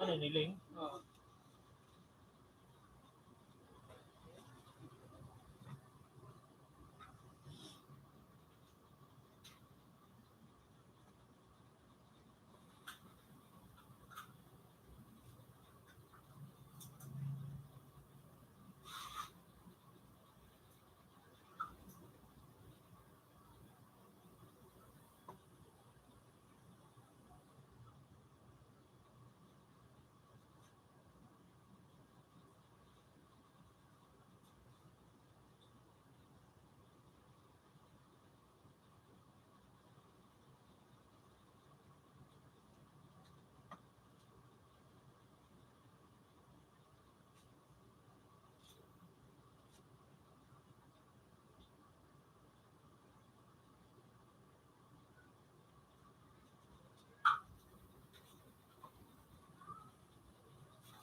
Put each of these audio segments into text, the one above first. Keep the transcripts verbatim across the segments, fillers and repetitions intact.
Ano, niling? Oo.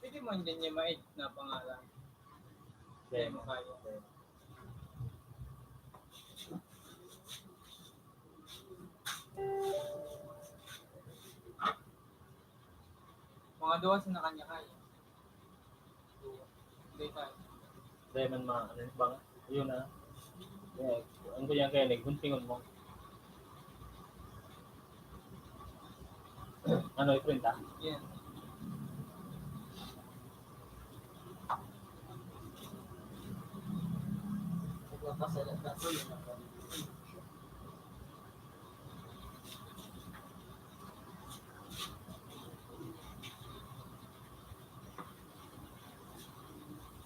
Pwede mo hindi niya ma-edit na pangalan. Hindi mo kaya. Mga duwa sa na kanya kaya. Duwa. Hindi kaya. Dai man ma-, ano yung bang-, yun na. Yeah, ang ganyan kayo, nagguntingon mo. Ano, i-print, ah? Yeah.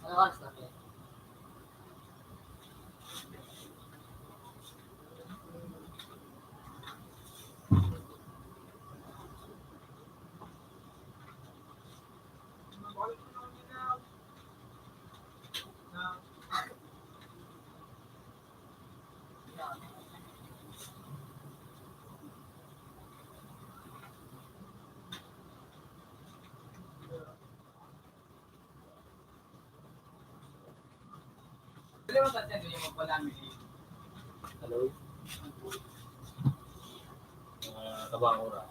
Ano oras na, Pe? Hello. Mga kabangura.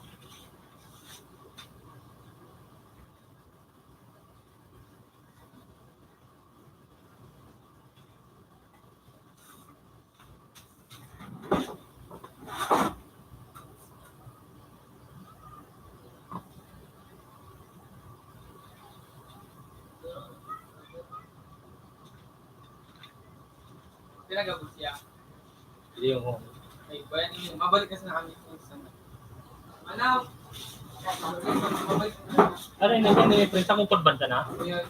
Pinagabot siya. Hindi yung home. Ay, bayan ninyo. Mabalik kasi na kami kung saan. Ano? Mabalik na. Ano yun, yun, yun, print akong pagbanta na? Yun.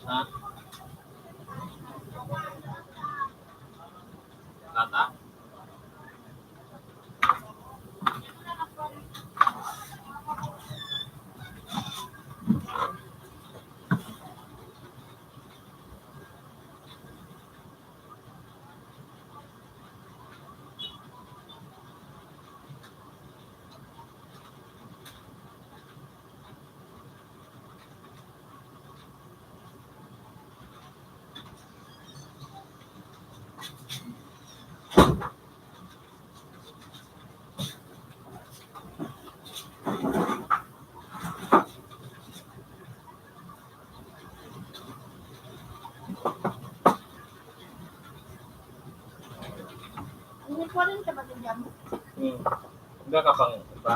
Ha? Tata? Kuha rin ka ba ng jamu? Hmm. Hanggang ka pang iba?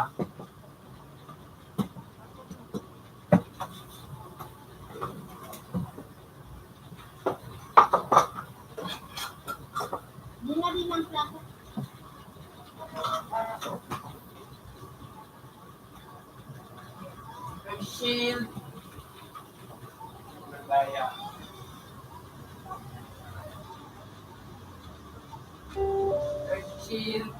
Di na rin ang plato. Shield. Shield.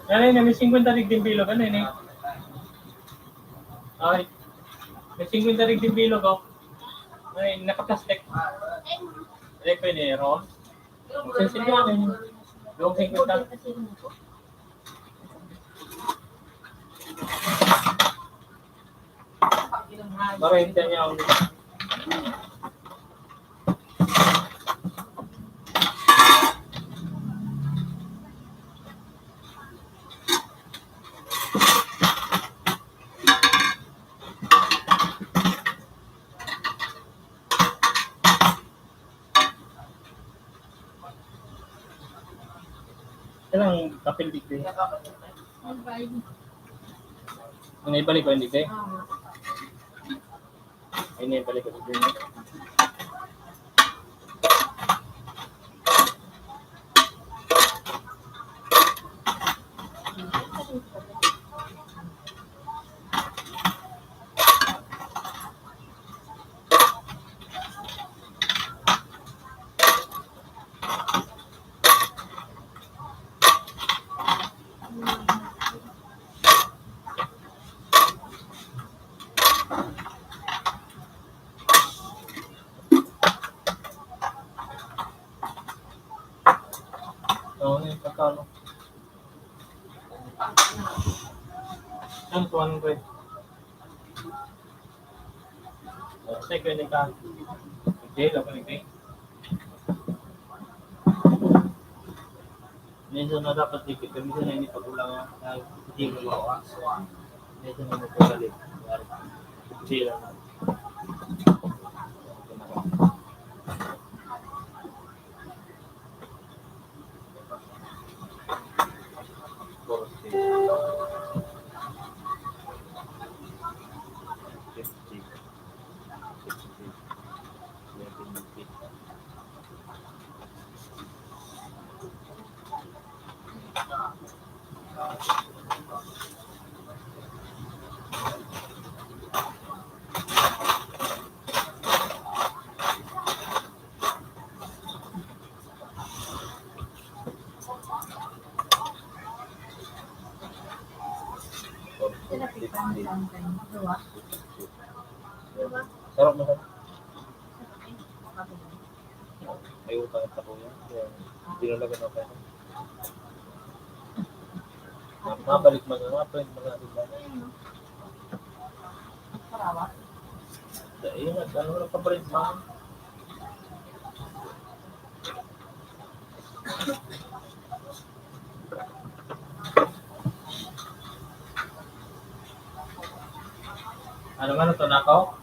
Ano yun? May singkwenta digding bilog. Ano yun eh? Ay. May singkwenta digding bilog, oh. Ay, naka-plastic. Ay, pwede, Ron. Singkwenta yun. Yung singkwenta. Parenta niya ang Ilang kapil digdi? Ang ibalik ko, hindi, te? Ay, na ibalik ko, hindi. Oo, yun, pagkano? Yan, two hundred. Sa ikaw, hindi ka. Hindi, dapat hindi. Minsan na dapat dikit, pero minsan na hindi pag-ulang yan. Ay, hindi mo makuha. Minsan na magpagalit. Hindi lang. Sarap na sarap. May utang sa kuya. Kaya dinalagan ako kayo. Mabalik man nga, friend, mga diba? Sa iyo nga, ano na pa, friend, mga Ano man ito, nako?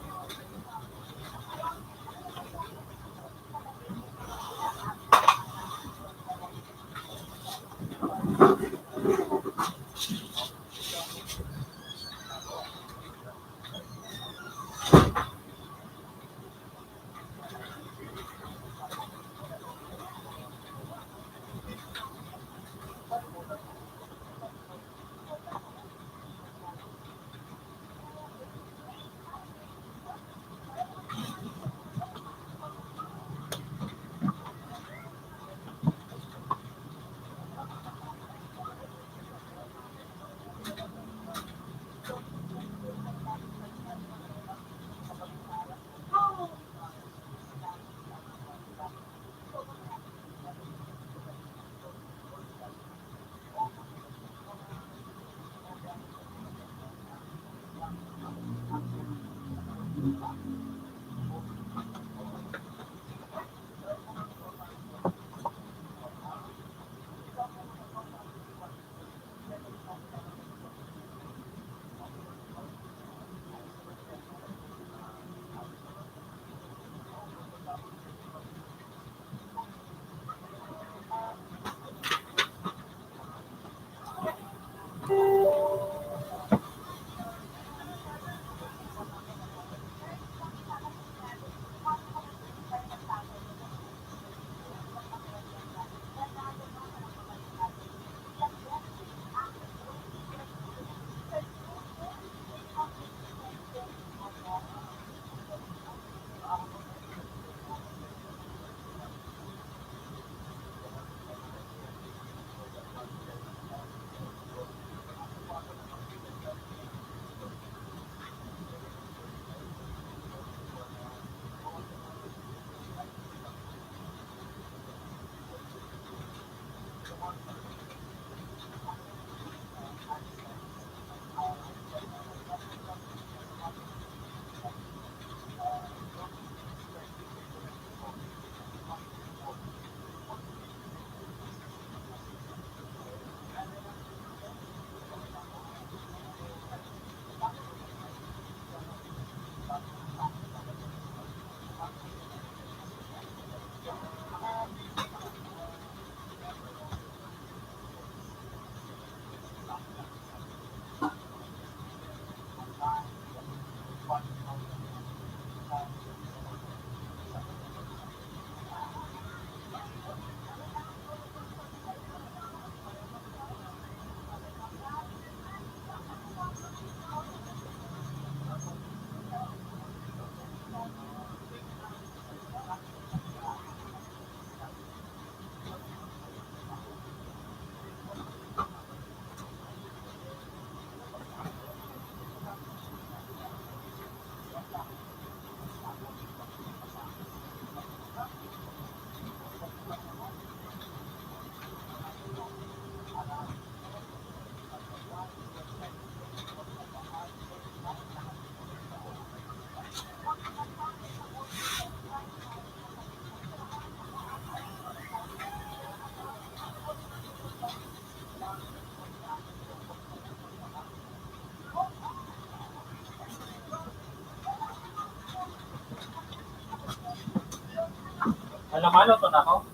Namano to na ako?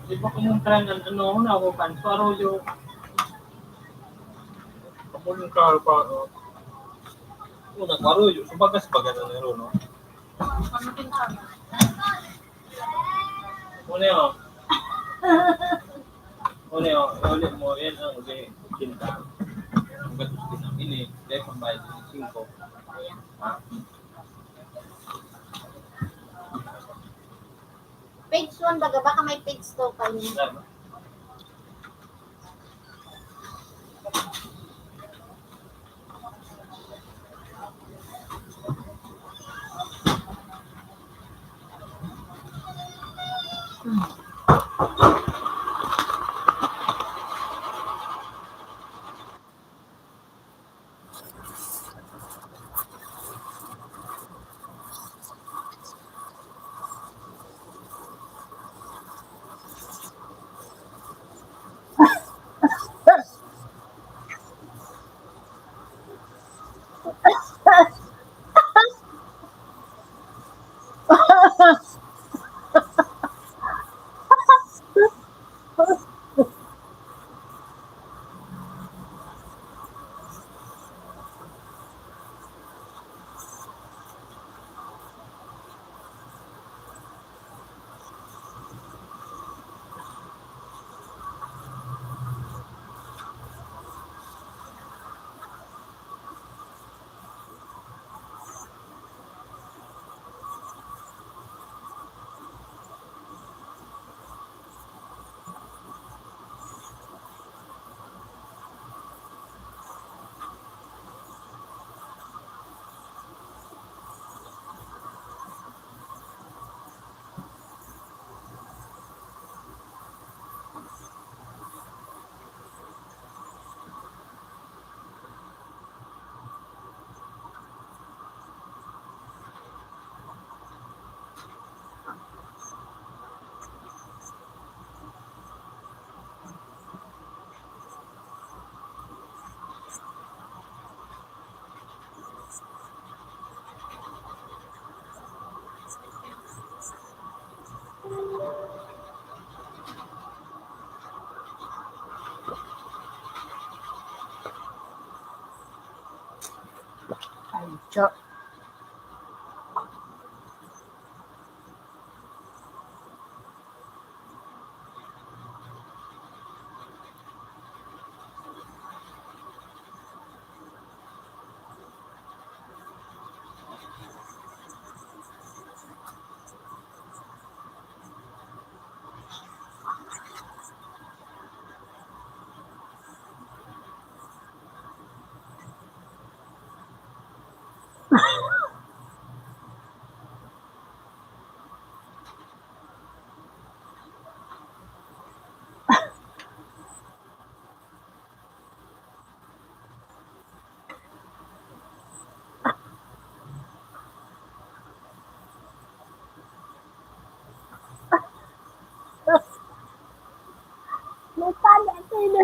Di ba kumontra ng ano, na ako, Pancho Arroyo? Kumontra pa, no? Una, Arroyo, subagas pa ganun, no? Ano yun? Ano yun? Ano mo? Yan ang uli. Kinta. Ang gatos din ang ini. Dahil pambayad ng singko. Ha? Page one baga, baka may page two pa yun. Tama. Ay, cho. May pali ang pili.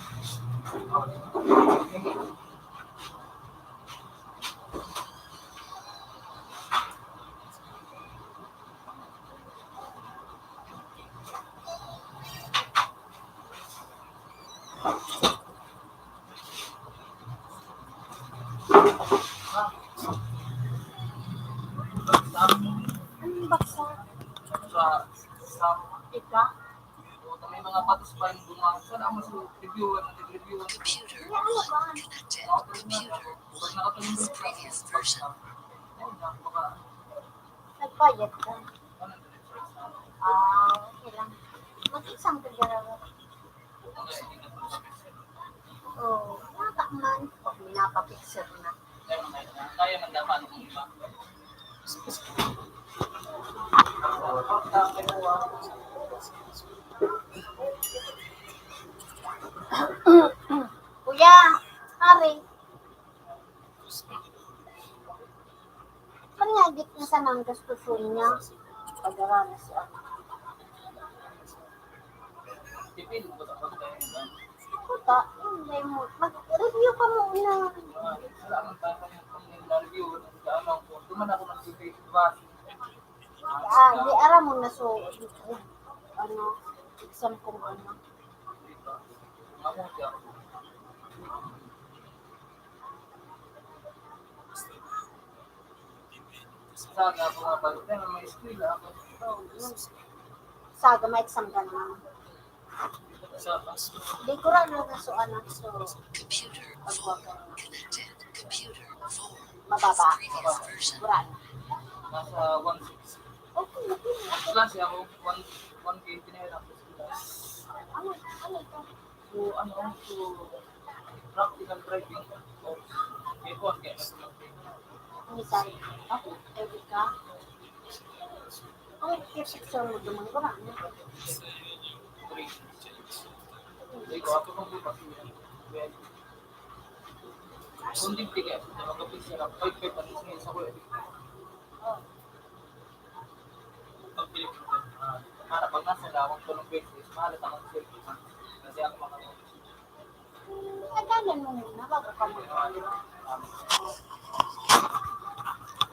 Anong baksa? Sa, sa, ika? May mga patos pa yung bunga. Sana ang mas review, ano, review. Computer. Ano ba? Connected. Computer. Pag nakatulog sa previous version. Ayun lang, baka Nagbayad ka? Ah, okay lang. Mag-exam ka dyan. Oo, wala man. Pag minapapicture na. Kaya man dapat ano kung iba. Kuya, pare. Panyagit na sana ang gastuson niya. Pagara na siya. Puta, hindi mo. Mag-review ka muna. Ah, di aram mo na so, ano, exam kung ano. Saga, mga bantay, may eskwela ako. Saga, may exam ka naman. Di ko rin na so, ano, so, computer. Pagkuha ka. Connected. Computer. Mababa. Wala na. Nasa one six. Okay, okay, okay. Klase ako, one, one K pinahirap ko sa klase. Ano, ano ito? So, ano, so, practical driving. So, may kuwan, kaya mas malaki. Ang isa, ako, pwede ka. Ang picture mo, dumang ko na. Three. Hindi ko, ako kung bukas yun. Kung di tigas, hindi magkapit siya. Five, five, ano siya, sa kuya. Pag Pilipino, ah, para pag nasa lawang tulong beses, mahal ang mga cellphone. Kasi ako mga Agalan mo muna bago ka mag-ano.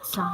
Sa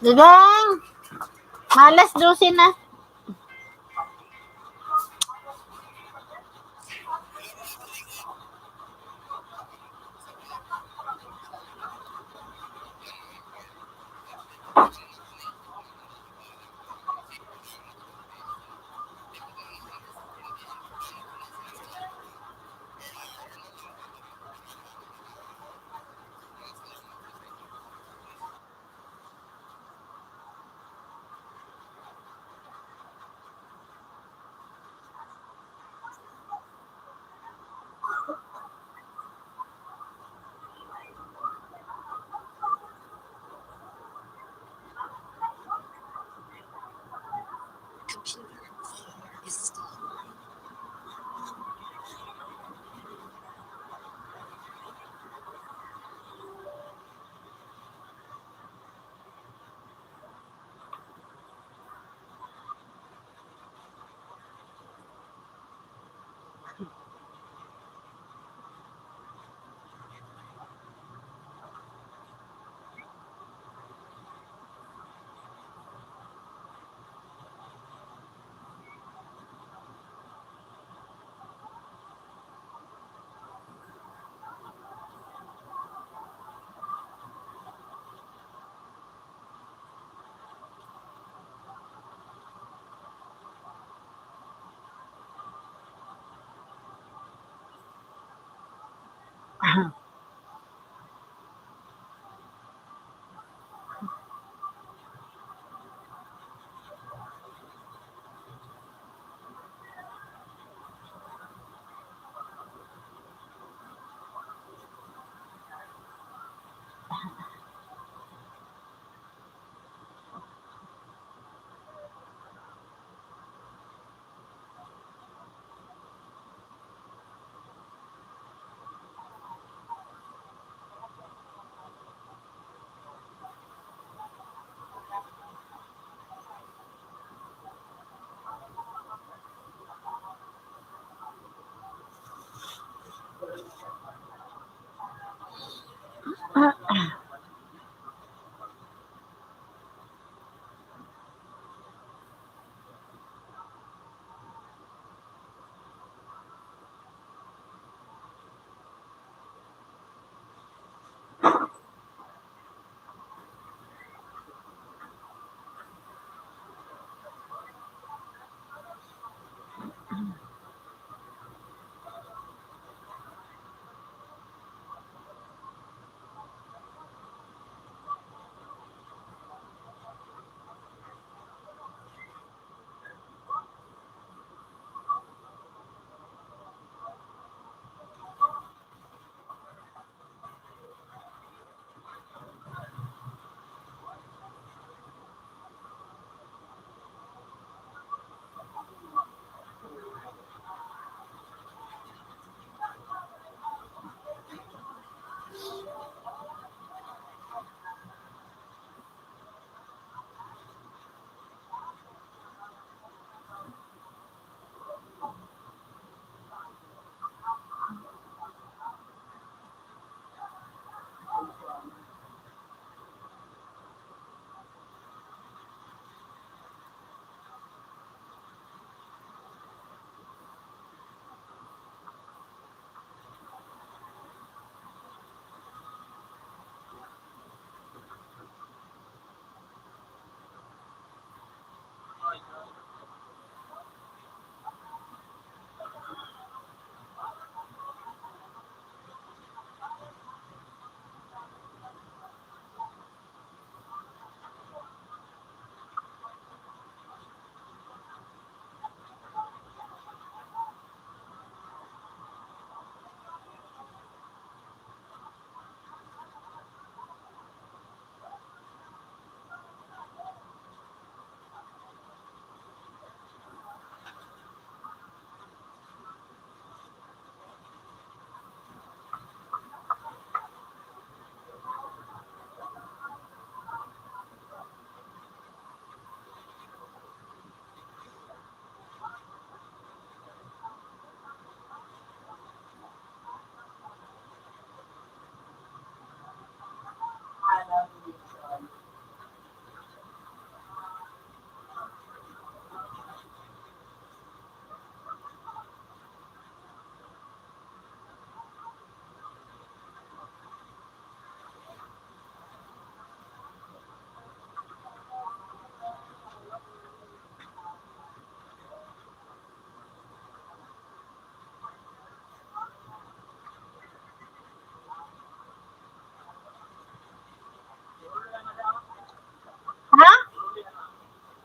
Dudong! Malas dose na.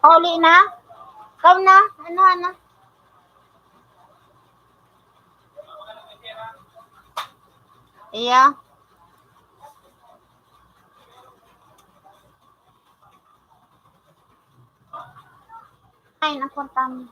Pauli na? Ikaw na? Ano, ano? Iya. Ay, napunta mo.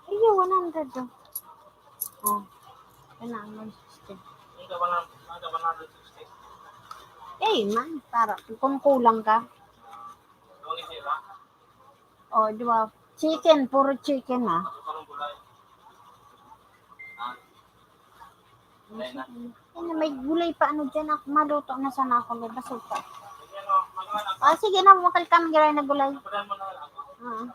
Iyo, one hundred daw. Oh. Kailangan mo sixty. Eh, man, para kung kulang ka. Oh, di ba? Chicken, puro chicken, ah. Ano, may gulay pa, ano dyan, ah. Maluto na sana ako, may basog pa. Ah, sige na, makal kami, giray na gulay. Ah.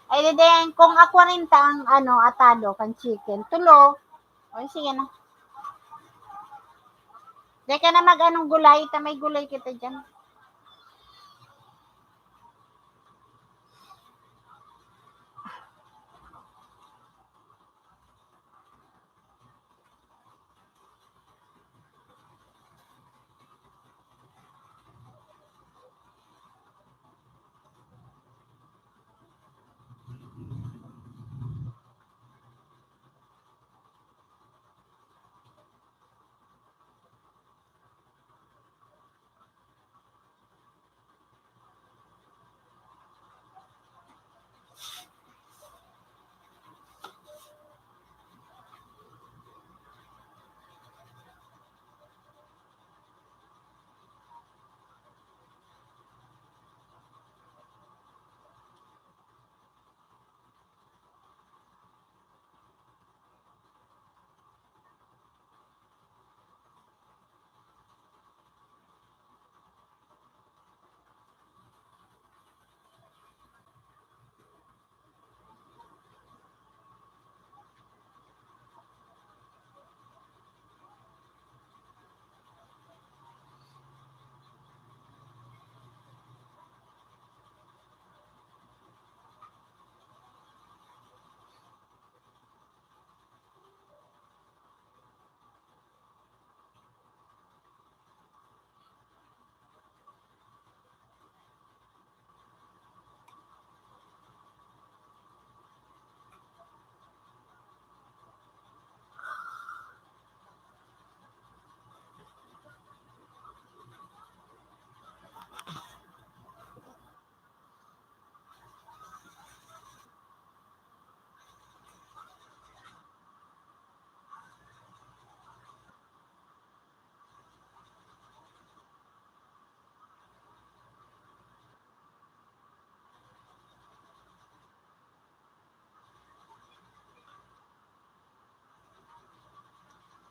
Ay, di din, kung ako rin ta ang, ano, atado, kan chicken. Tulo. O, sige na. Di ka na mag-anong gulay, ta may gulay kita dyan.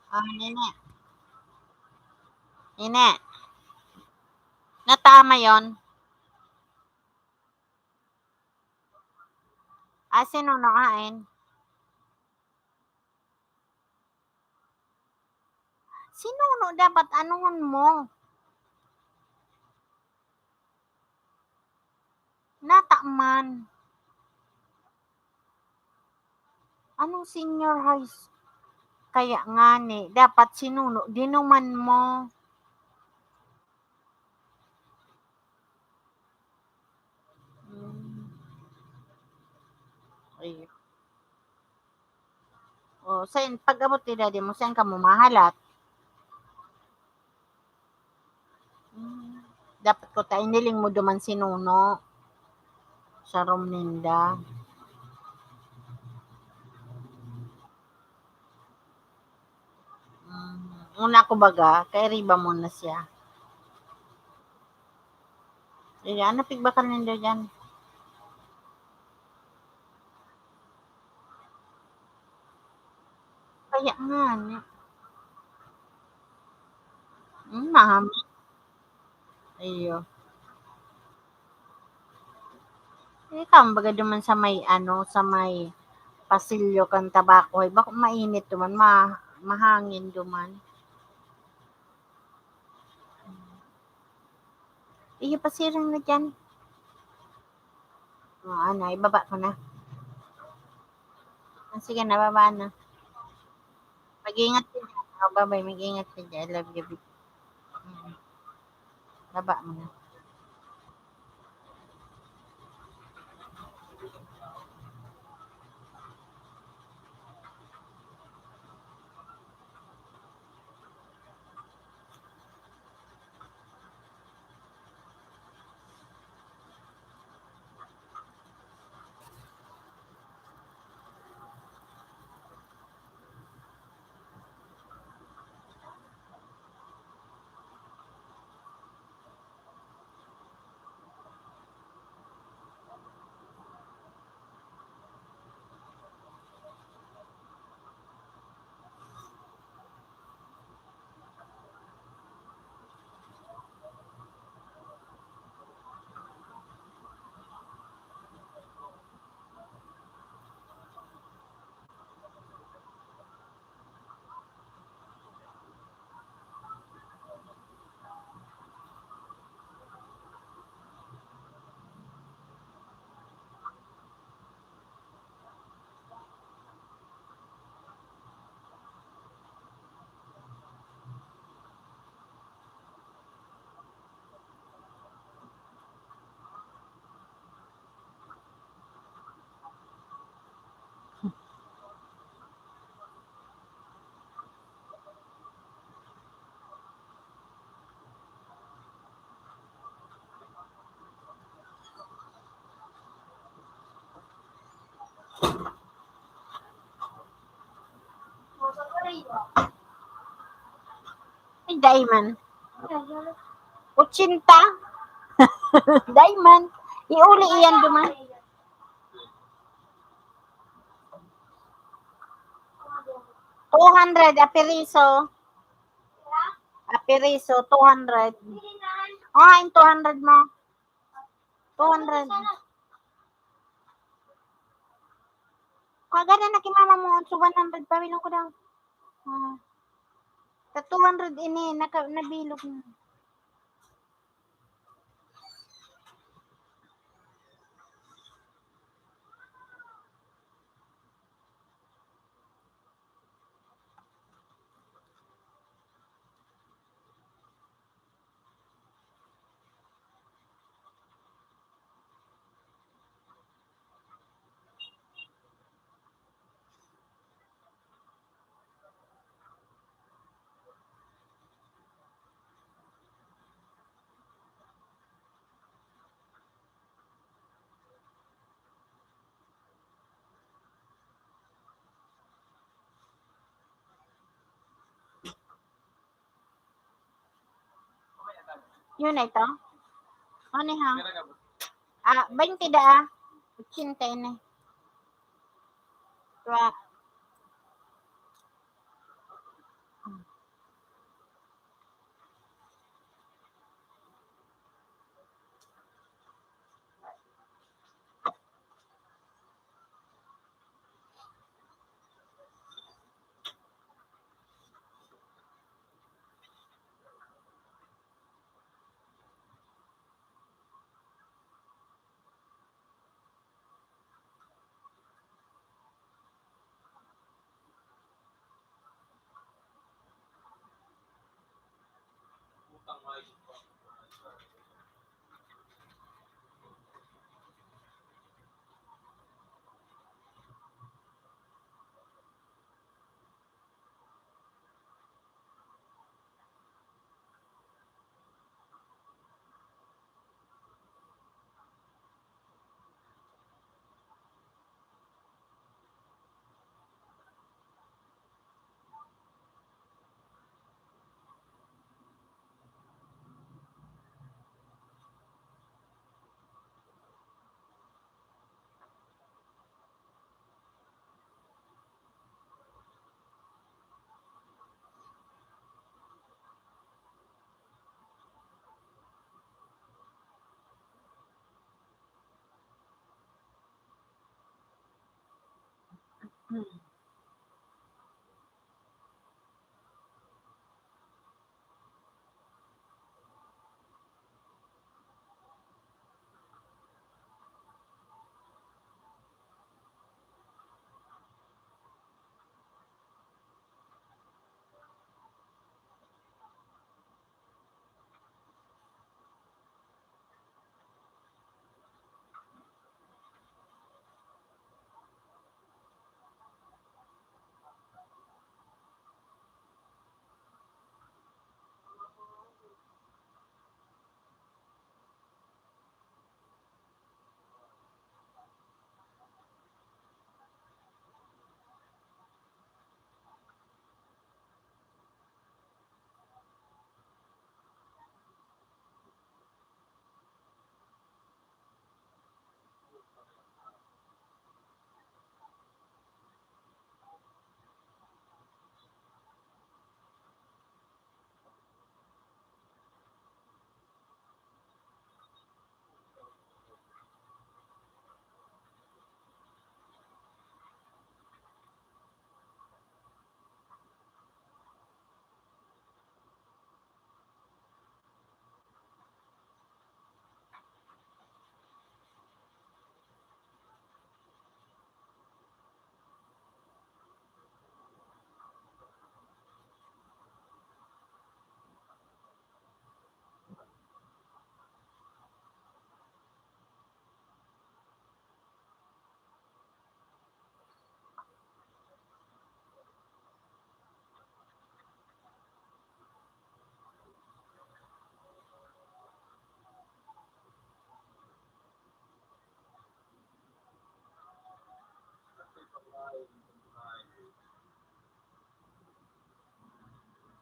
Ah, nene. Nene. Natama yon. Ah, si Nuno haen. Si Nuno dapat anuhon mo. Nata man. Anong senior high s-, kaya ngani, dapat si Nuno, dinuman mo. Hmm. Ay. O, sain, pag-abot ni daddy mo, sain kamo mahalat? Hmm, dapat ko ta iniling mo duman si Nuno sa room ninda. Hmm, una ko baga, kairiba mo na siya. Ayan, napigbakal nindo dyan. Kaya nga, ni-, hmm, mami. Iyo. Ikaw, baga duman sa may ano, sa may pasilyo kan tabako, ay bako mainit duman, ma-, mahangin duman. Iyo, pasiring na diyan. O, ano, ibaba ko na. Ah, sige na, baba na. Mag-ingat ka diyan. O, bye-bye. Mag-ingat ka diyan. I love you, baby. Mm. Baba mo na. Ay, dai man. Ochenta? Dai man. Iuli iyan duman. Two hundred, apiriso. Apiriso, two hundred. O, hain two hundred mo. Two hundred. Kagana na ki mama mo, so one hundred, pabilong ko daw. O. Sa two hundred ini, naka-, nabilog na. Yun na ito? Ano ha? Ah, baynte daa. Ochenta ini. Diba? Hmm.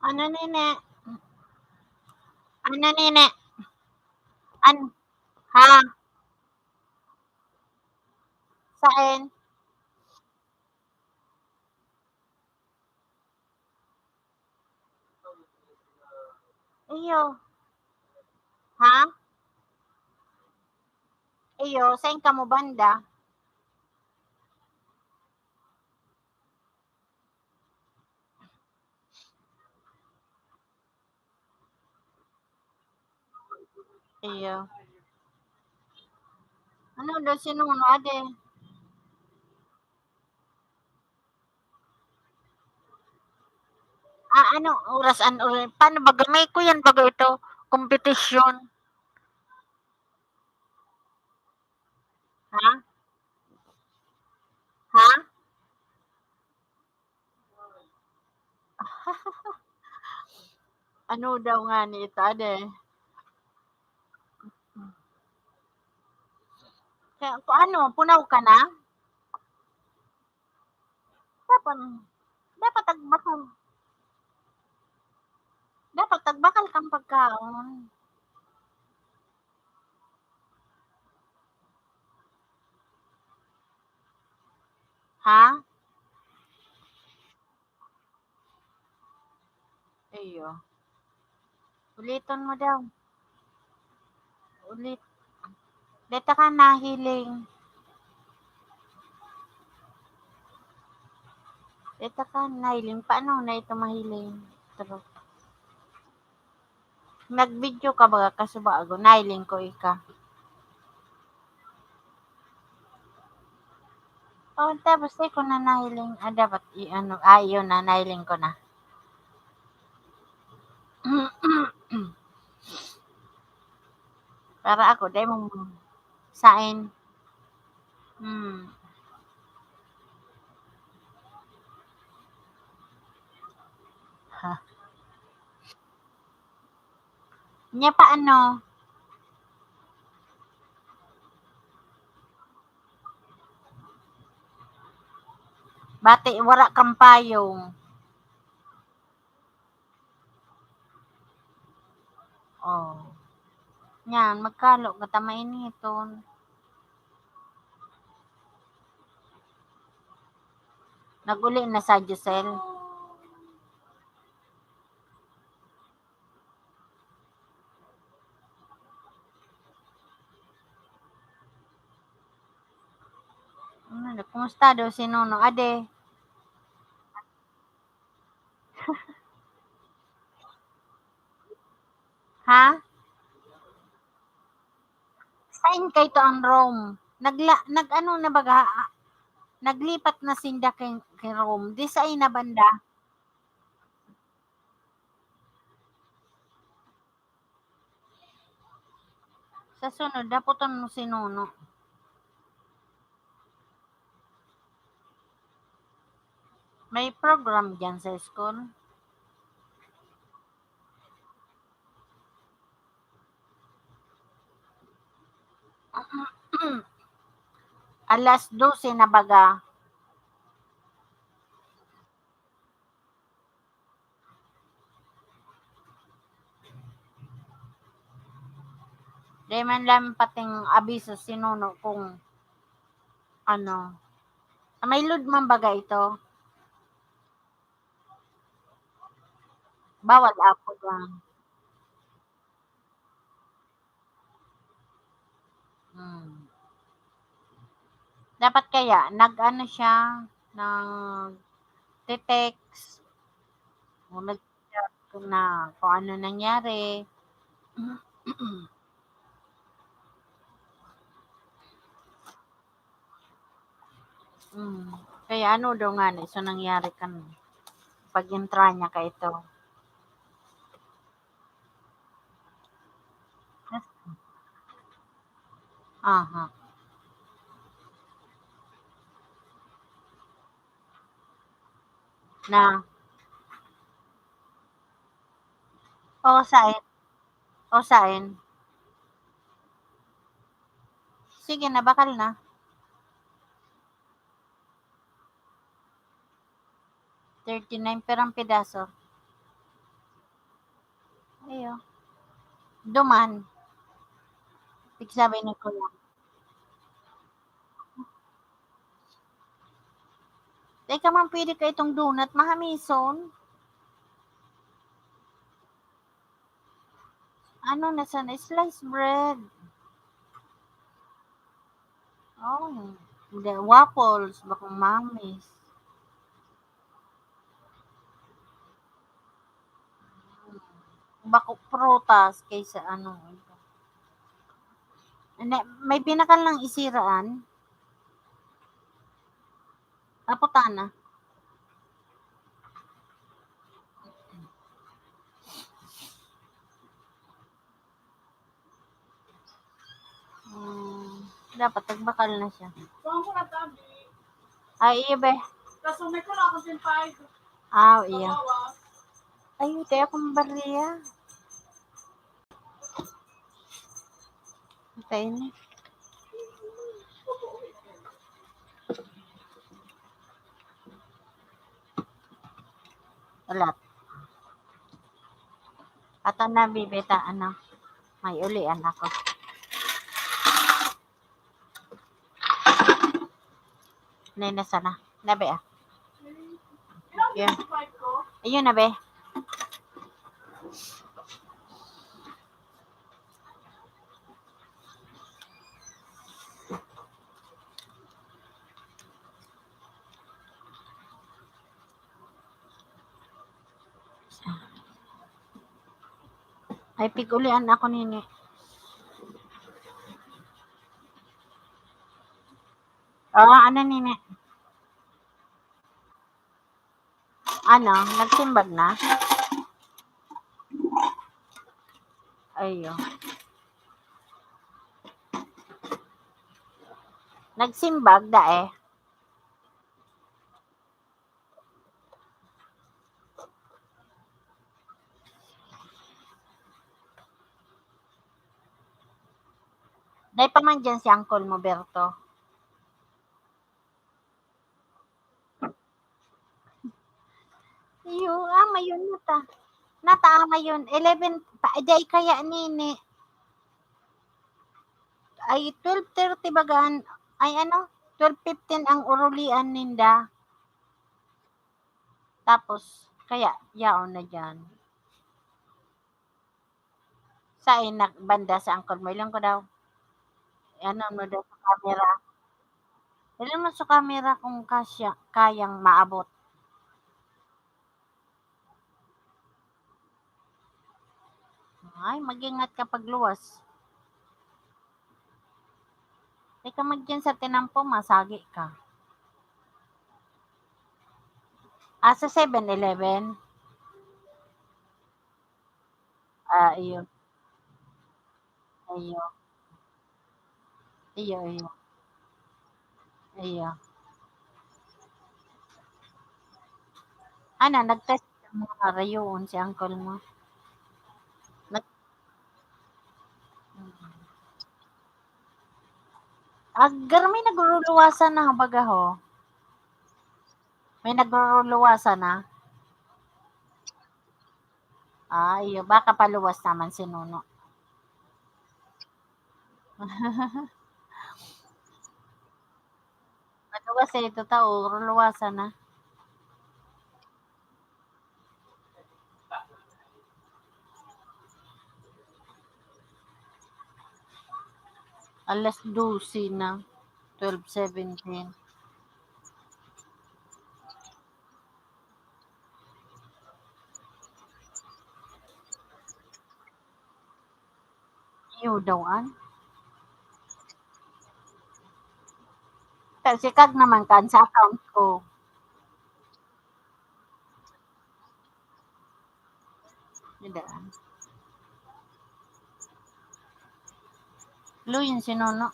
Ano nini? Ano nini? An-, ha? Saen? Iyo. Ha? Iyo, saen kamo banda? Iyo. Ano daw si Nono, ade? Ah, ano oras an uri-, paano baga? May kuyan baga ito, kompetisyon? Ha? Ha? Ano daw ngani ito, ade? Kaya, kung ano, punaw ka na? Dapat, dapat nagbakal. Dapat nagbakal kang pagkaon. Ha? Iyo. Uliton mo daw. Ulit. Dai taka nahiling. Dai taka nahiling. Paano na ito mahiling? True. Nag-video ka baga kasubago, nahiling ko ika. Oh, tapos di ko na nahiling. Ah, dapat i-ano, ah, yun na, nahiling ko na. Para ako, dai mo saen. Hmm. Ha. Nya paano? Bati, wara kang payong. Oh. Yan, magkalo ka ta mainiton. Nag-uli na sa Giselle. Ano, kumusta daw si Nono? Ade, Kaito ang Rome. Nagla-, nag-ano na baga, ah, naglipat na sinda kay, kay Rome. Di sa ina banda. Sa sunod, dapoton mo si Nono. May program diyan sa school? Alas dose na baga. Di man lang pating abiso si Nono kung ano. Ah, may load man baga ito. Bawal apo lang. Hmm. Dapat kaya nag-ano siya, nagte-text o nag-chat na kung ano nangyari. Hmm. Kaya ano daw ngani so nangyari kan pag-entra niya kaito? Aha. Na. O, saen? O, saen? Sige na, bakal na. Thirty-nine perang pedaso. Ayo. Duman. Pigsabi ni Kuya. Teka man, pwede ka itong donut, mahamison. Ano na sana? Slice bread. Oh, hindi. Waffles, bakong mamis. Bako prutas kaysa ano. Hindi, may binakal ng isiraan. Aputana. Hmm, dapat nagbakal na siya. Saan ko natabi? Ay, iyo, be. Kaso may kula akong timpay. Ah, iyo. Bawa. Ay, tayo akong bariya. Patay na. Ulat. Ato na, bibita, ano, may ulian ako. Nay na sana. Nabi, ah. Yeah. Ayun na, be. Ay, pig-ulian ako nini. Oo, ano nini? Ano, nagsimbag na? Ayo. Nagsimbag da eh. Dai pa man diyan si Uncle mo, Berto. Iyo, ah, mayon na ta. Nata, ah, mayon. Eleven, pa, dai kaya nini. Ay, twelve thirty bagaan. Ay, ano? Twelve fifteen ang urulian ninda. Tapos, kaya, yaon na diyan. Sa inak banda sa angkol mo, ilan ko daw? Ano mo daw sa camera? Ilan mo sa camera kung kasya, kayang maabot? Ay, mag-ingat ka pagluwas. Teka, magyan sa tinampo, masagi ka. Ah, sa Seven Eleven? Ah, iyo. Iyo. Iyo, iyo. Iyo. Ana, nag-test ka mga rayoon si uncle mo? Nag-, ah, gar-, may nagruluwasan na, baga ho. May nagruluwasan na. Ah, iyo, baka paluwas naman si Nono. Maluwas eh, ito tao, luwasan na. Alas dose na, twelve seventeen. Iyo daw an. Ta, sikag naman kan sa account ko. Daan. Luyon si Nono.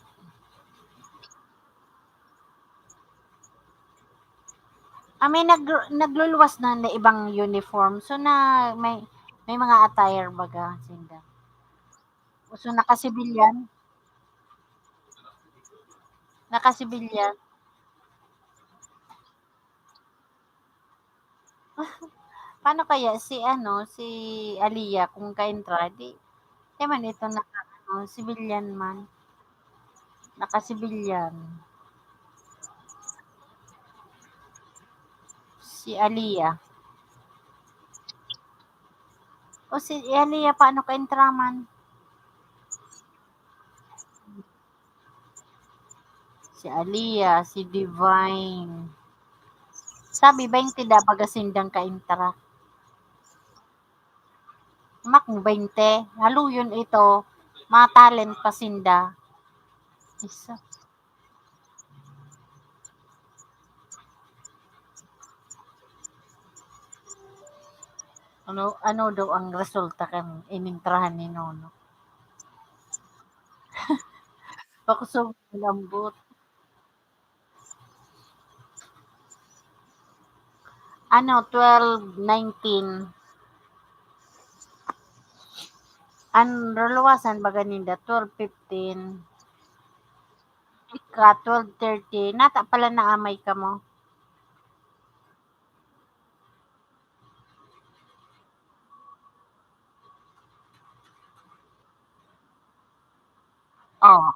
Ah, may nag-, nagluluwas na, na ibang uniform. So, na may, may mga attire baga, sinda. So, nakasibilyan. Nakasibilyan. Paano kaya si ano, si Aliyah kung kaentra, di, di man ito naka, ano, sibilyan man. Nakasibilyan. Si Aliyah. O si Aliyah, paano kaentra man? Si Aliyah, si Divine. Sabi, baynte da baga sindang kaentra. Mak, baynte. Haluyon ito. Mga talent pa sinda. Isa. Ano, ano daw ang resulta kan inintrahan ni Nono? Pakusog, malambot. Ano, twelve nineteen. An ruluwasan baga ninda, twelve fifteen. Ika, twelve thirty. Nata pala naamay kamo. Oh.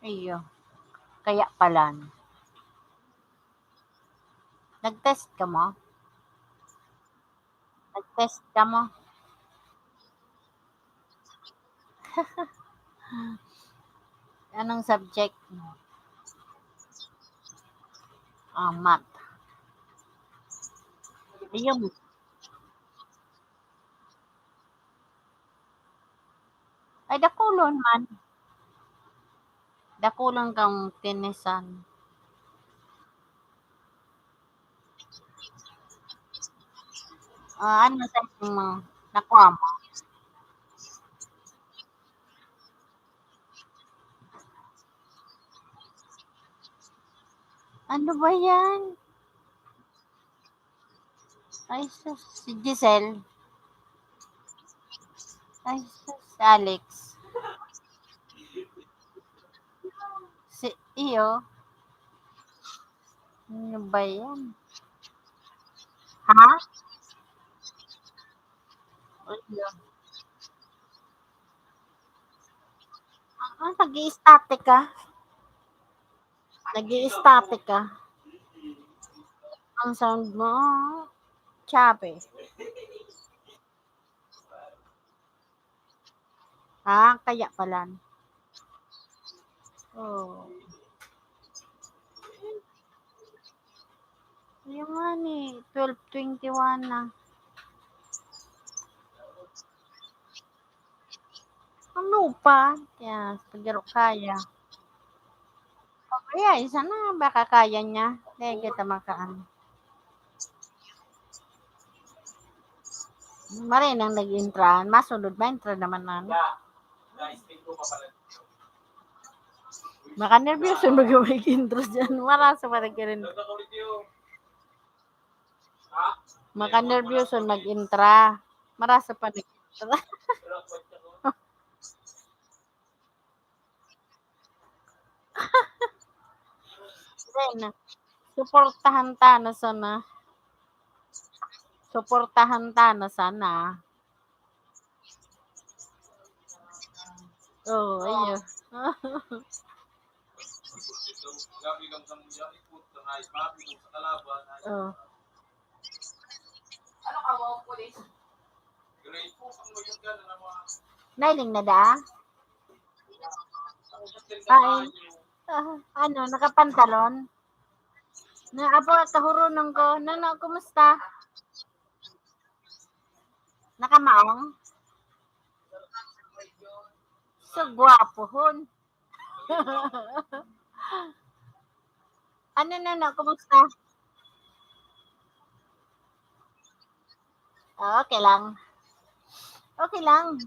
Iyo. Kaya pala. Nag-test kamo? Nag-test kamo? Anong subject? Ah, math. Ayun. Ay, dakulon man. Dakulon kang tinisan. Ah, ano sa mo? Nakuha mo? Ano ba yan? Ay, sus. Si Giselle. Ay, sus. Si Alex. Si, iyo. Ano ba yan? Ha? Ano? Ah, nag-i-static ka? Nag-i-static ka? Ang sound mo, chape. Ah, kaya pala. Oh. Yung nga ni, twelve twenty-one na. Ano pa? Kaya, pagdaro kaya. Kaya, isa na, baka kaya niya. Kaya kita makaano. Maray nang nag-intra, masunod, ma-intra naman na. Maka-nervyoso mag-, mag-intro dyan. Marasa pa nagkirin. Maka-nervyoso mag-intra. Marasa pa nag-intra. Then, suportahan ta na sana. Suportahan ta na sana. Oo, ayun. Oh. Nailing na da? Ay. Ah, ano, nakapantalon? Na, apo, kahurunon ko. Nano, kumusta? Nakamaong? So, gwapo, hon. Ano na, na, kumusta? Ah, okay lang. Okay lang.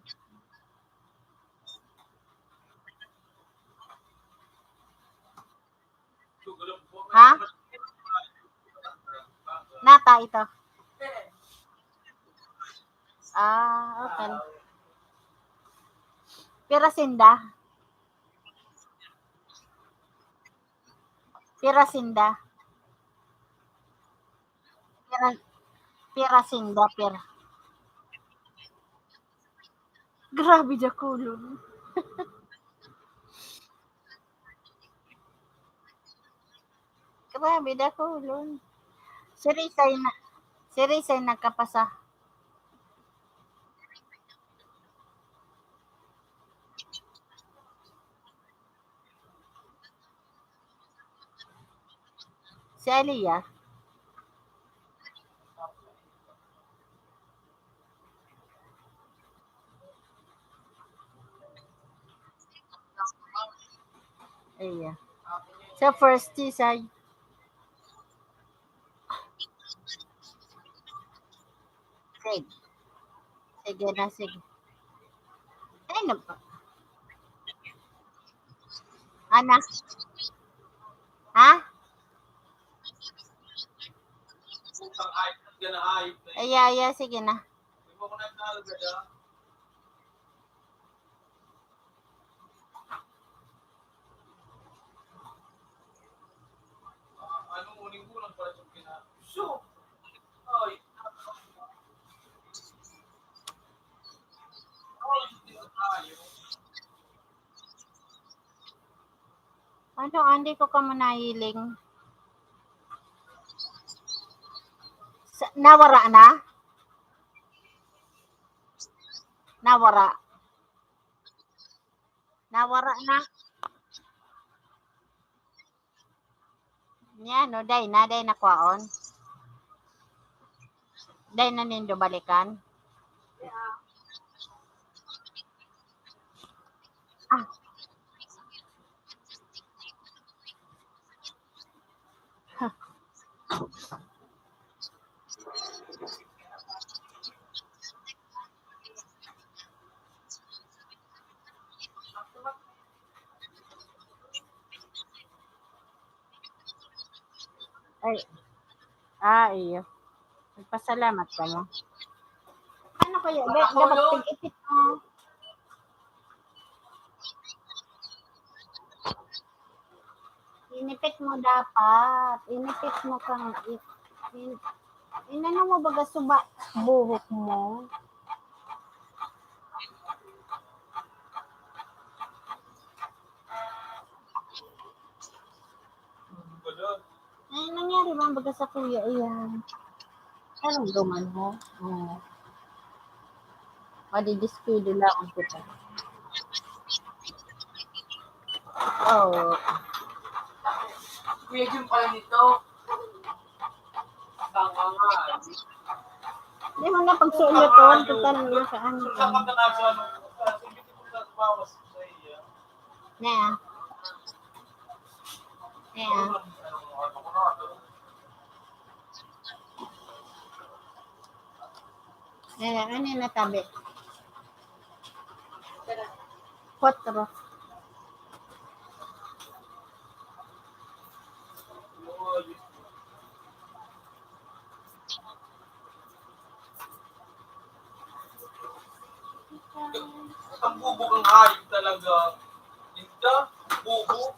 Ha? Nata ito. Ah, okay. Pira sinda? Pira sinda? Pira, pira sinda, pira. Grabe, dakulon. Grabe, dakulon. Si Rizay na, si Rizay nagkapasa. Si Aliyah. Ayan. Sa first T, say. Sige. Sige na, sige. Ay, nag-, Ana? Ha? Aya, aya, sige na. Ano, hindi ko kamo nahiling. Sa, nawara na? Nawara. Nawara na. Yan, no, day na, day na kwaon. Day na nindo balikan. Ah. Ay. Ah, iyo. Nagpasalamat ka mo. Ano kaya? Dapat tig-ipit mo. Inipit mo dapat. Inipit mo kang i-, in-, inano mo baga suba buhok mo. Ay, nangyari man baga sa kuya iyan. Anong duman mo? Oh. Madidiskuido lang kita. Oo. Kuya Jun pala nito. Di mo na pagsulat, oh. Total na sa ano. Na. Na. Na, ano na tabi? Kwatro. Ang bubo kang hayop talaga. Linda, bubo.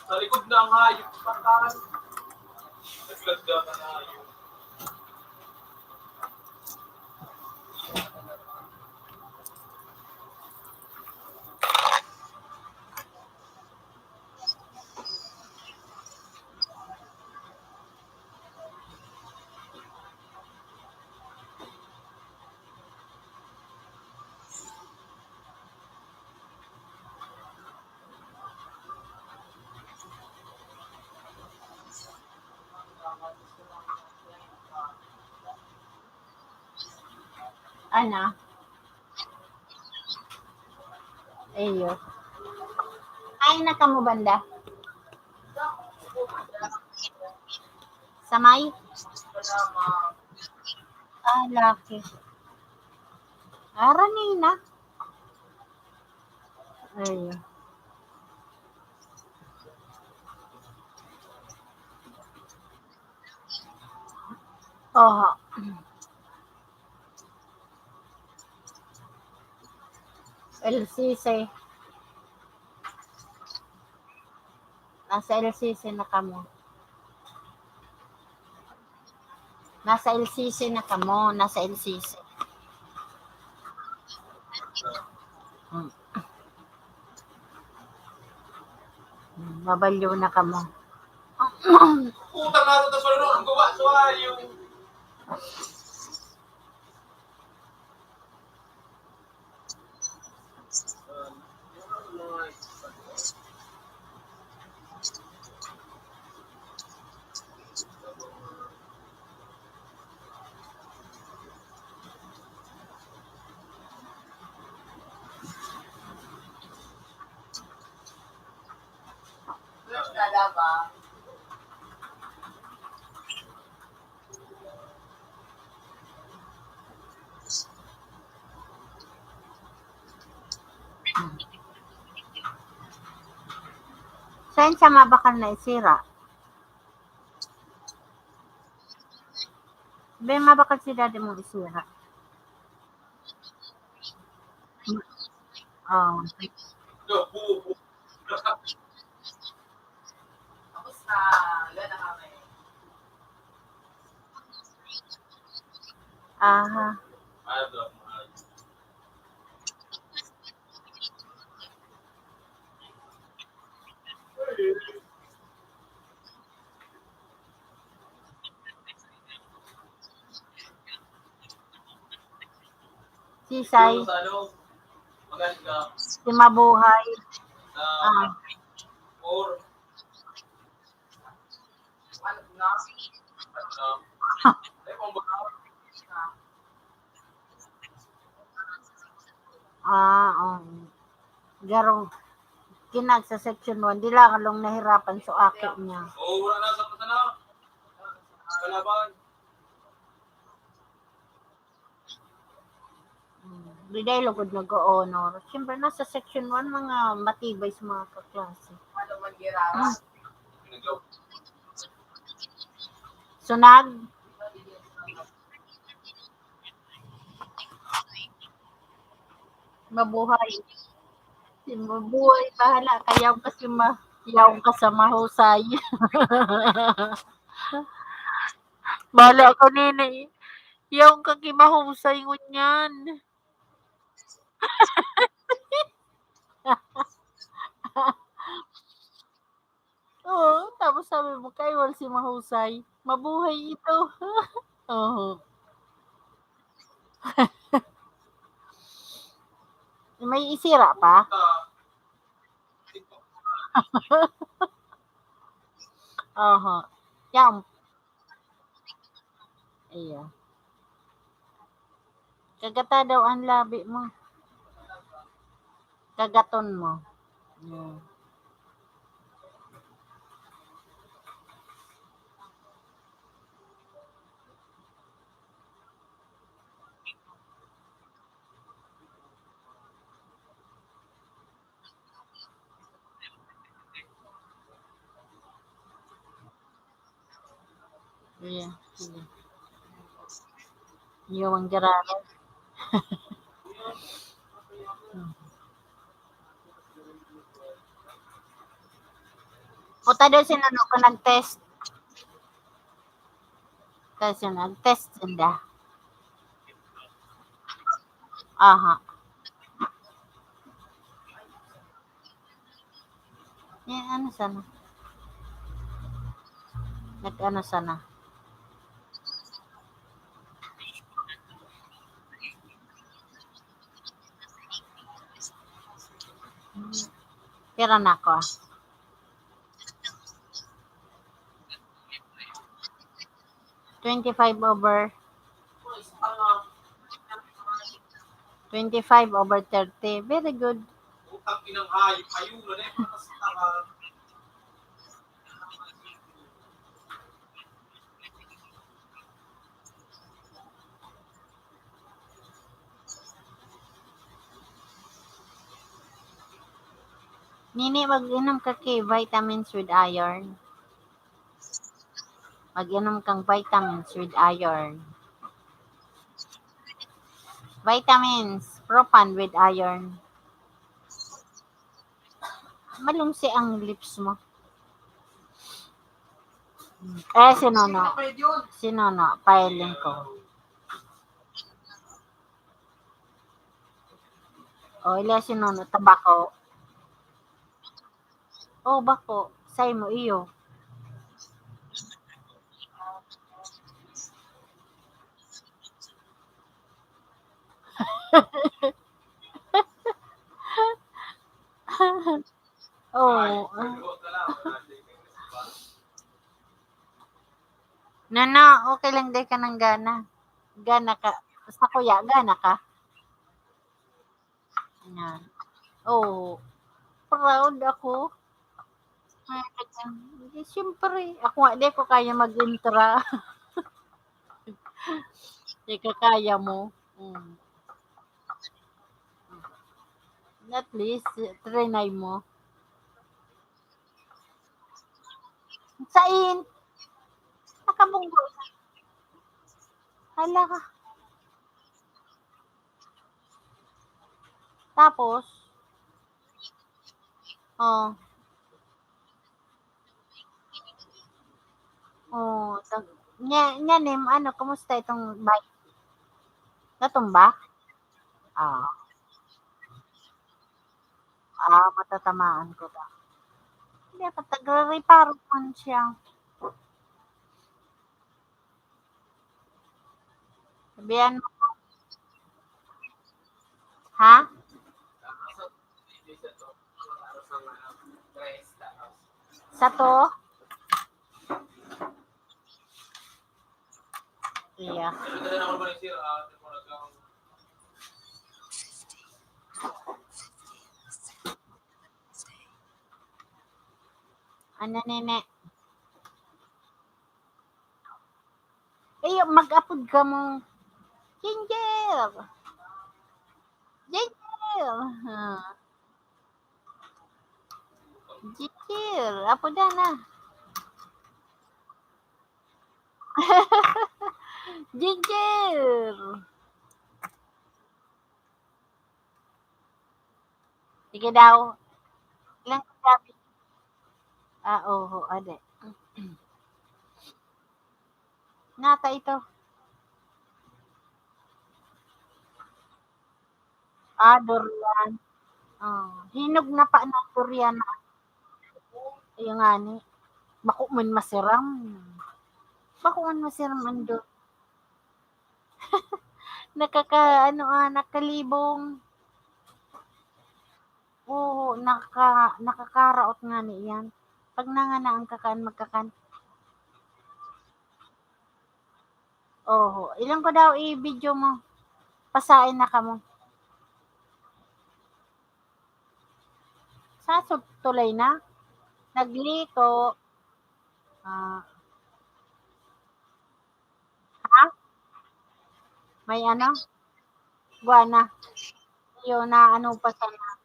Sa likod na ang hayop, pataran. Naglagda ka na hayop. Ana? Iyo. Ay, na kamo banda? Sa may? Ah, laki. Arani na. Iyo. Oho. L C C. Nasa L C C na kamo. Nasa L C C na kamo, nasa L C C. Hmm. Hmm, mabalyo na kamo. Puta, naroon na pala, no? Ang gawa, so, ah, yung Saen sa mabakal na isira? Be, mabakal si daddy mong isira. Oh. Aha. Sisay. Si Mabuhay. Ah. Ah, oo. Garo, kinag sa section one, di lang along nahirapan so aki niya. Oo, wala na sa mata na. Kalaban. Hmm, di dahil lugod nag-o-honor. Siyempre, nasa section one, mga matibay sa mga kaklase. Hmm. Sunag? Mabuhay. Si Mabuhay, bahala ka. Yaon ka si ma-, yaon ka sa mahusay. Bahala ka, nini. Yaon ka ki mahusay ngunyan. Oo, tapos sabi mo, "Kaiwal si mahusay. Mabuhay ito." Oo. May isira pa? Oho. Yan. Iya. Kagata daw ang labi mo. Kagaton mo. Hmm. Iya, sige. Iyo man giraray. Puta daw si Nuno ko nag-test. Kasi nag-test sinda. Aha. Eh, ano sana? Nag-ano sana? Pira na ako, ah. Twenty-five over, twenty-five over thirty. Very good. Nini, mag-inom ka ki vitamins with iron. Mag-inom kang vitamins with iron. Vitamins, Propan with iron. Malungsi ang lips mo. Eh, si Nono. Si Nono, pahiling ko. O, ila si Nono, tabako. O, bako. Say mo, iyo. Oo. Nono, okay lang di ka nang gana. Gana ka. Basta kuya, gana ka. Yan. Oo. Proud ako. Ay, siyempre, ako nga, di ko kaya mag-intra. Di ka kaya mo. Mm. At least, trinay mo. Sain? Nakabunggo. Hala ka. Tapos, oh. Oh, tag-, nya, nya, Nim, ano, kumusta itong bike? Natumba? Ah. Ah, matatamaan ko ba? Hindi, pag nagre-reparo man siya. Sabihan mo. Ha? Sa to? Iya. Ano, nene? Eh, mag-apod ka mo. Ginger! Ginger! Ha. Ginger! Apodan na. Ginger! Sige daw. Ilang grabe. Ah, oho, ade. Nata ito. Ah, durian. Oh, hinog na pa na durian na. Ayun nga ni. Bako man masiram. Bako man masiram ang du-, nakaka-, ano, ah, nakalibong. Oo, naka-, nakakaraot nga ni iyan. Pag nangana ang kakan, magkakan. Oho. Ilan ko daw i-video mo? Pasain na kamo. Sa su-, tulay na? Nagliko. Ah. Ha? May ano? Guana. Iyo na ano pa sana.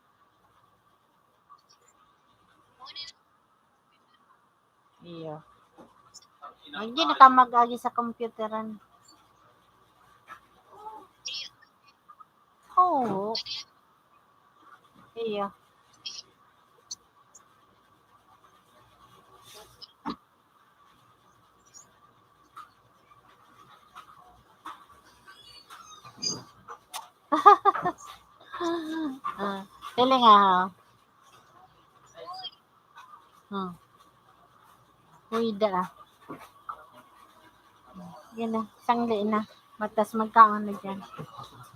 Iyo. Ay, di na ka mag-agi sa computeran. Oo. Iyo. Ah, dali nga, ha? Hmm. Uy, da, ah. Yan na, sangli na. Matas magkaon na dyan.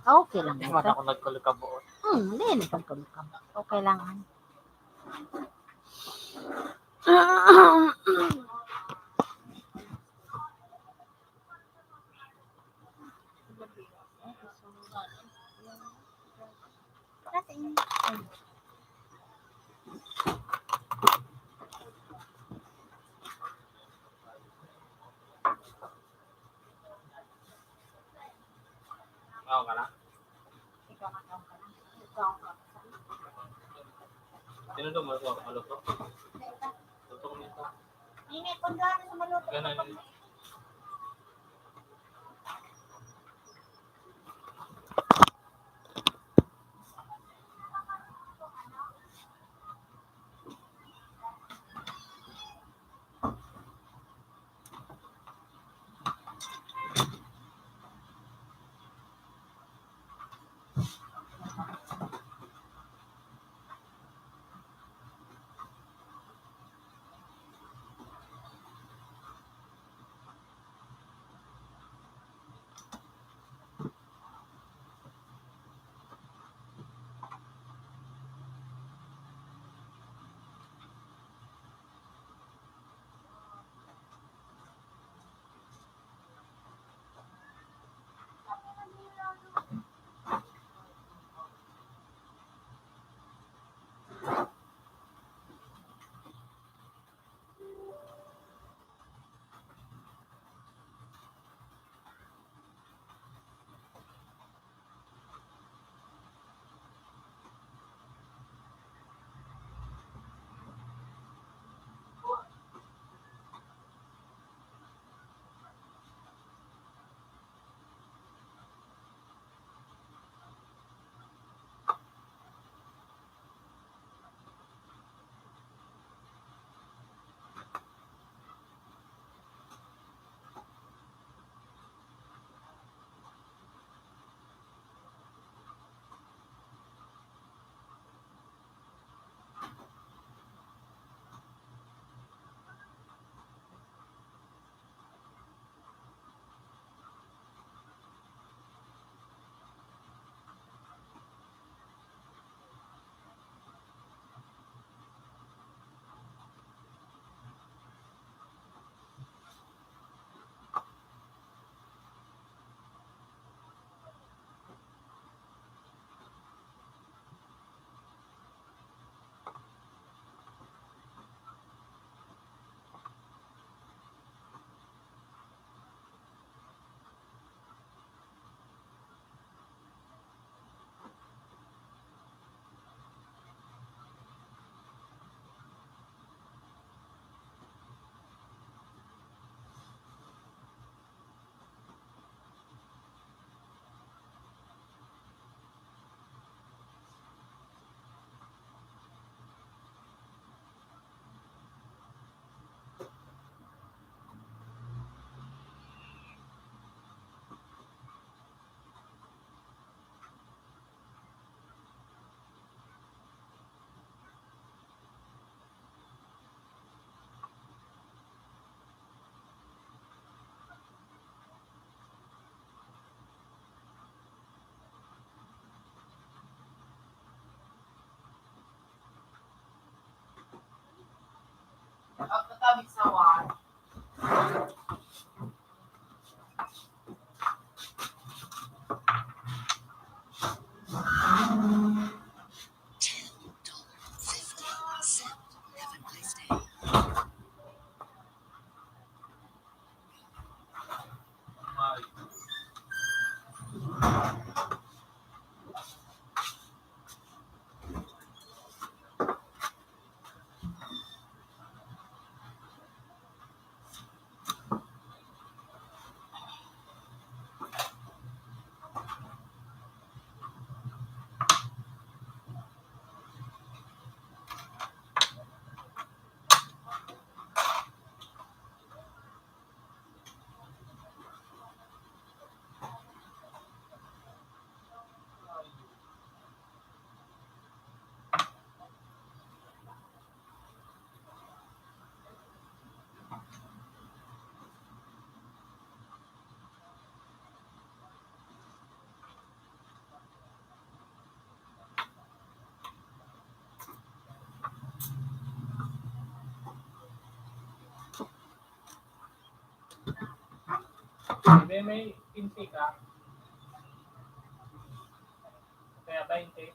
Okay lang Hindi man ito. Ako nagkulukabo. Hmm, hindi na pagkulukabo. Okay lang, ah. Oo ka na? Tinudong mo, maluto. Luto ko nito. Ini, punta sa maluto. Ganun. Pagkatabi sa war. Di ba may quince ka? Kaya twenty.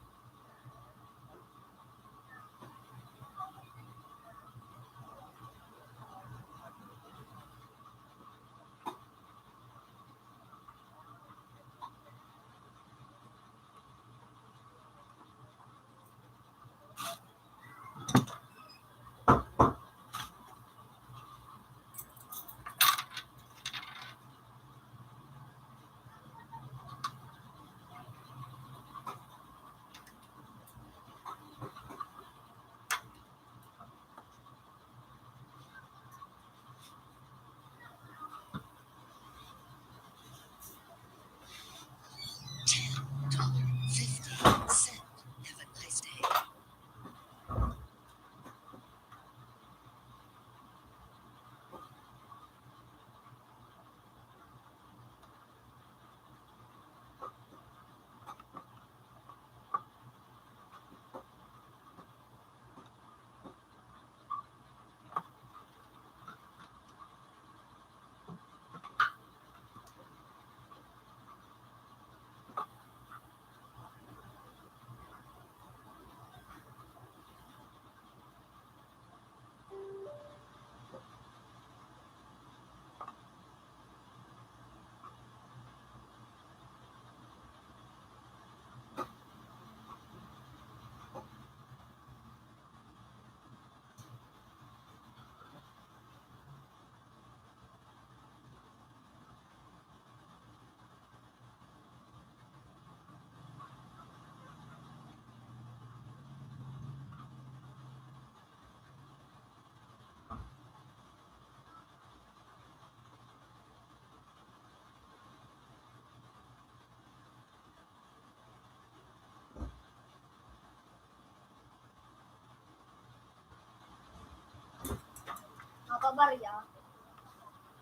Makabarya.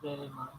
Very much.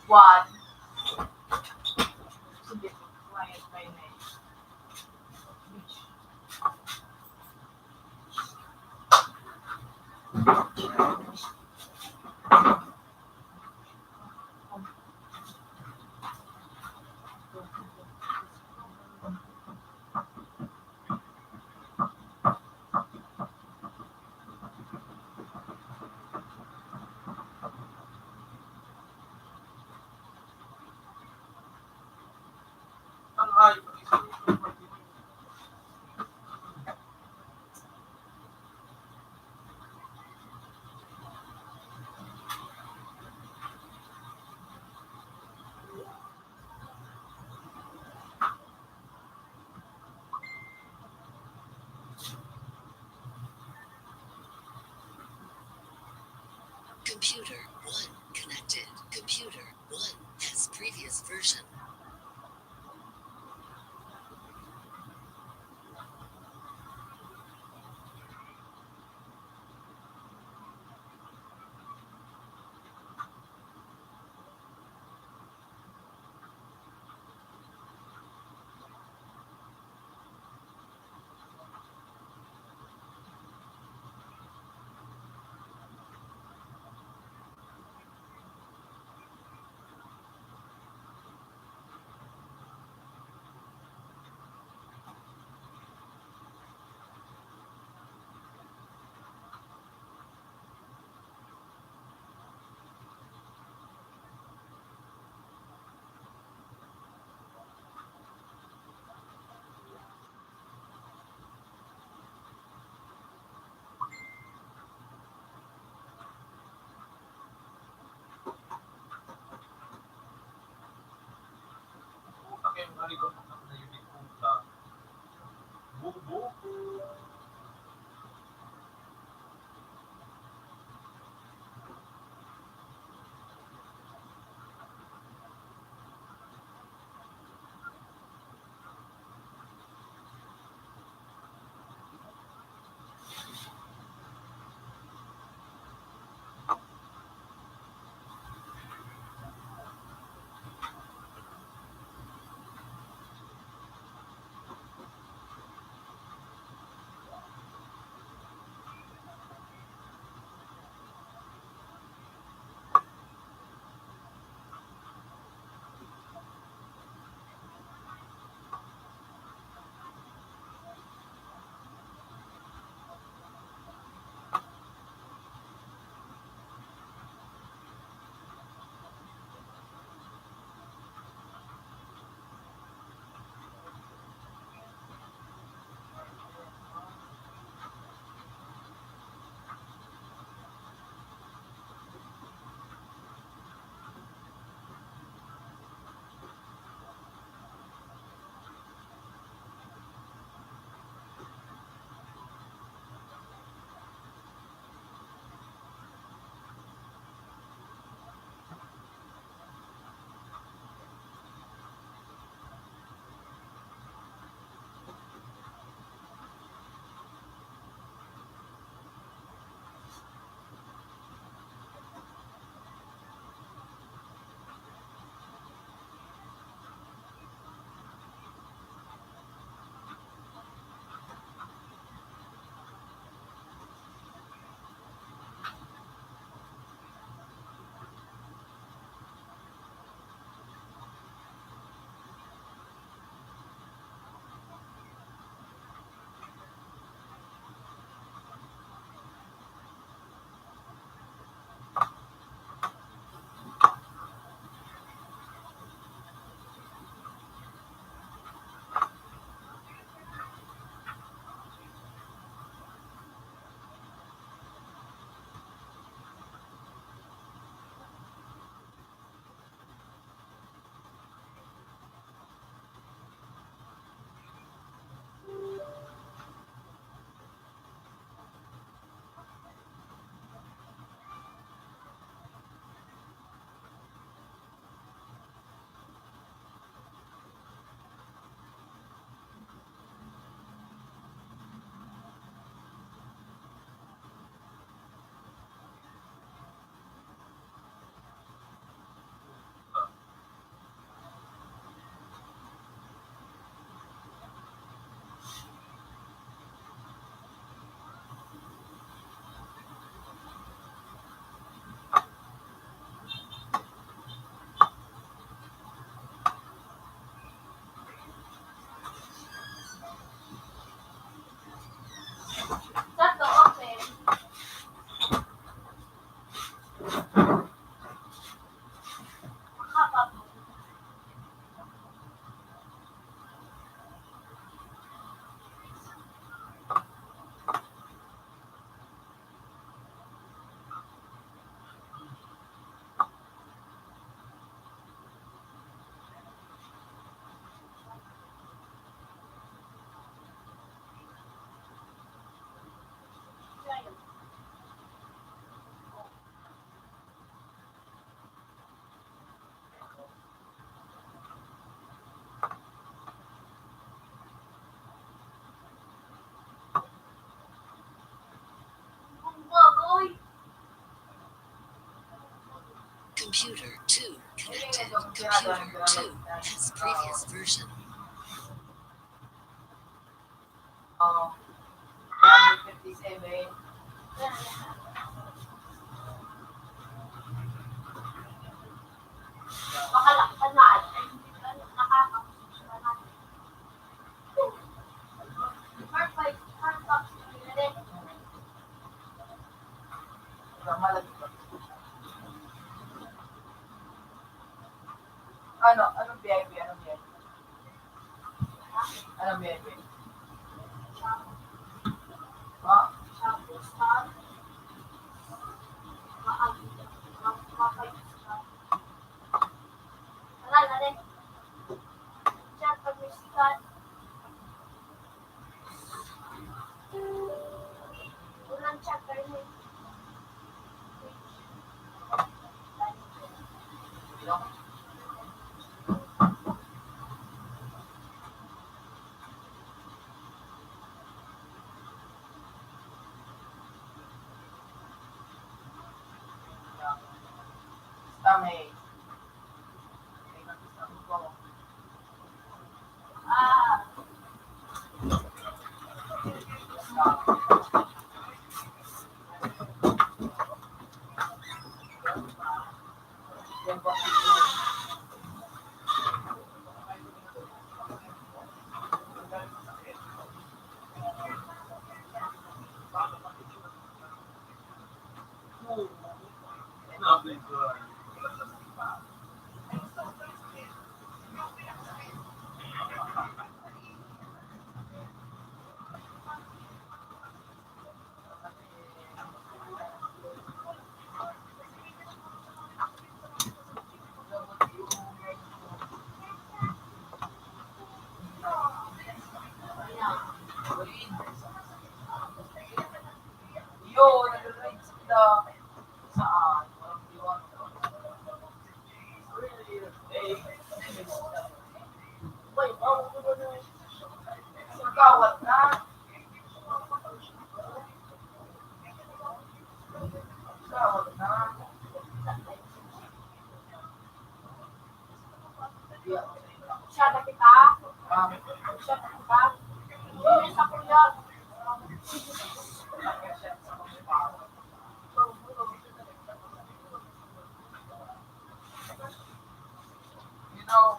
One. Computer one connected. Computer one has previous version. Computer two connected. Computer two has previous version. Ano? Anong V I P? Anong V I P? Anong V I P? Ha? Basta may, may nagsasabi ko. Yo, nag-ride sila. Saan? Walang iwan. Really? Eh, sa gawat na. Sa gawat na. Siya na kita. Siya na kita. Hindi sa kuya. You know,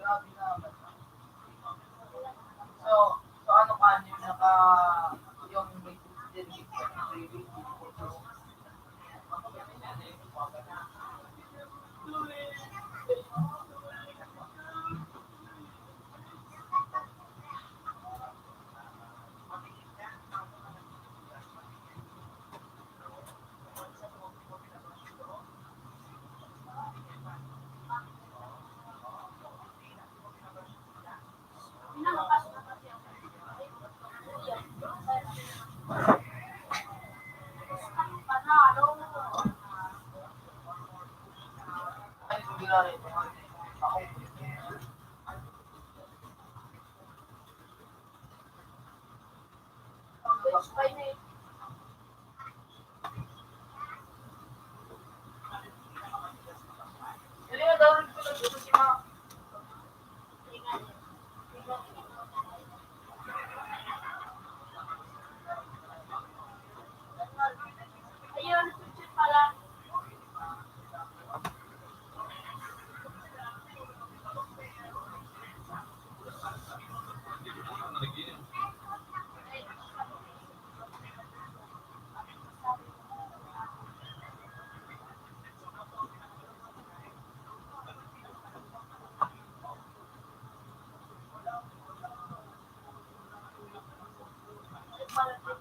Grabe naman. So, so ano ka, yung naka, yung may Ayun. Okay.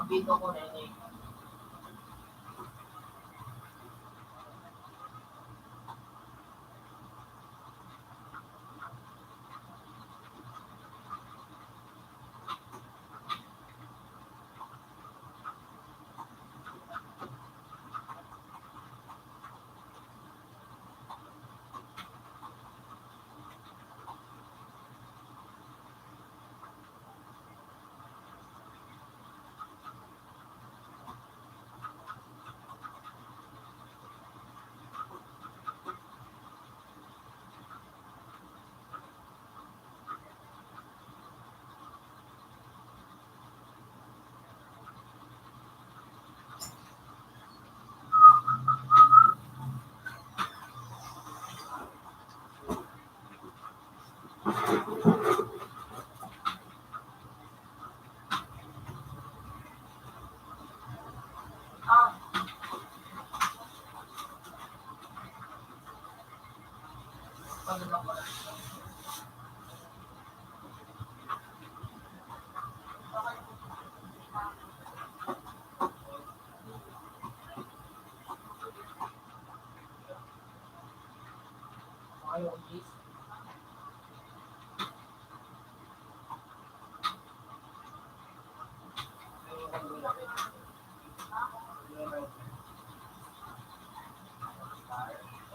Dito ko na ini.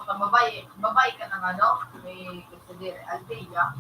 Puta, babae, babae ka ng ano? May consider, Althea.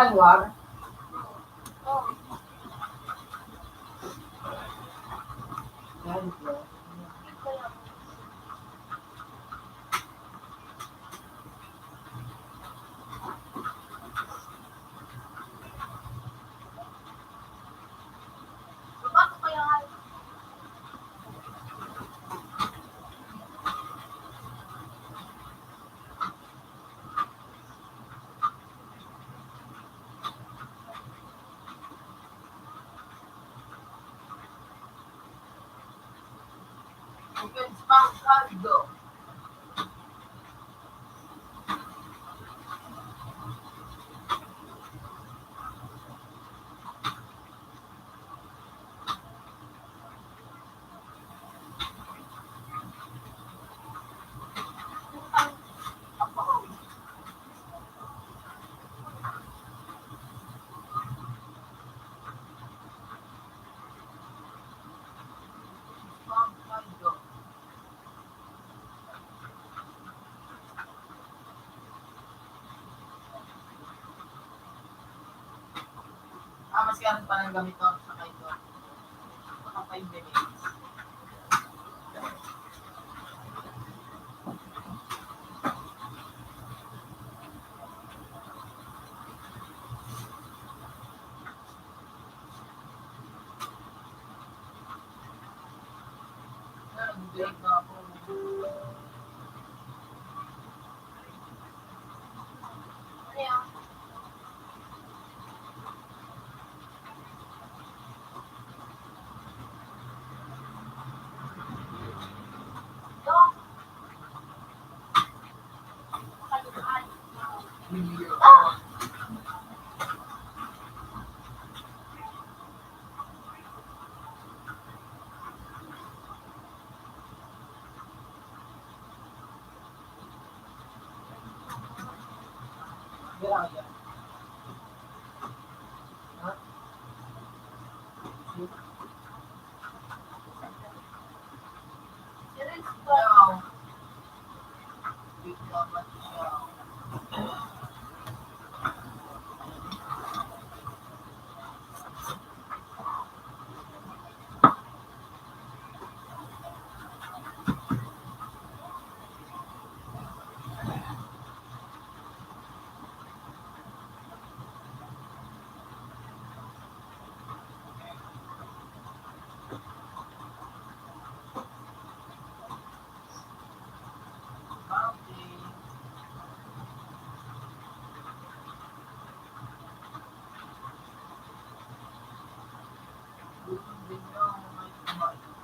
January. Ah, mas kaya pa ng gamit ko sa kayo. Mga five minutes.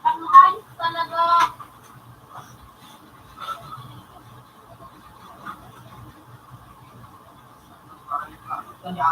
Ang ayos talaga. Kaya,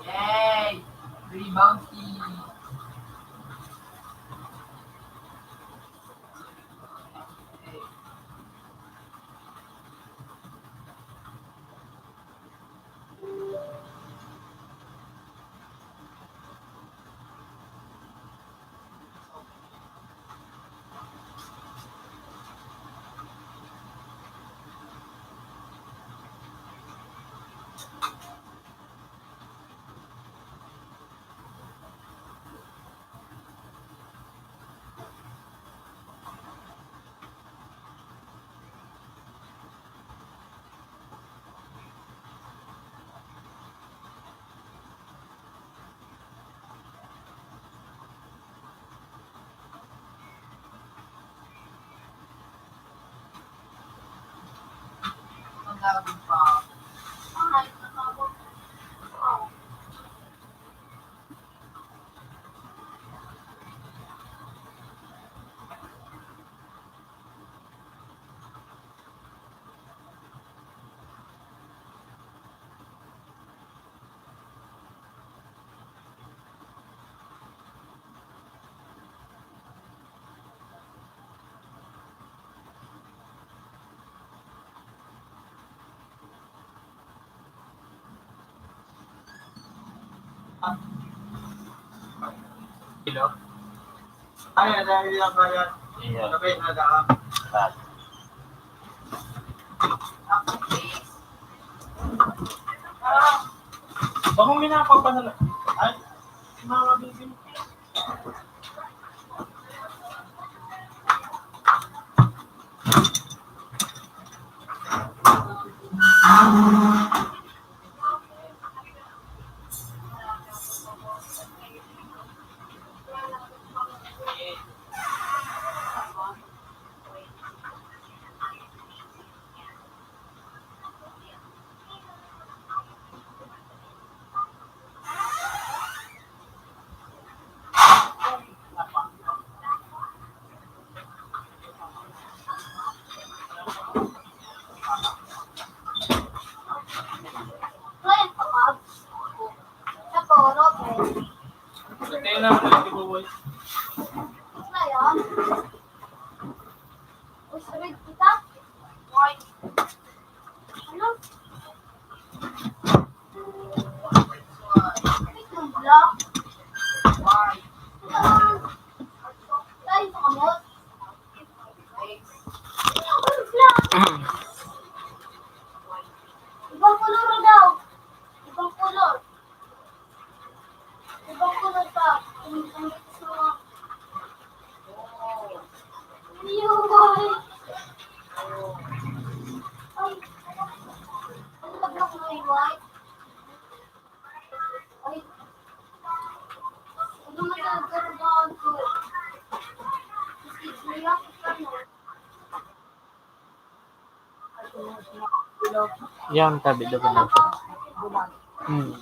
Yay! Free bounty! Hello? Ay, dahil lang kaya. Iya. Sabi na daan. Ah. Bakong minapagpanala. Ay, mga bibig. Sa poro, pwede. Sa tenga mo na, di ba, boy? Gusto yun? Gusto rin kita? Why? Ano? Ito, black. Why? Tayo sa kamot. Ibang kulor daw. Ibang kulor. Ibang kulor pa. Yung, yung gusto mo. Yung boy. Ay. Ano ba yung white? Yan, tabi doon na siya. Hmm.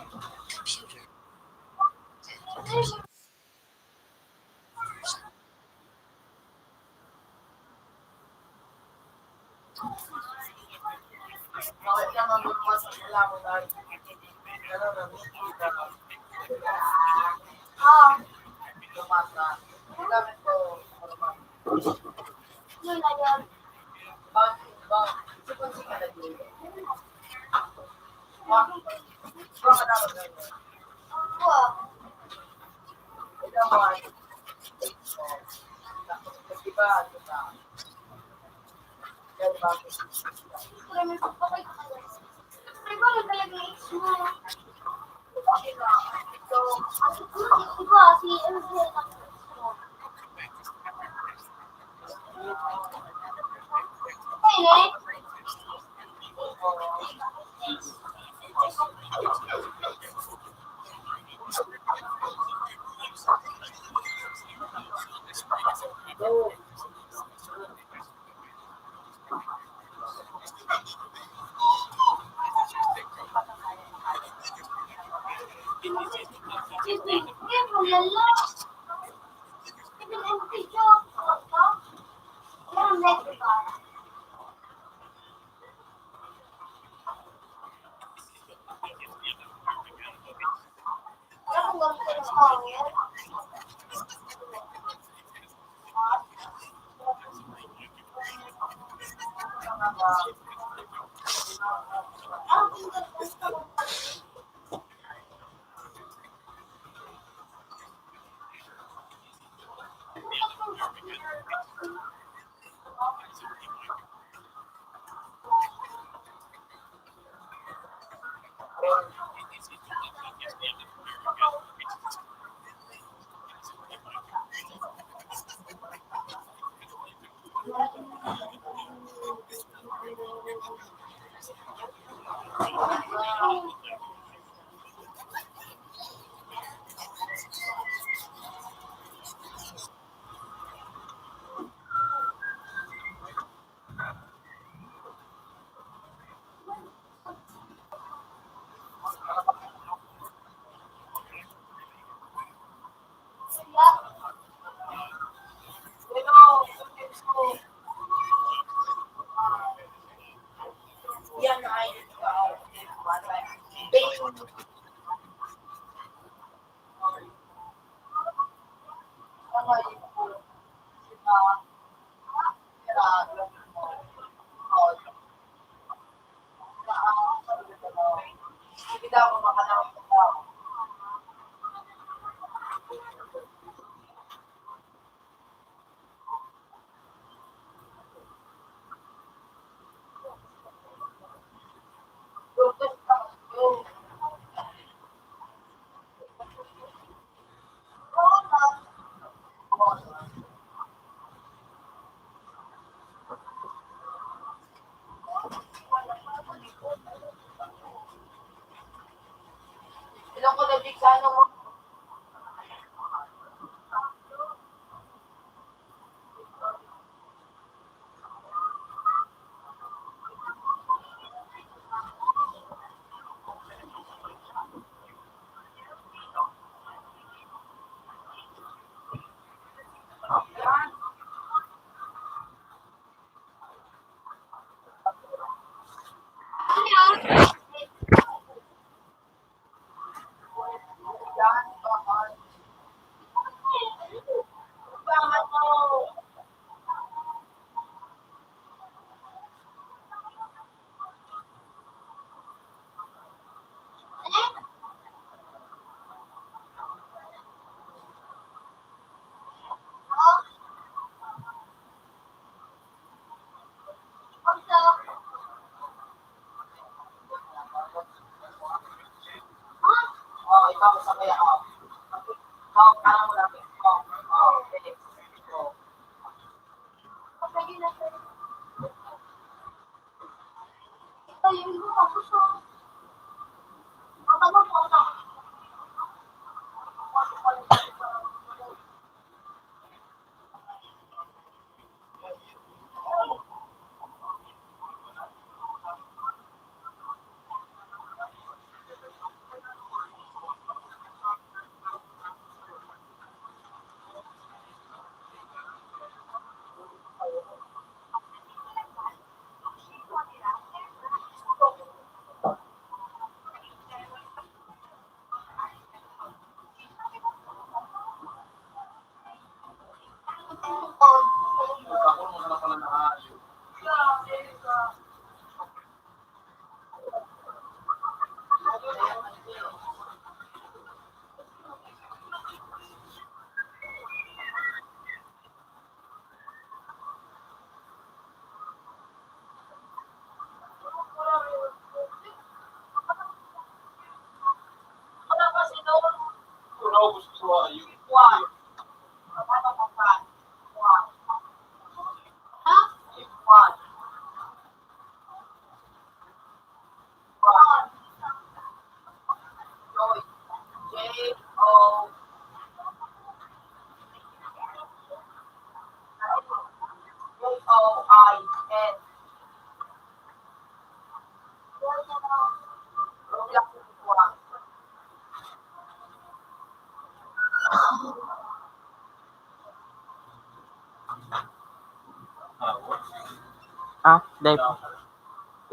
Dahil,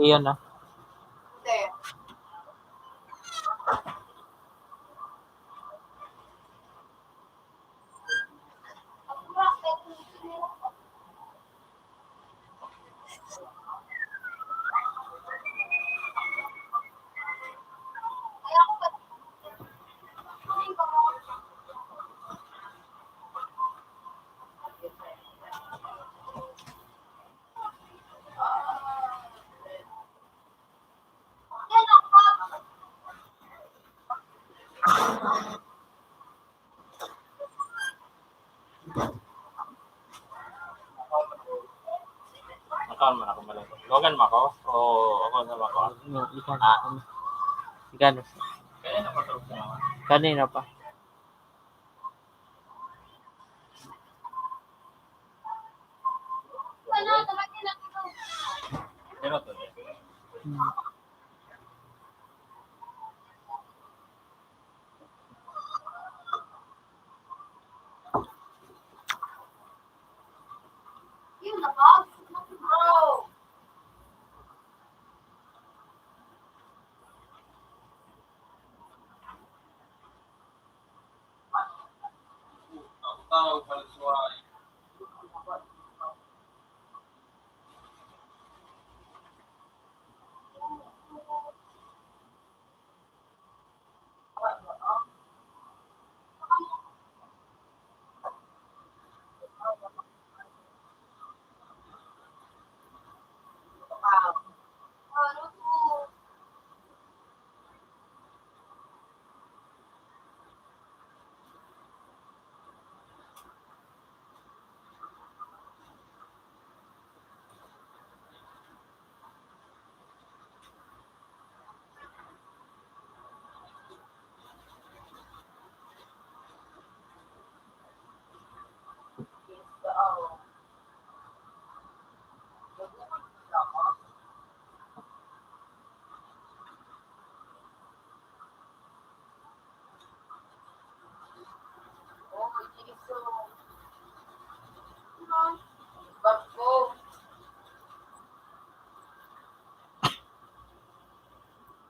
iyon na. Account man ako, malungkot. Logan mo ako? O ako sa ako? No, ikaw. Ah. Gano? Kanina pa, tulog na naman. Kanina pa. Pero to,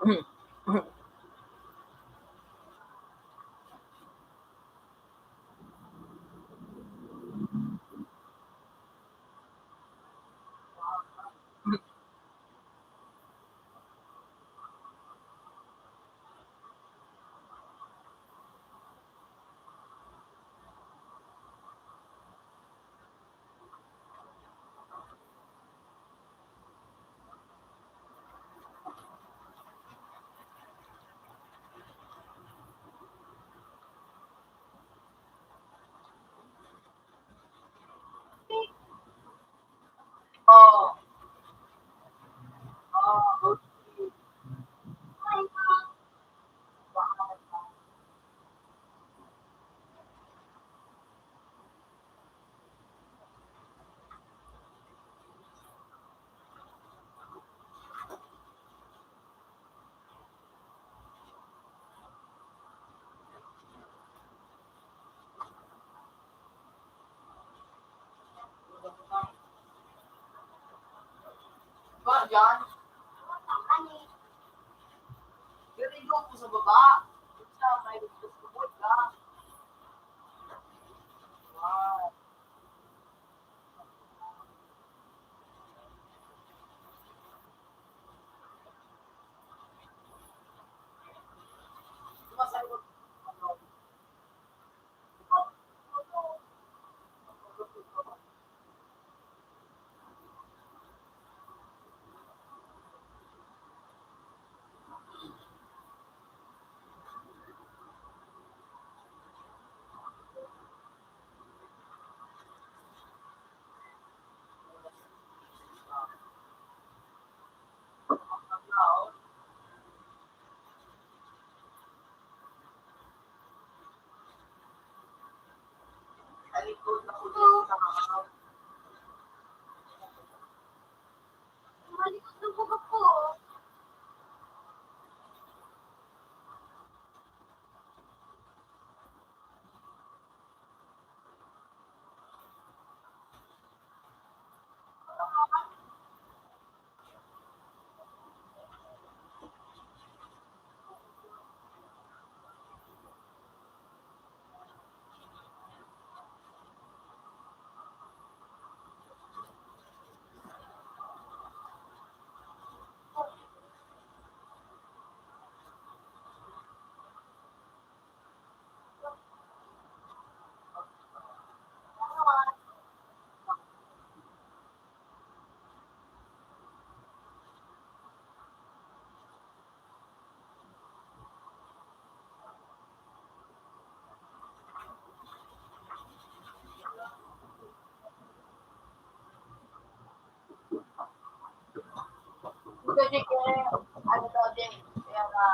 Hmm. Ba, dyan? Dito po sa baba. Sa may gusto ko ka. Wow. Kasi kaya, ano daw din, kaya nga,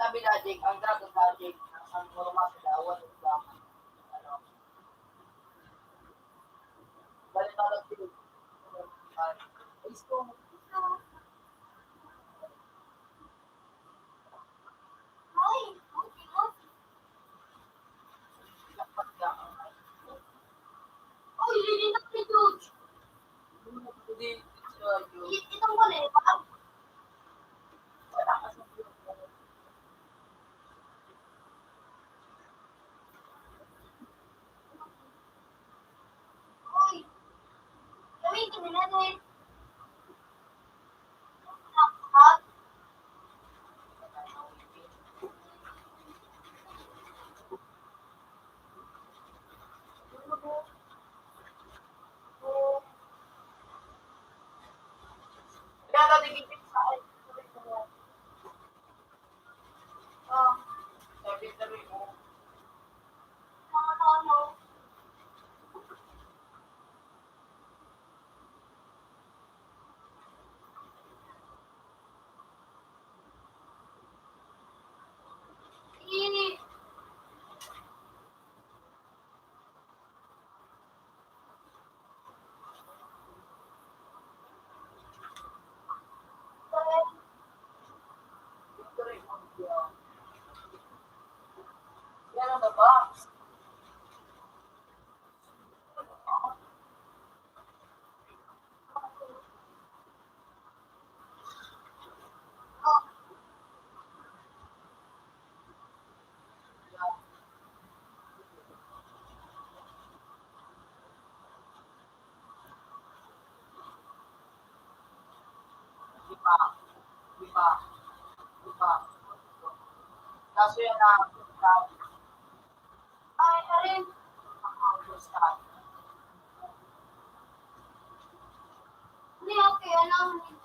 sabi natin, ang dragon natin, ang forma sa lawan, ano, balik na lang din. Ay, gusto mo. Di ba? Di ba? Di ba? Kaso yan na, ay, arin. Hindi, okay, ano, hindi.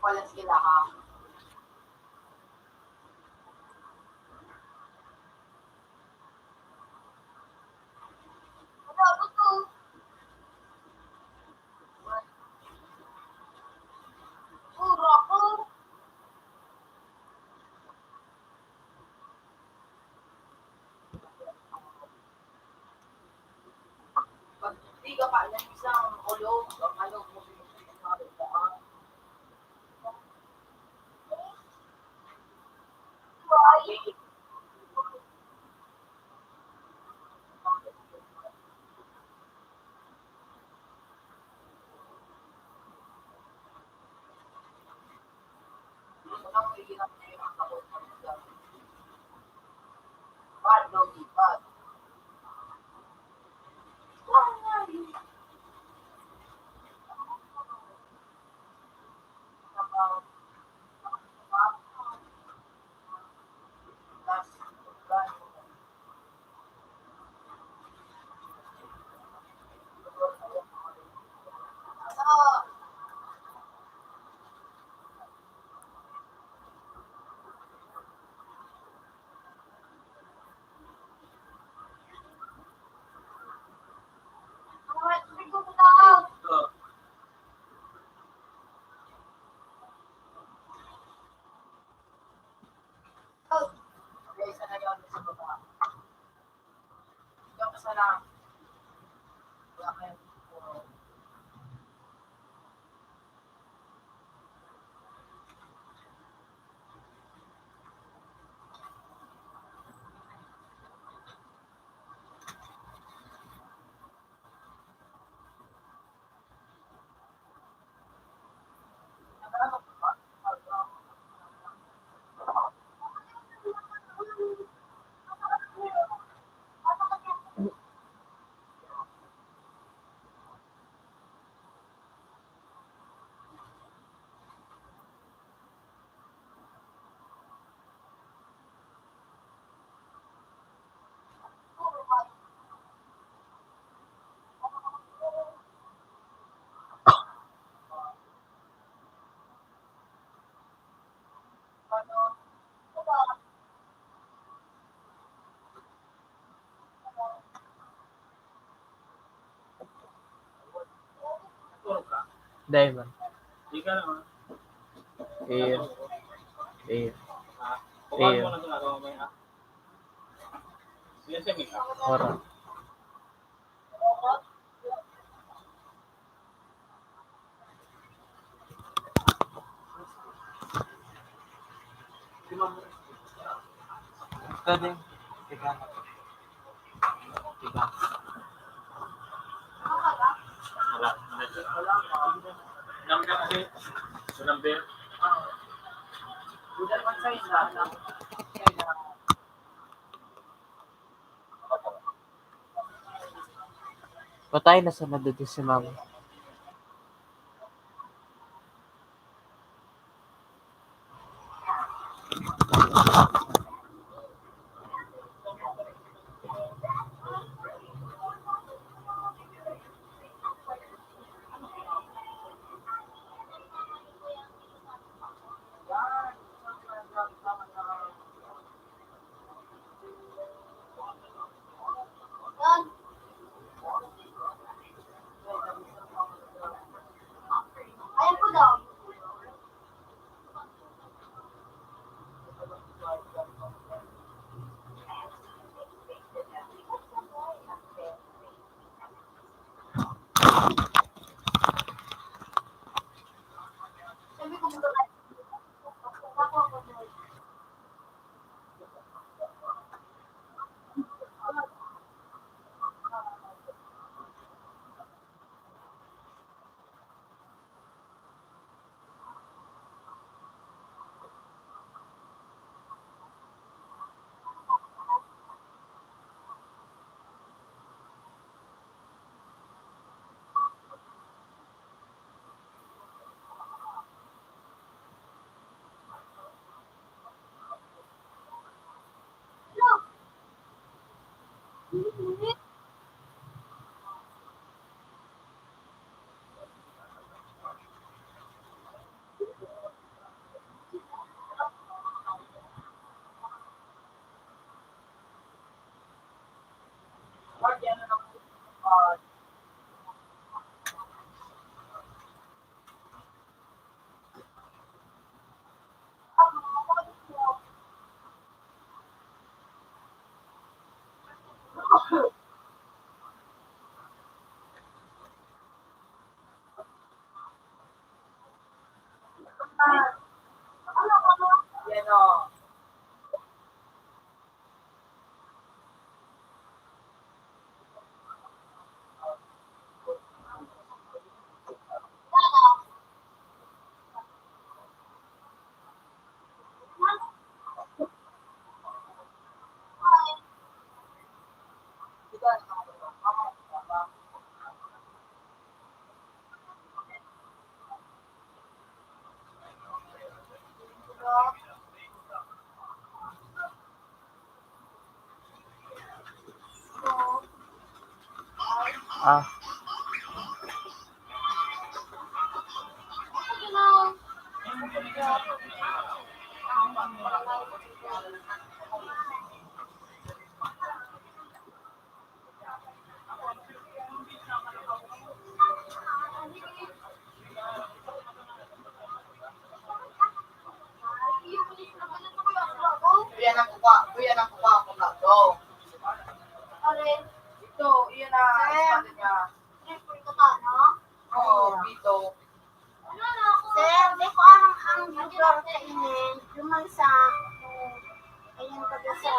Pala sila, ha? Pag di ka pa ng isang ulo, ang ano, Diamond. Iyo. Iyo. Iyo. Ora. Pwede. Teka. Teka. Wala. Wala kasi. Walang bill. Patay na sana dito si mama. Ah. Kuya, nagkukuha, kuya, nagkukuha ako na to. Ito, iyan na, sir, sabi niya. Triple ka pa, no? Oo, pito. Sir, di ko aram ang lugar kaini, duman sa, ayan, pag sa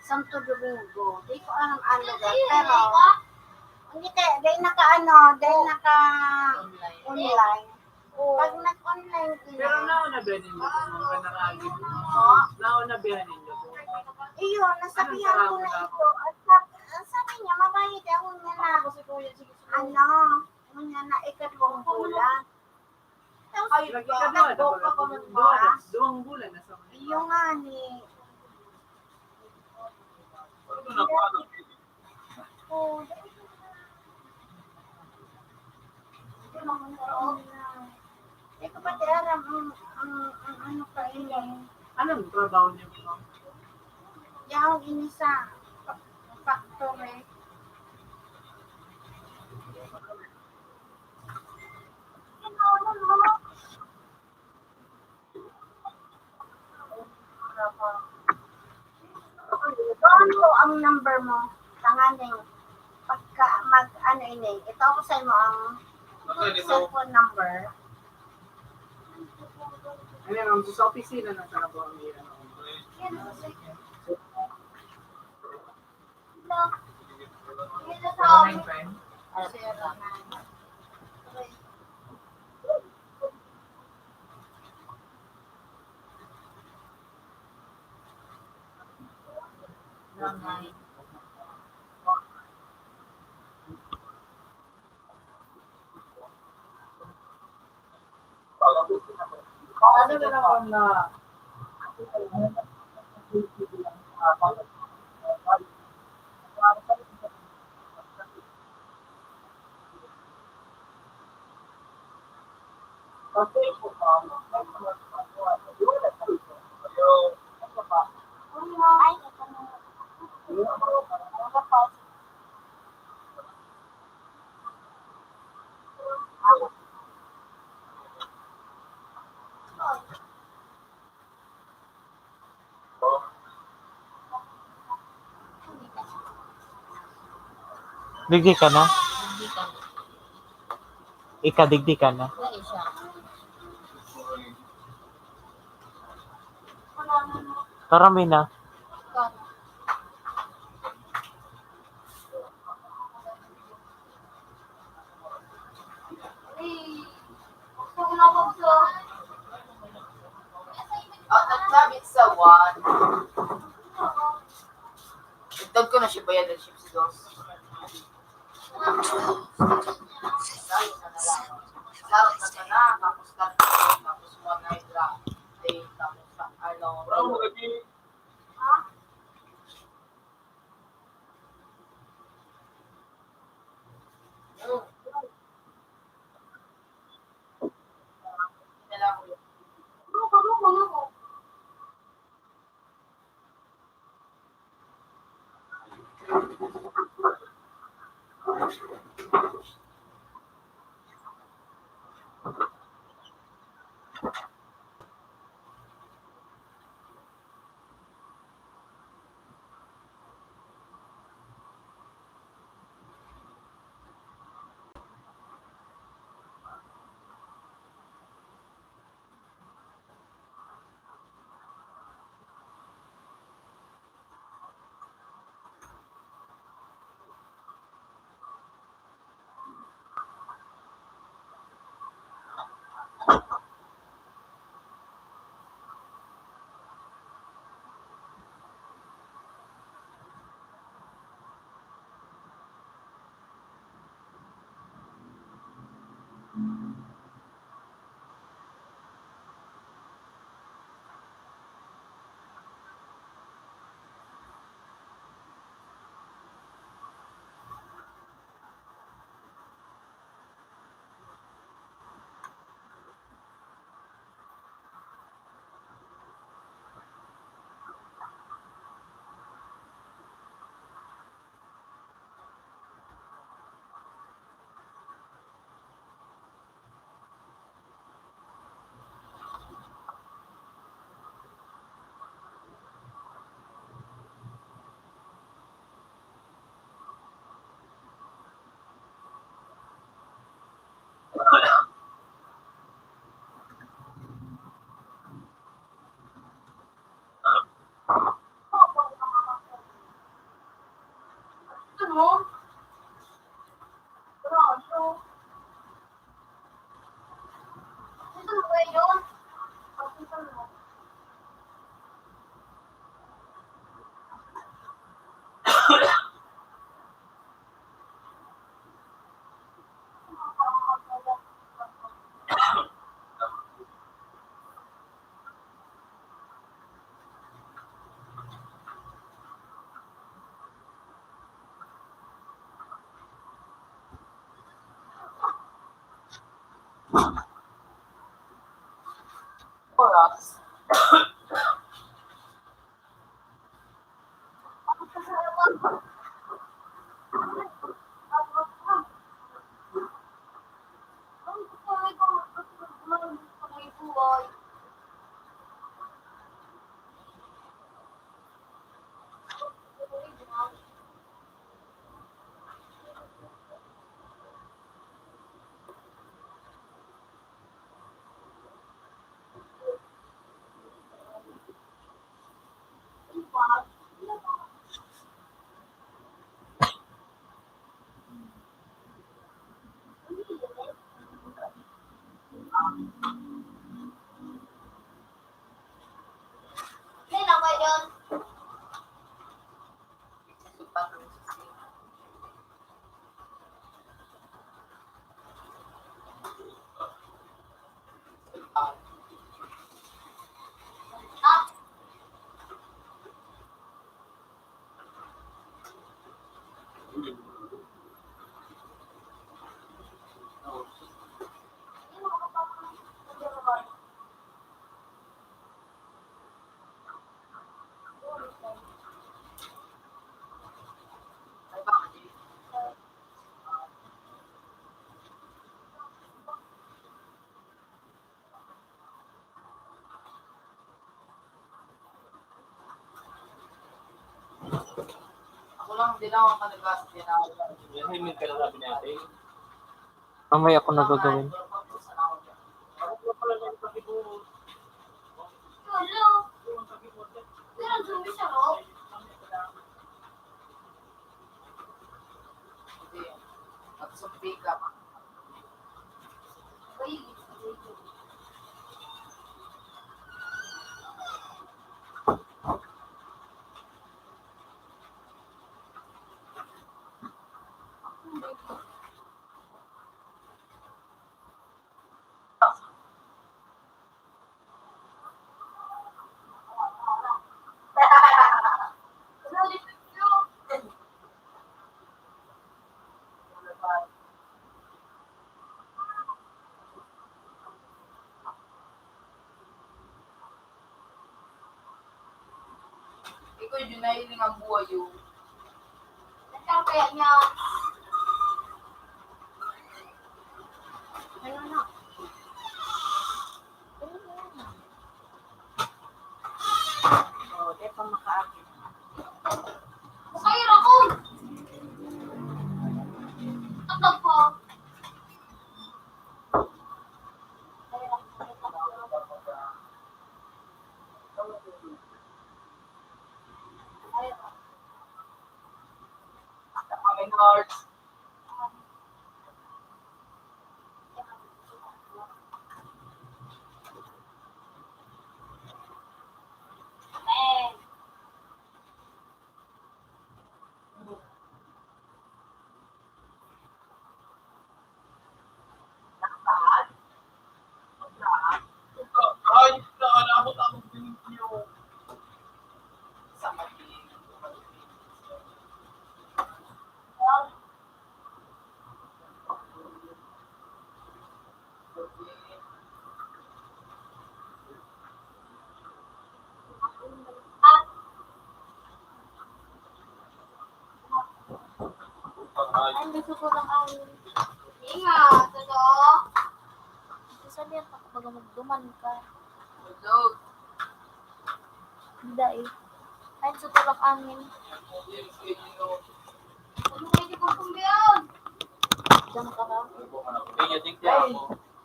Santo Domingo. Di ko aram ang lugar, pero, hindi kaya, dahil naka, ano, dahil naka online. Pag nag-online ka na. Pero nauna ba ninyo kung ano nakaagid mo? Nauna ba ninyo kung Iyo, nasabihan ko na ito. At sab-, ang sabi niya, mabayad ako niya na. Ano, niya na ikadwang bulan. Tapos, Ay, ikadwa na ba? Duwa na, duwang bulan na sa mga Iyo nga ni. Ano na ba? Oh, dai ko pati aram ang, ang, ang ano pa ini. Anong trabaho niyo, ma'am? Yaon ini sa fa-, factory. Ano ang number mo? Tanganing pagka mag-ano ini, ito ako sa imo ang cellphone number. Ano, ma'am, sa opisina na sana po ang ano. Yan, sir. Digdi ka na? Ika, digdi ka na? Karami na. Ah, nagkabit sa one. Itad ko na siya, bayad ang chips dos. Sarap na sana. Tapos tatlo, tapos one night lang. Day, tapos sa, ano, Oras. Ako lang, hindi lang ako talaga sa ginagawa. Yan, hindi ka lang sabi natin. Mamaya ako na gagawin. Hello. Pero ang sabi siya, oh. Hindi. Magsumpi ka. Ikaw, yun na yung mga buhay yun. Nagkakaya niya. Ano na? Oh, di pa makaakit. Masaya ako. Ang gagawin. Ay, gusto ko lang ang... Ingat, totoo. Sabi ang baga magduman ka. Tulog. Hindi eh. Ay, sa tulak angin. Ano kayo di kong kumbiyan? Diyan ka ba? Ay,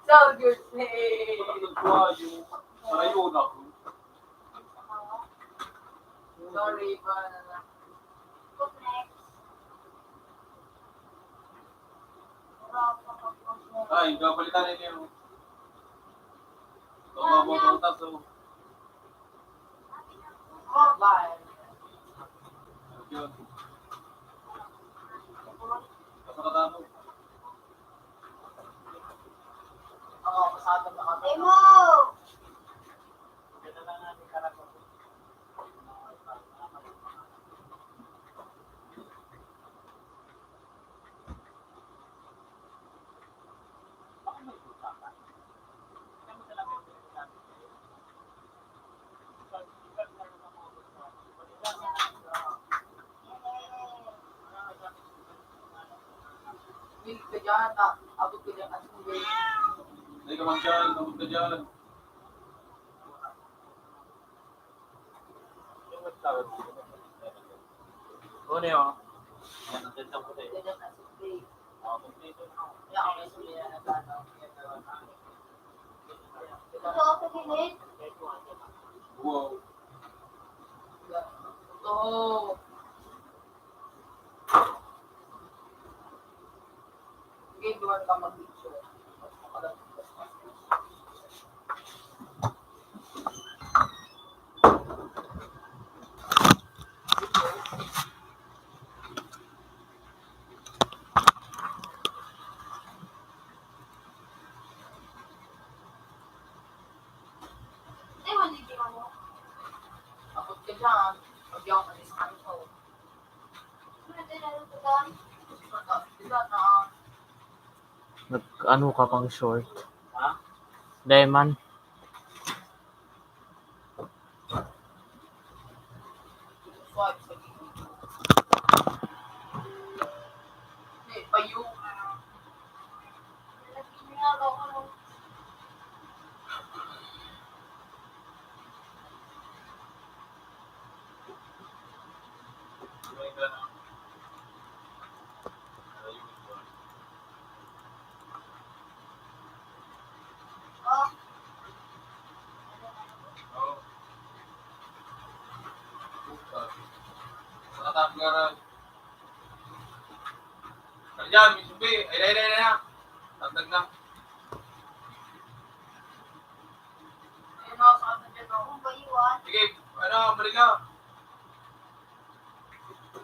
soldiers, hey! Sorry, banana. Ay, kapalitan ninyo. Ito, mga butas, oh. Yun. Basta ka tayo. Oo, pasado na kami. Emo! Hindi ka dyan, ah, abot ka dyan, at hindi. Hindi ka man dyan, abot ka dyan. Ano yun? Yan, ang ganda ko na yun. Wow. Ito. Sige, duman ka mag-picture. Ay, mali, di ba mo? Takot ka dyan. Pag di ako pati sa kanto. Nag-ano ka pang short? Ha? Diamond. Diyan, may subi. Ay, ay, ay, ay, ay. Tagdag na. Ayun, oh, sa atin dyan, oh. Ang bayuan. Sige, ano, balik ka.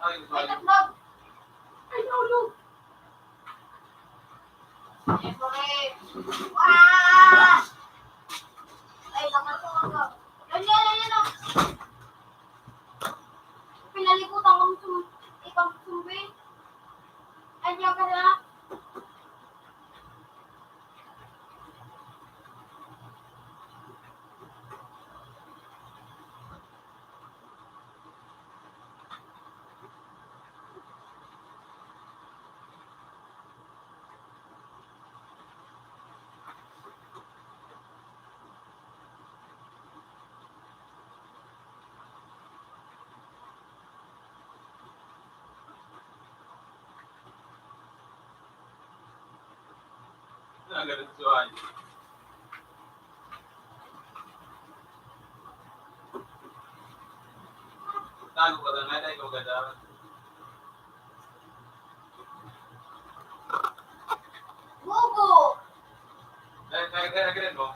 Ay, sorry. Ay, tagdag. Ay, naulog. Ay, sorry. Ah! Ay, nakatulog ako. Yan, yan, yan, yan, oh. Pinalikutan kong sum-, ipang sumbi. Ay, diyan ka na. Nagadiretsuhan. Tago ka na nga, dahil kung ganda. Bubo! Dahil, dahil, dahil, dahil mo.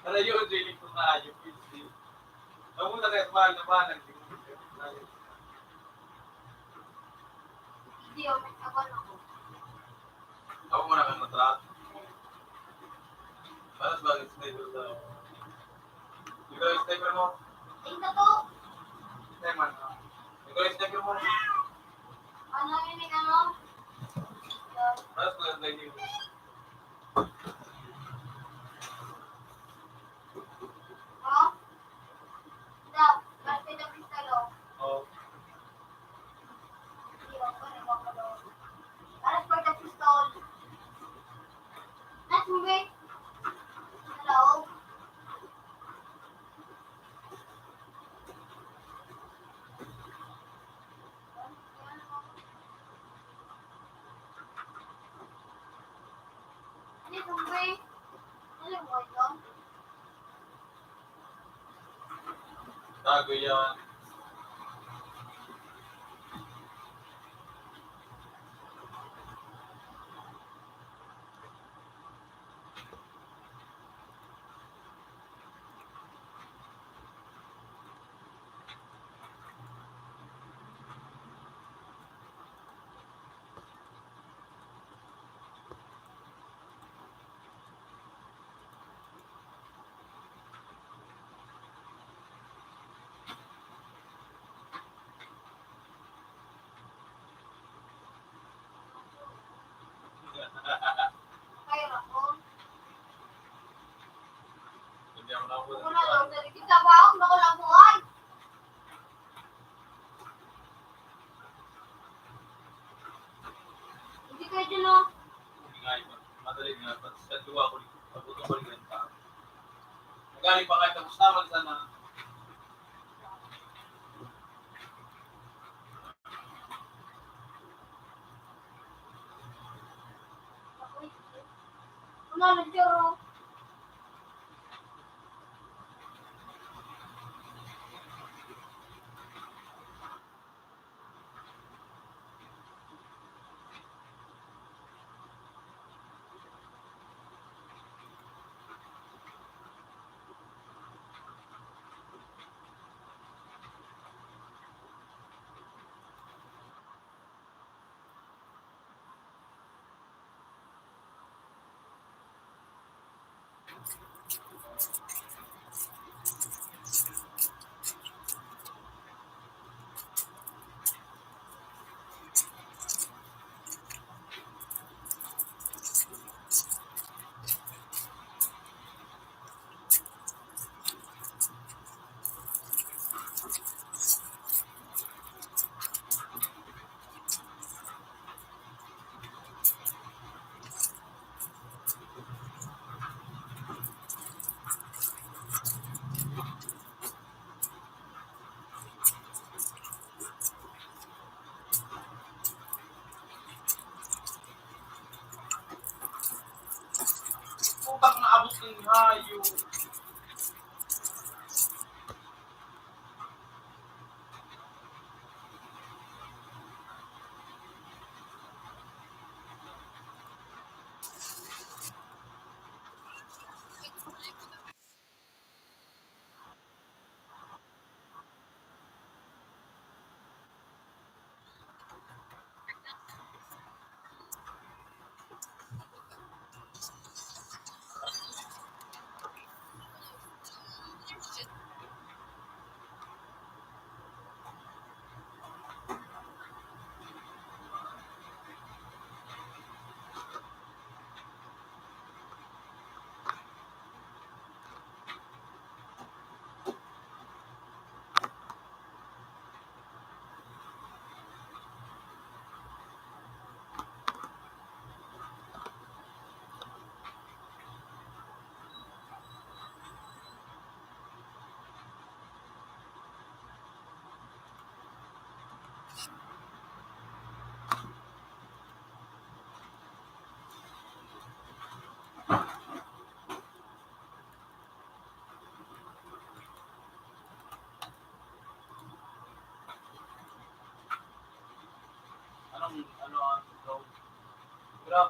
Ano yun, Jelly? Kung tayo, P C. Ang una kayo, mahal na mahal ang Jelly. Hindi, oh, may kawan ako. Ako muna kang matrat. Para sa bagay, sa may gusto. Ikaw yung sniper mo. Ito to. Hindi man. Ikaw yung sniper mo. Ano yun, yung ano? Mas maganda yun. Oh? Daw, basta yung pistol, oh. Oh. Alas for the pistol. Nas mo, be? Sa loob. Hindi mo, be. Alam mo ito? Tago yan. Kaya ako. Hindi ako nakuha. Wala lang, dali kita ba? Ako na ko lang buhay. Hindi kayo dyan, oh. Hindi nga, iba. Madali nga. Pag sa duwa ko, pag-utong ko rin ka. Magaling pa kahit ang summer sana. Wala, nagtiro. Utak na abot ng hayop. Anong, ano ang road? Grab.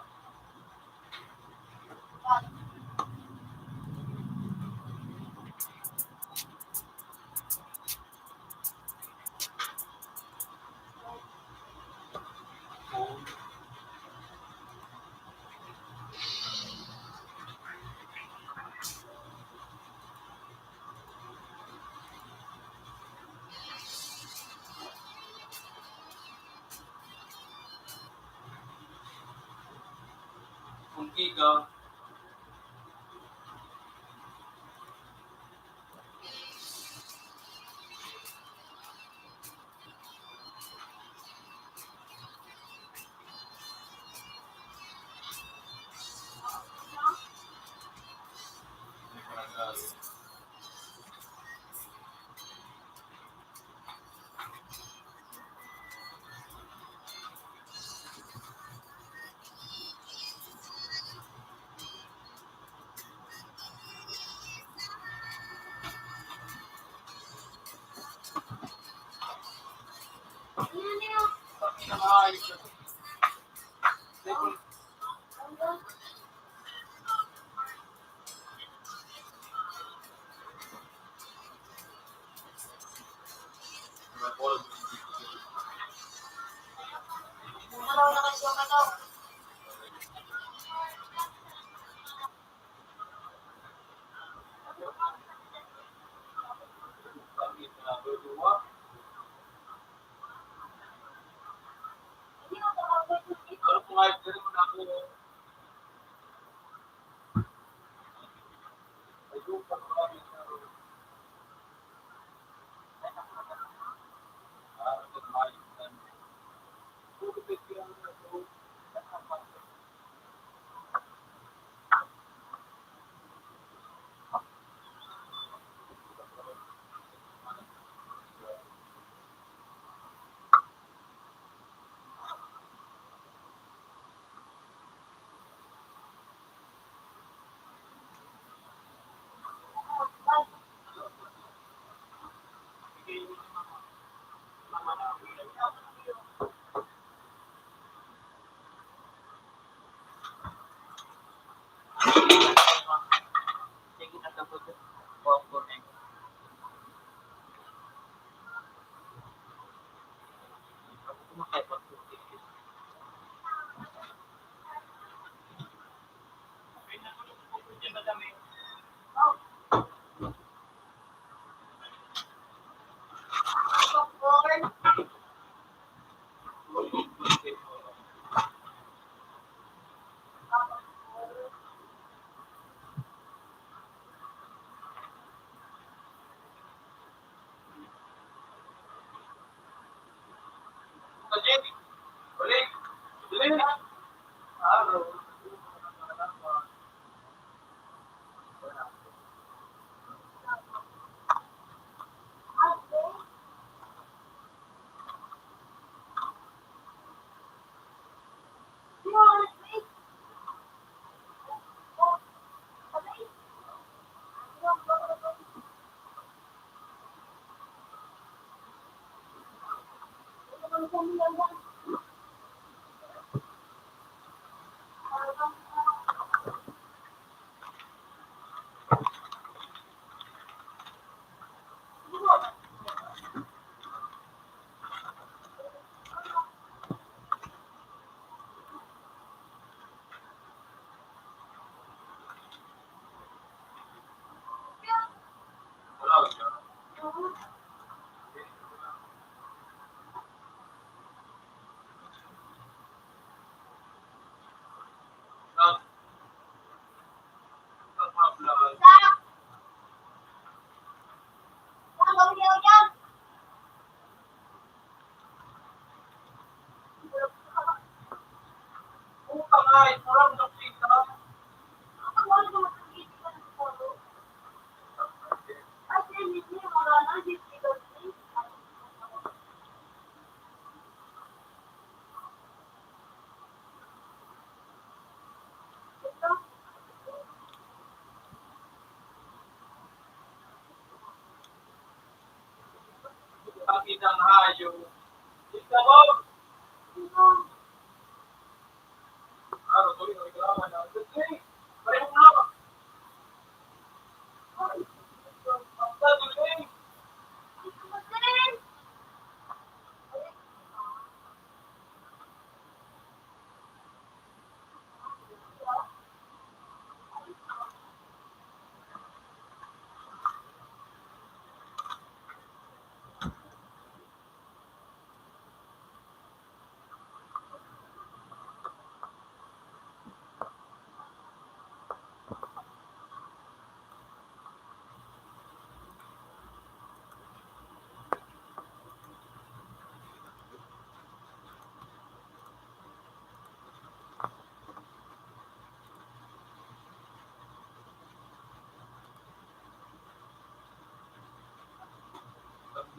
Ika.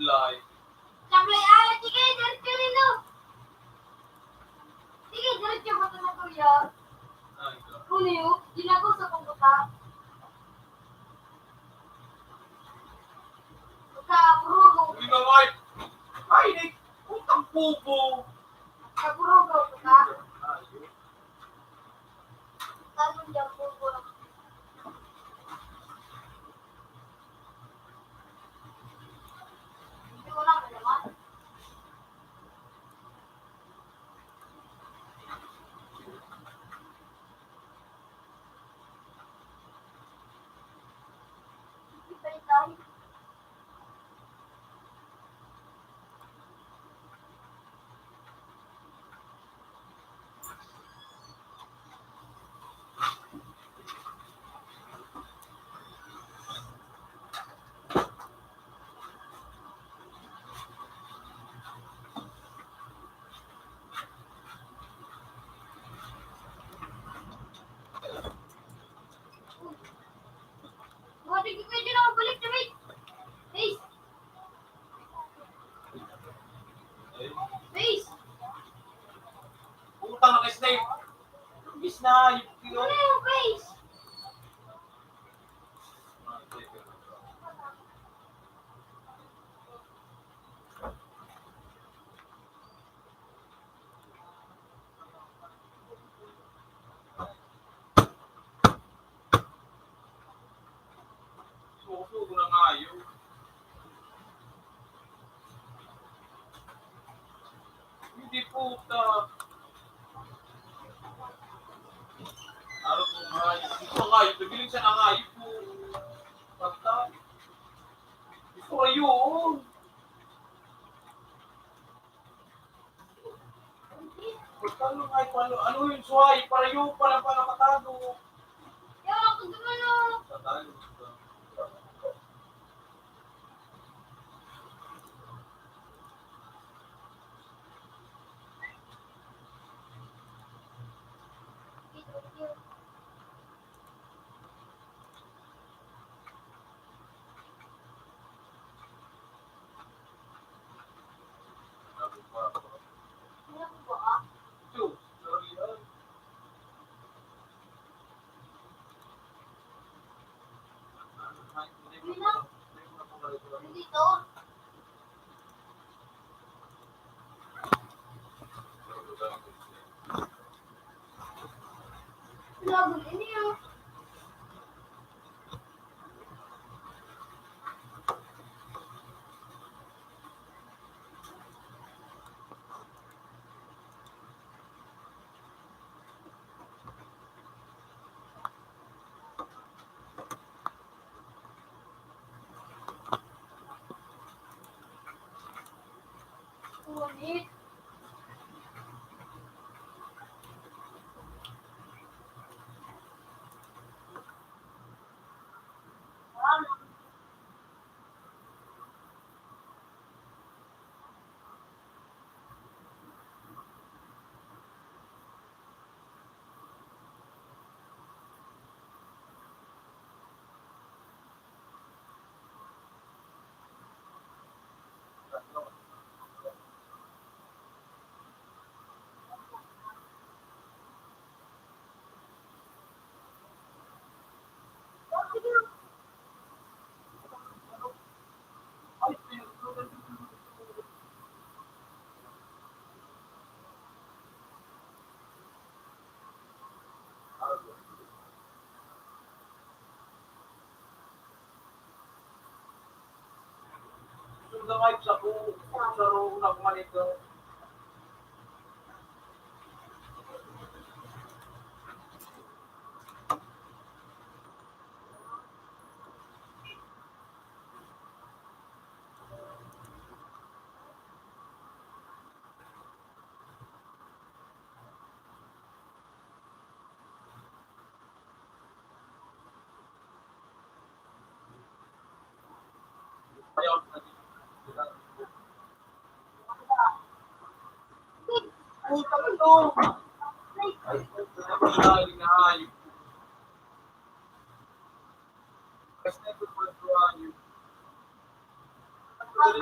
Lai. Sablay, ay, sige, diretso rin, no? Sige, diretso ba ito na, kuya? Ay, ito. Kuya, ginagawa sa pagbuta. Sa burugo. Hindi na, ay. Ay, di. Utang pupo. Sa burugo, buta. Ay, yun. Tanong niya po, po. Hindi ko lang alam. Hindi pa yung tayo. Pwede ko kayo na balik na, mate. Peace. Peace. Putang na ka, Snake. Bis na, yun. Ano yung peace? Sugo-sugo na nga yun. Hindi, puta. Araw ko nga yun. Gusto nga yun. Nabiling siya na nga yun. Puta. Gusto ko yun. Pagkano nga ipalo-, ano yung suway? Para yung pala, pala makatago. Yawa ko naman, oh. Sa tayo. Ngunit, Puta na to. Ay, puta na to. Basta ito, puta na to. Ay,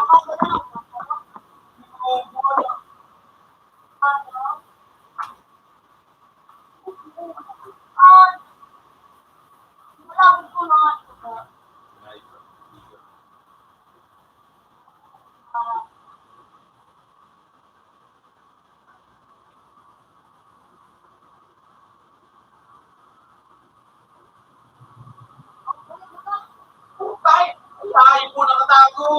ay, po nakatago.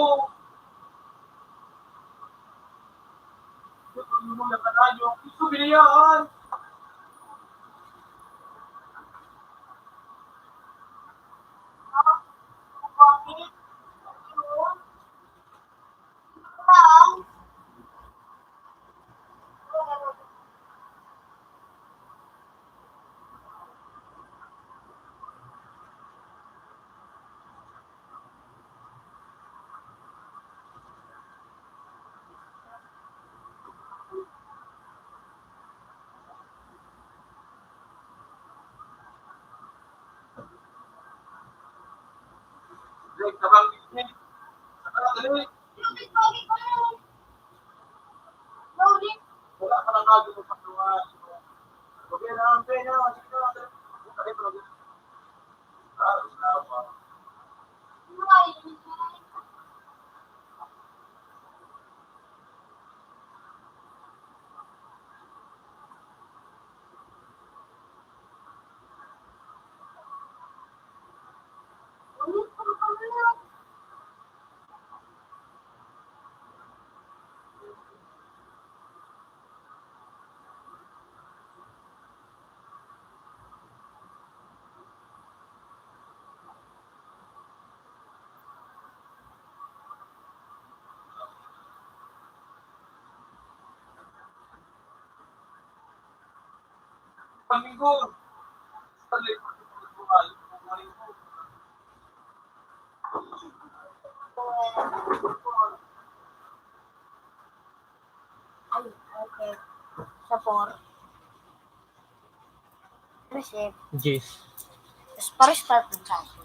Ito yung mga kanayo. Gusto binayaan. Pangingkod. Ay, okay. Sa four. Receive. Yes. Tapos pa-restart ng chat.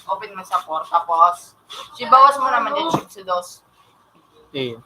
Open mo sa four, tapos, sibawas mo naman yung shift sa dos. Iyo.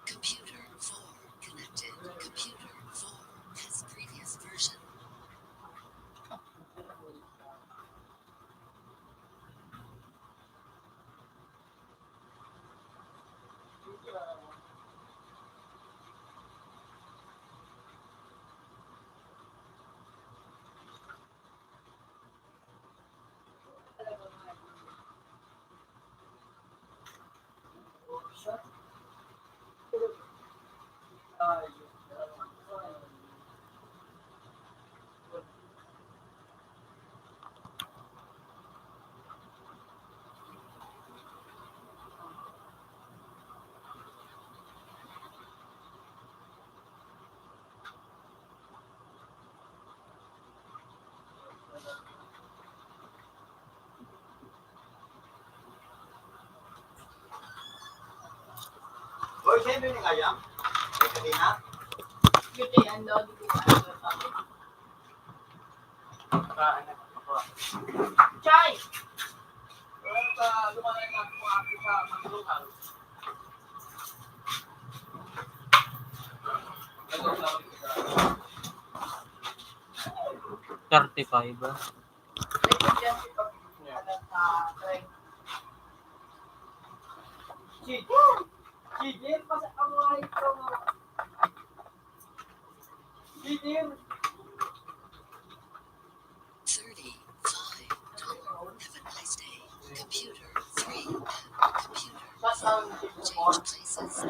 Computer four connected. Computer four has previous version. Oy, sino yung ayam? Ay, kanina? Yun, eh, ano, di ko alam. Chai! Thirty-five, ah. Thirty-five. Have a nice day. Computer three. Computer four. Change places.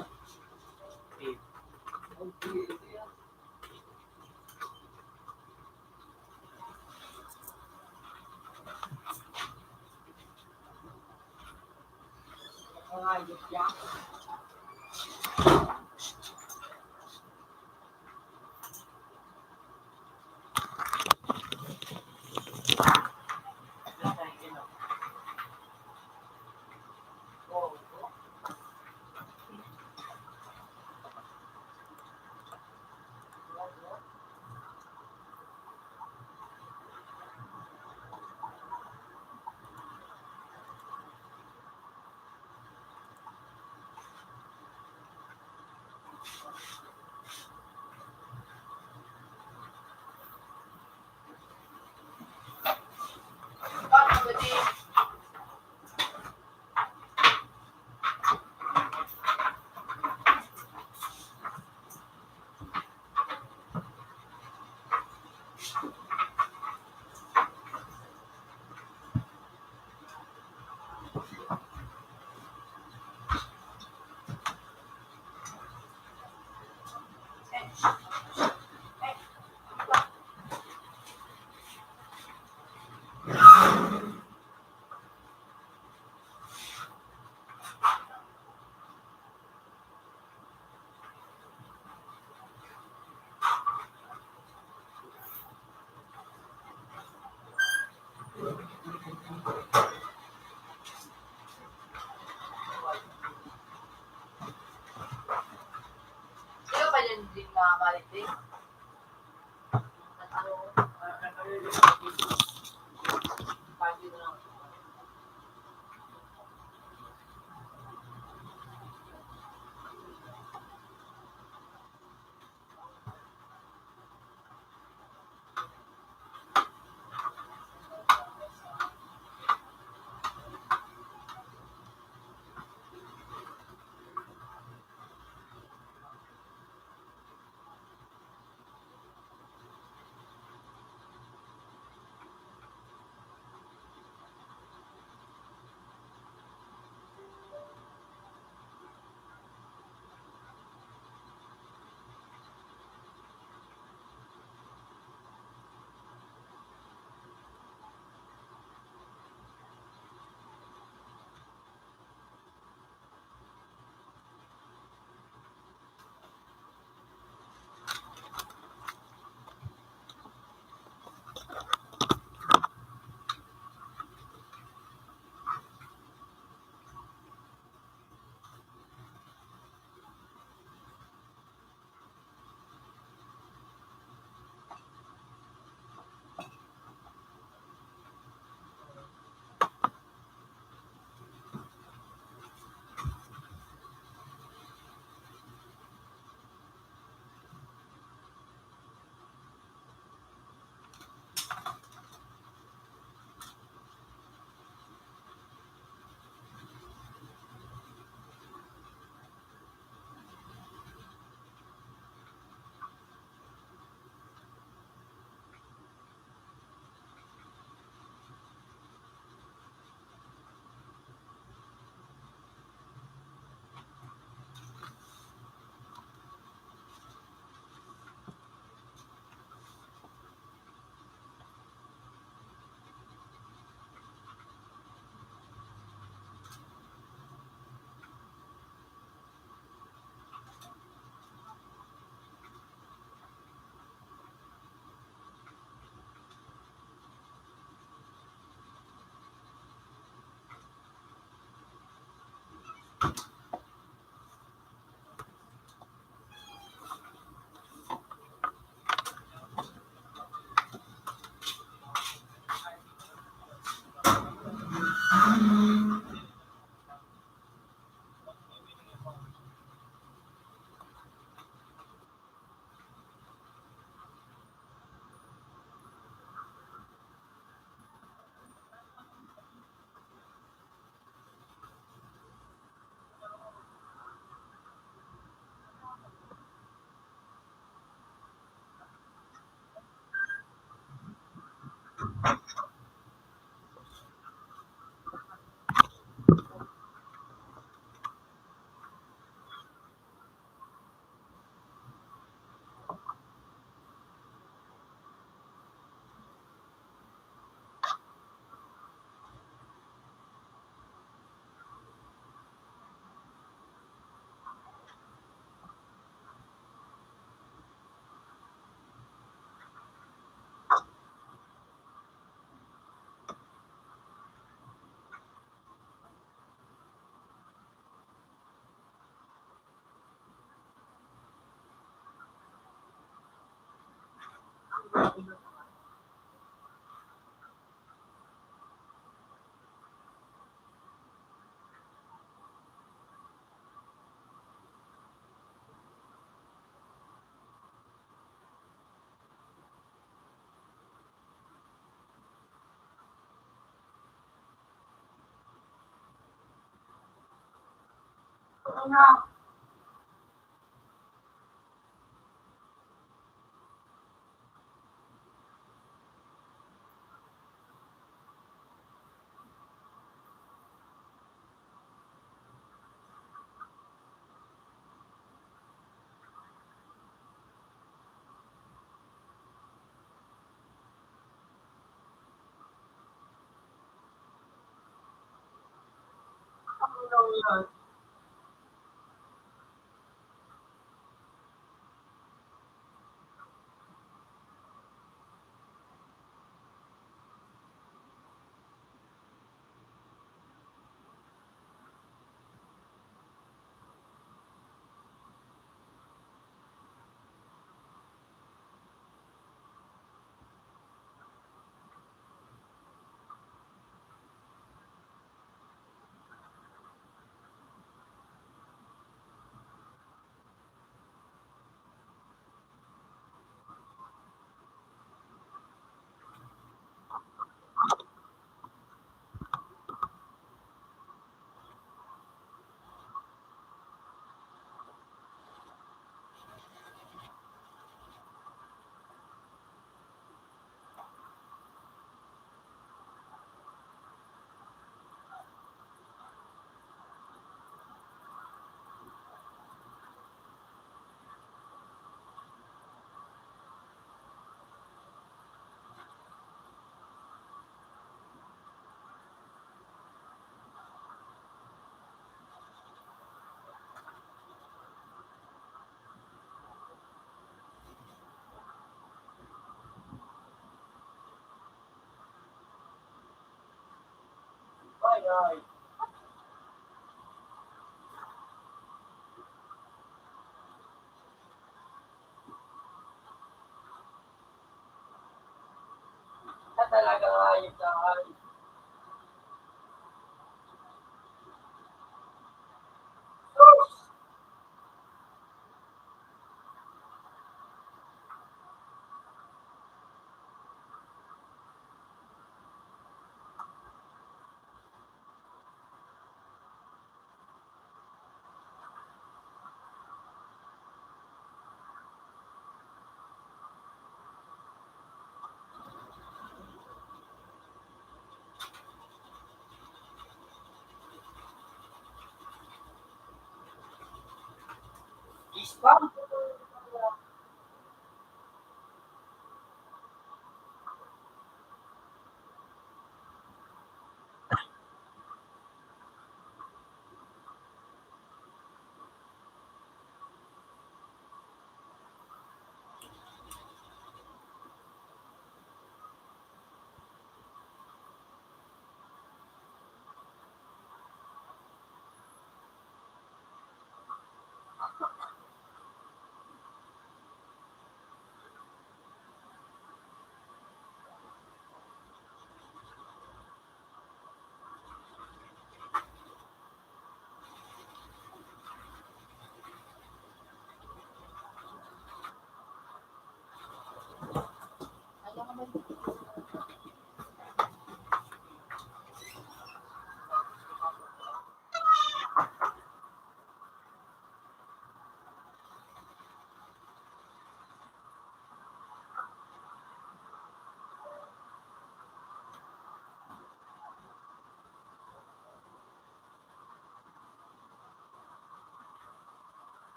Talagang hayop na hayop.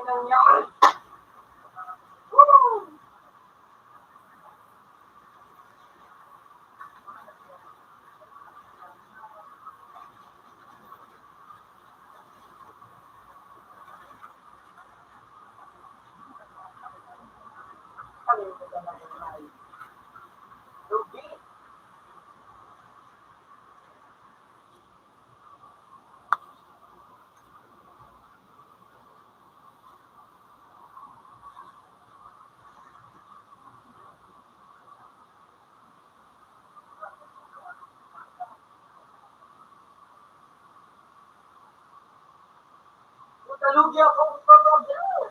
Nangyari. Woo! Talugi ako, talugi ako.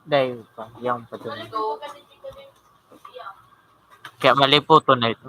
Dai pa, yaon pa dun. Kaya maliputon na ito.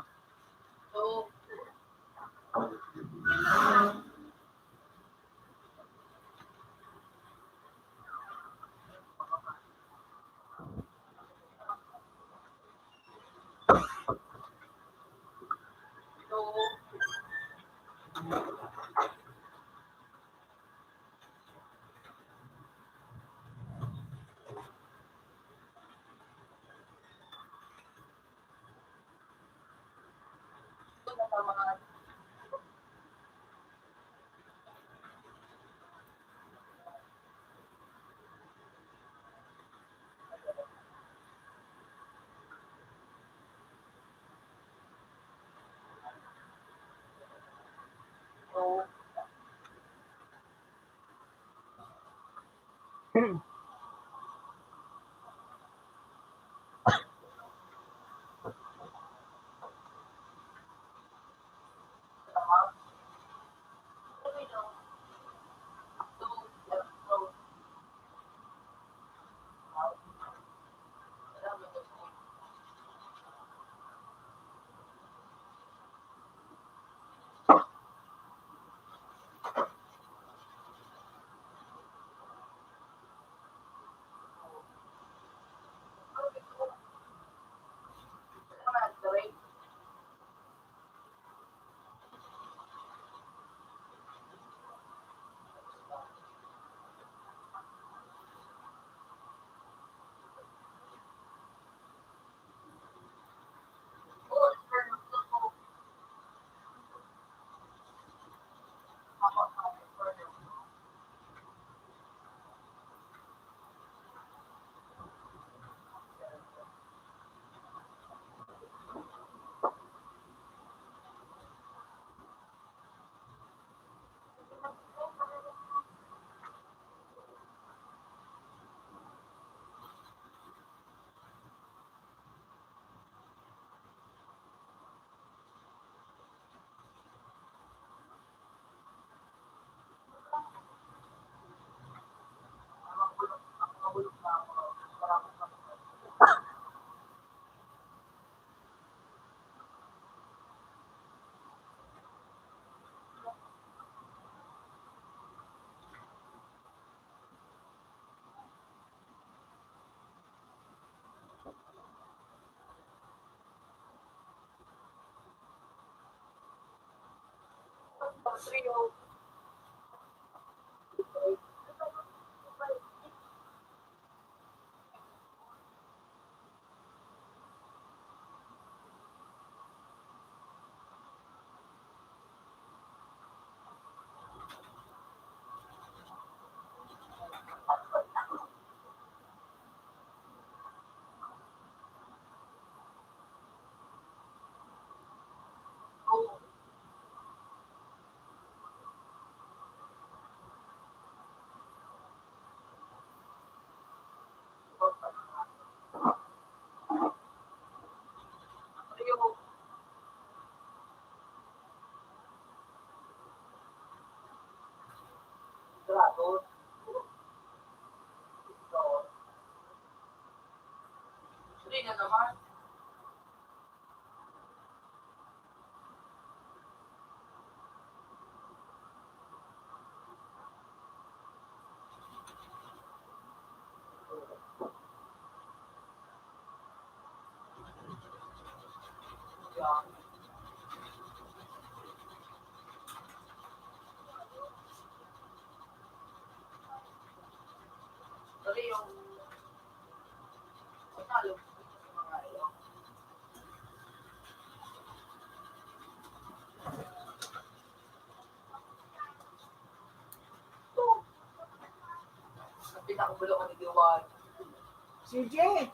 Sige.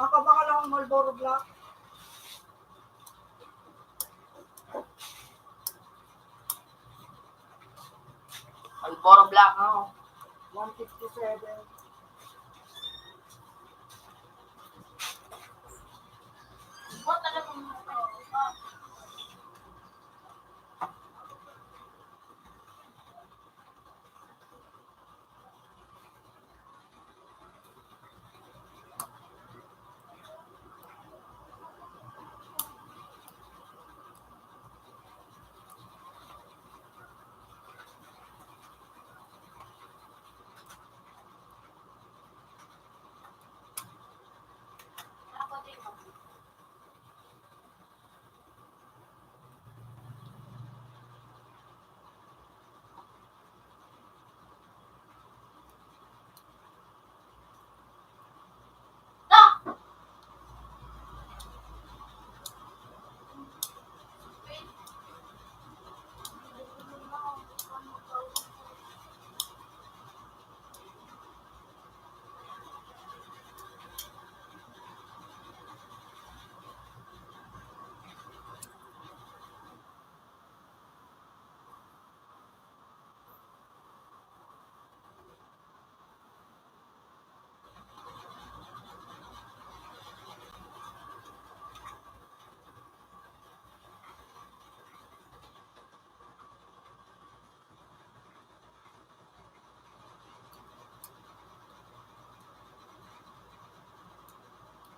Ang kabakal akong Marlboro Black. Marlboro Black, oh. One fifty-seven.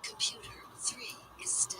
Computer three is still.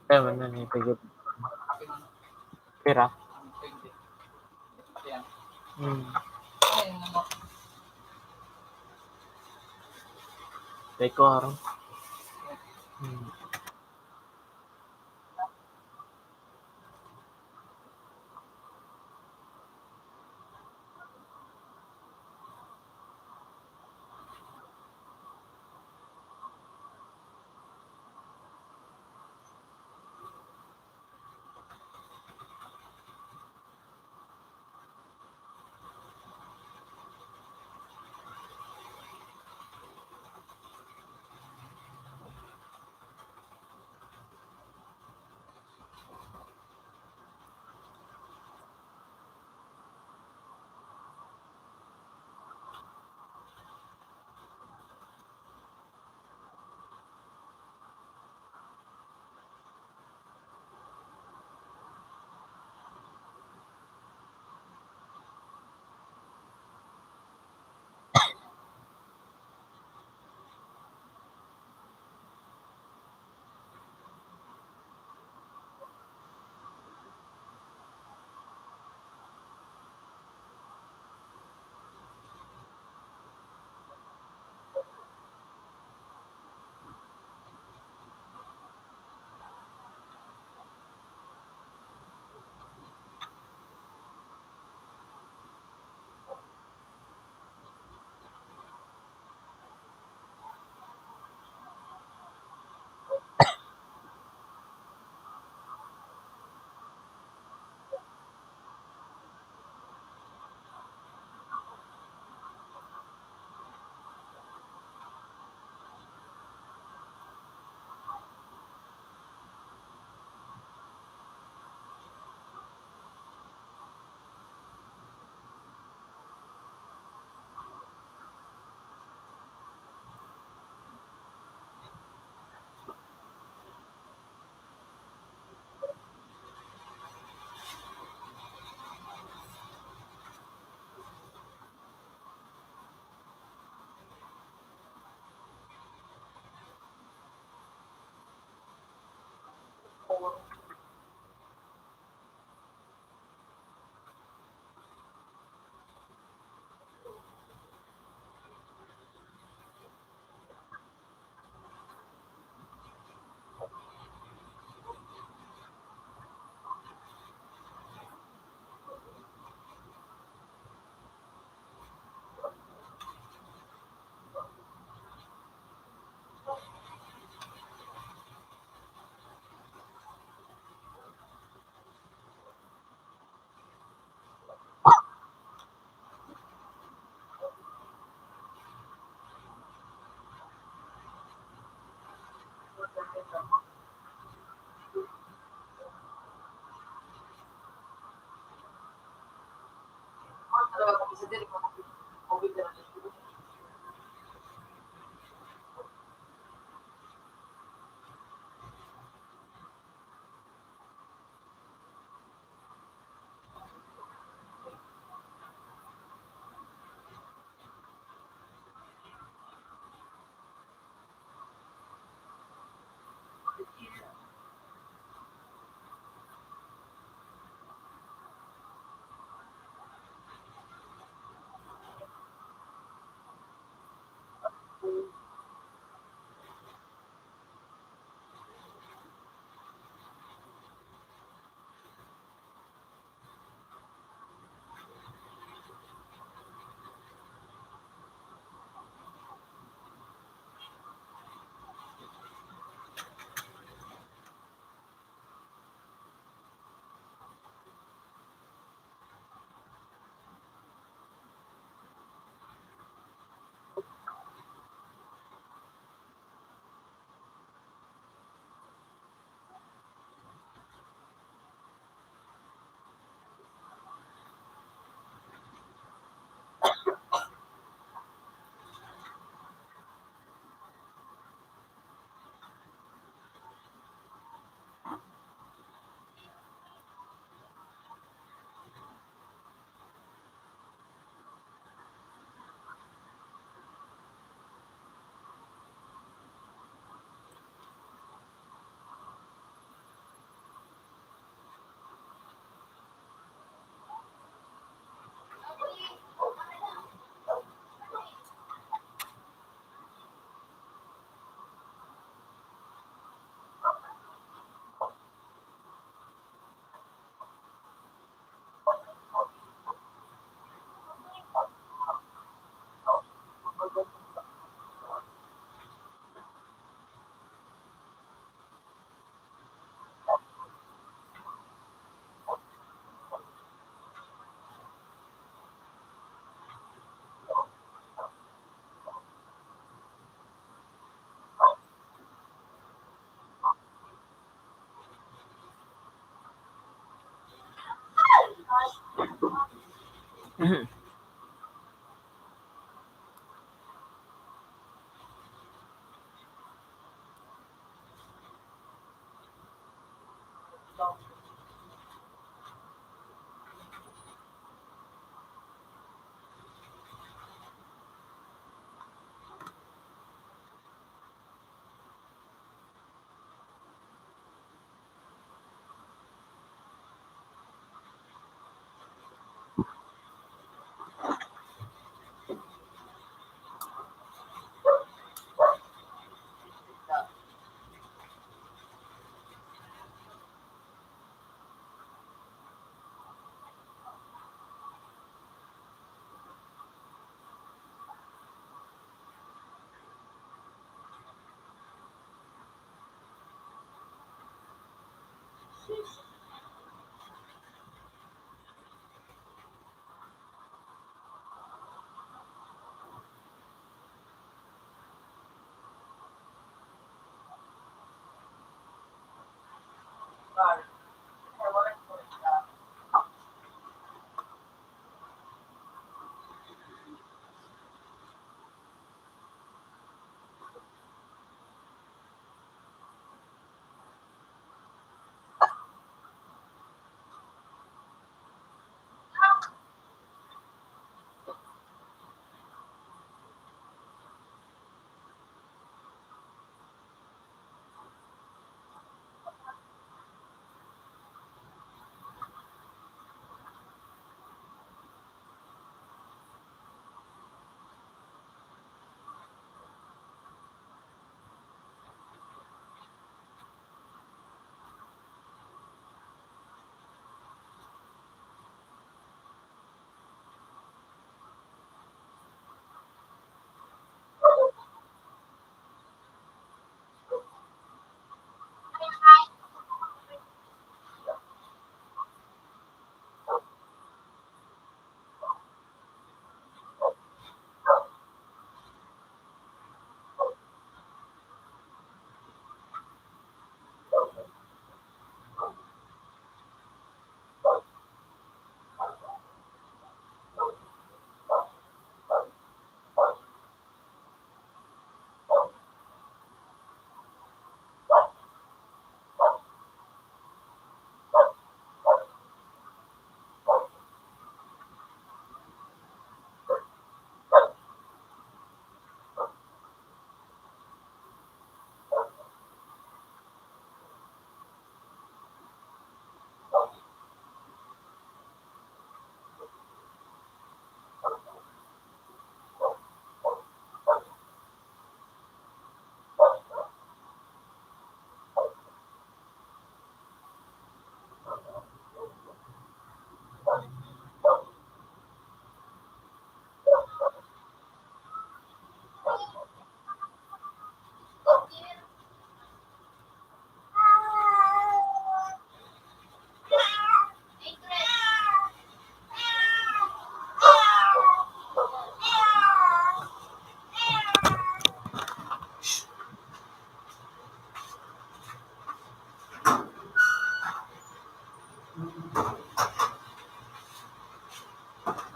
Kaya man na, may pigil. Pira? Hmm. Dekor. Hmm.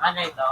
Ano ito?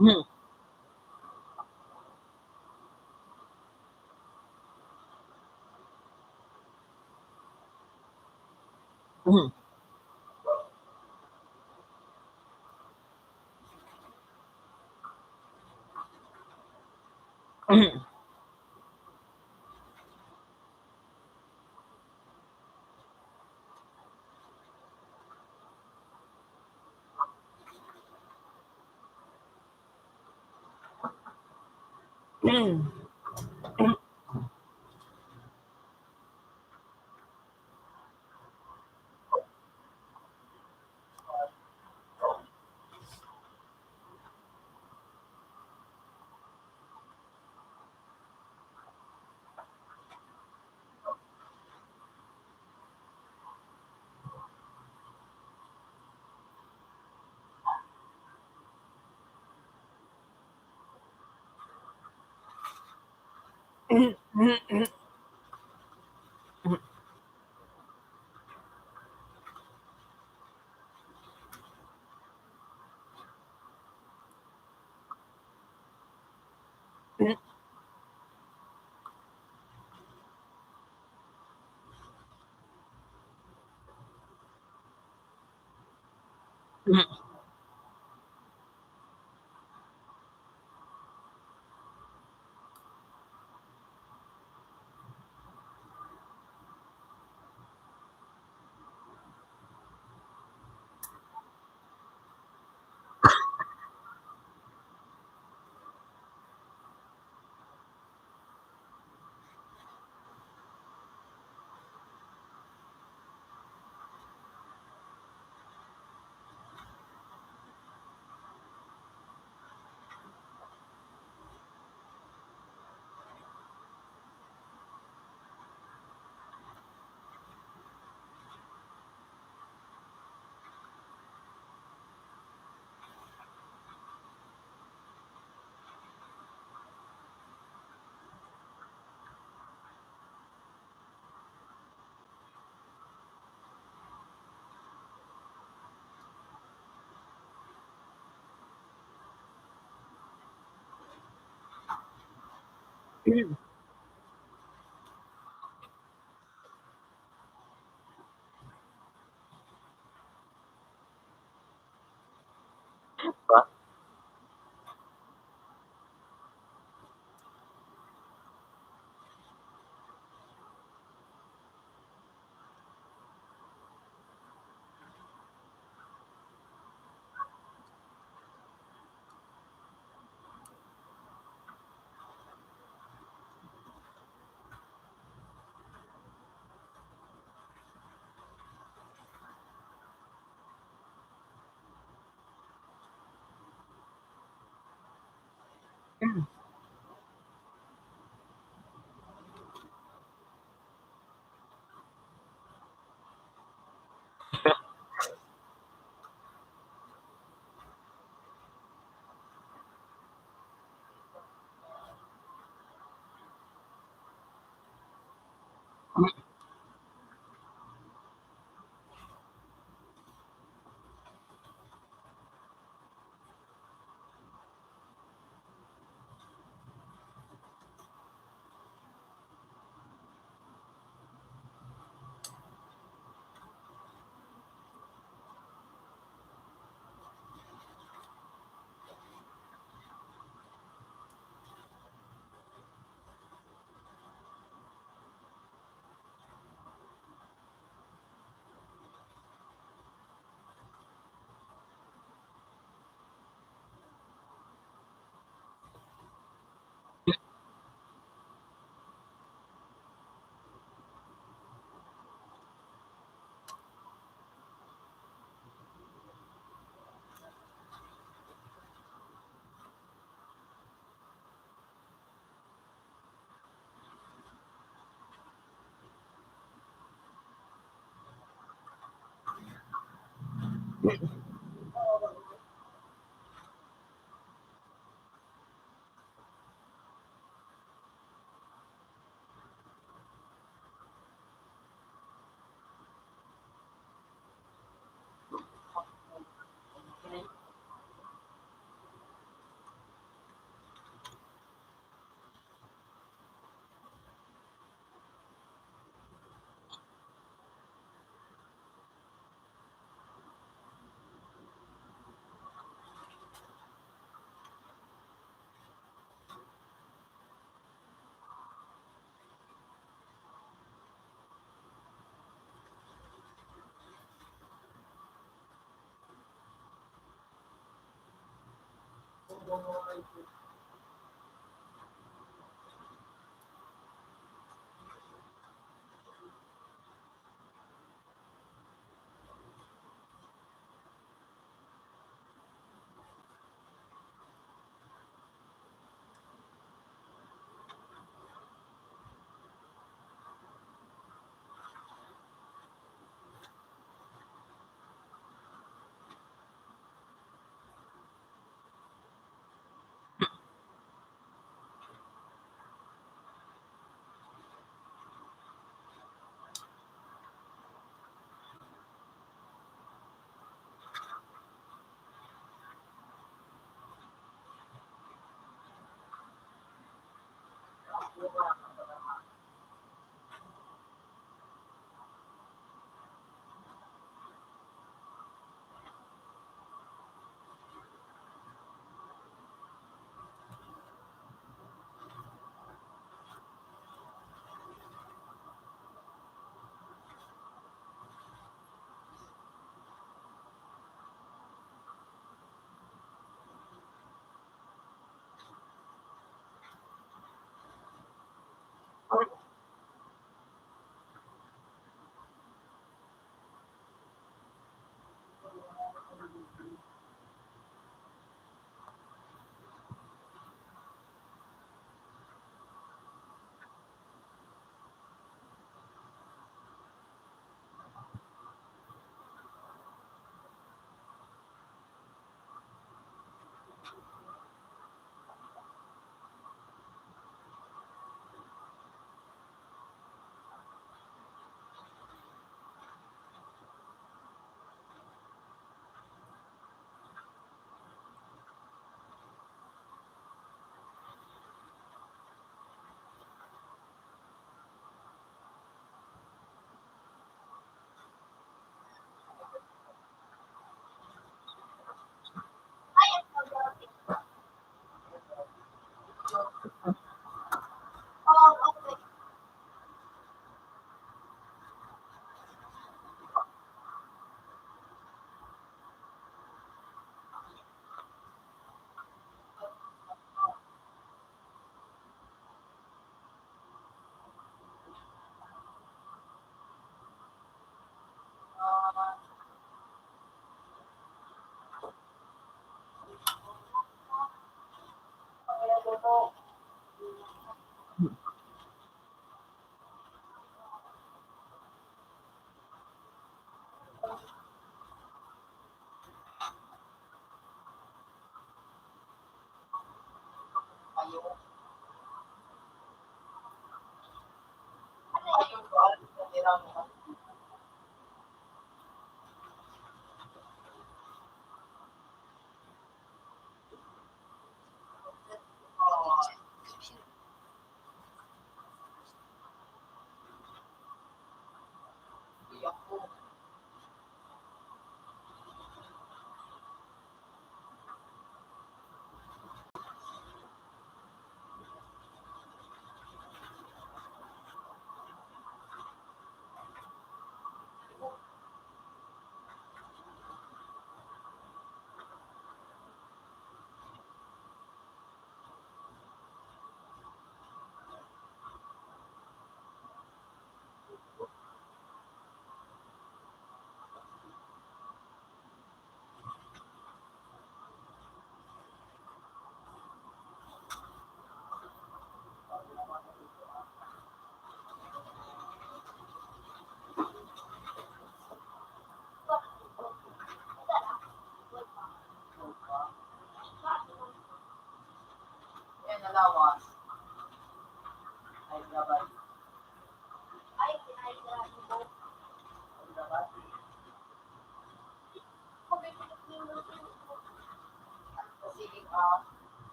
Mhm. Mhm. Mhm.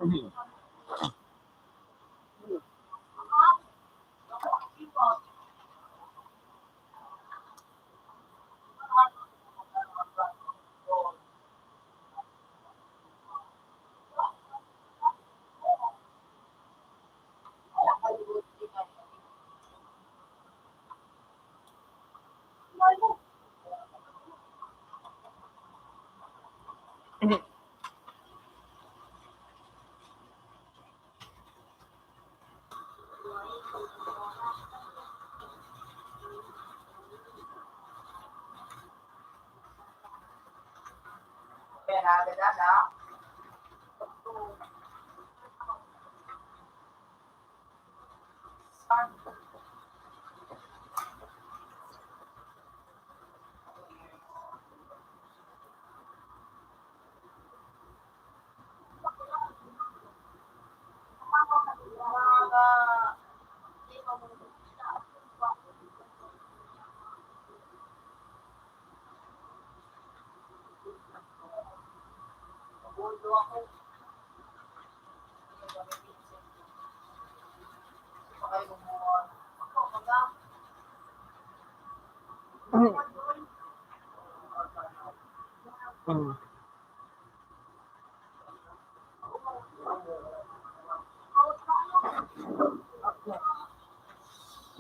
Mm.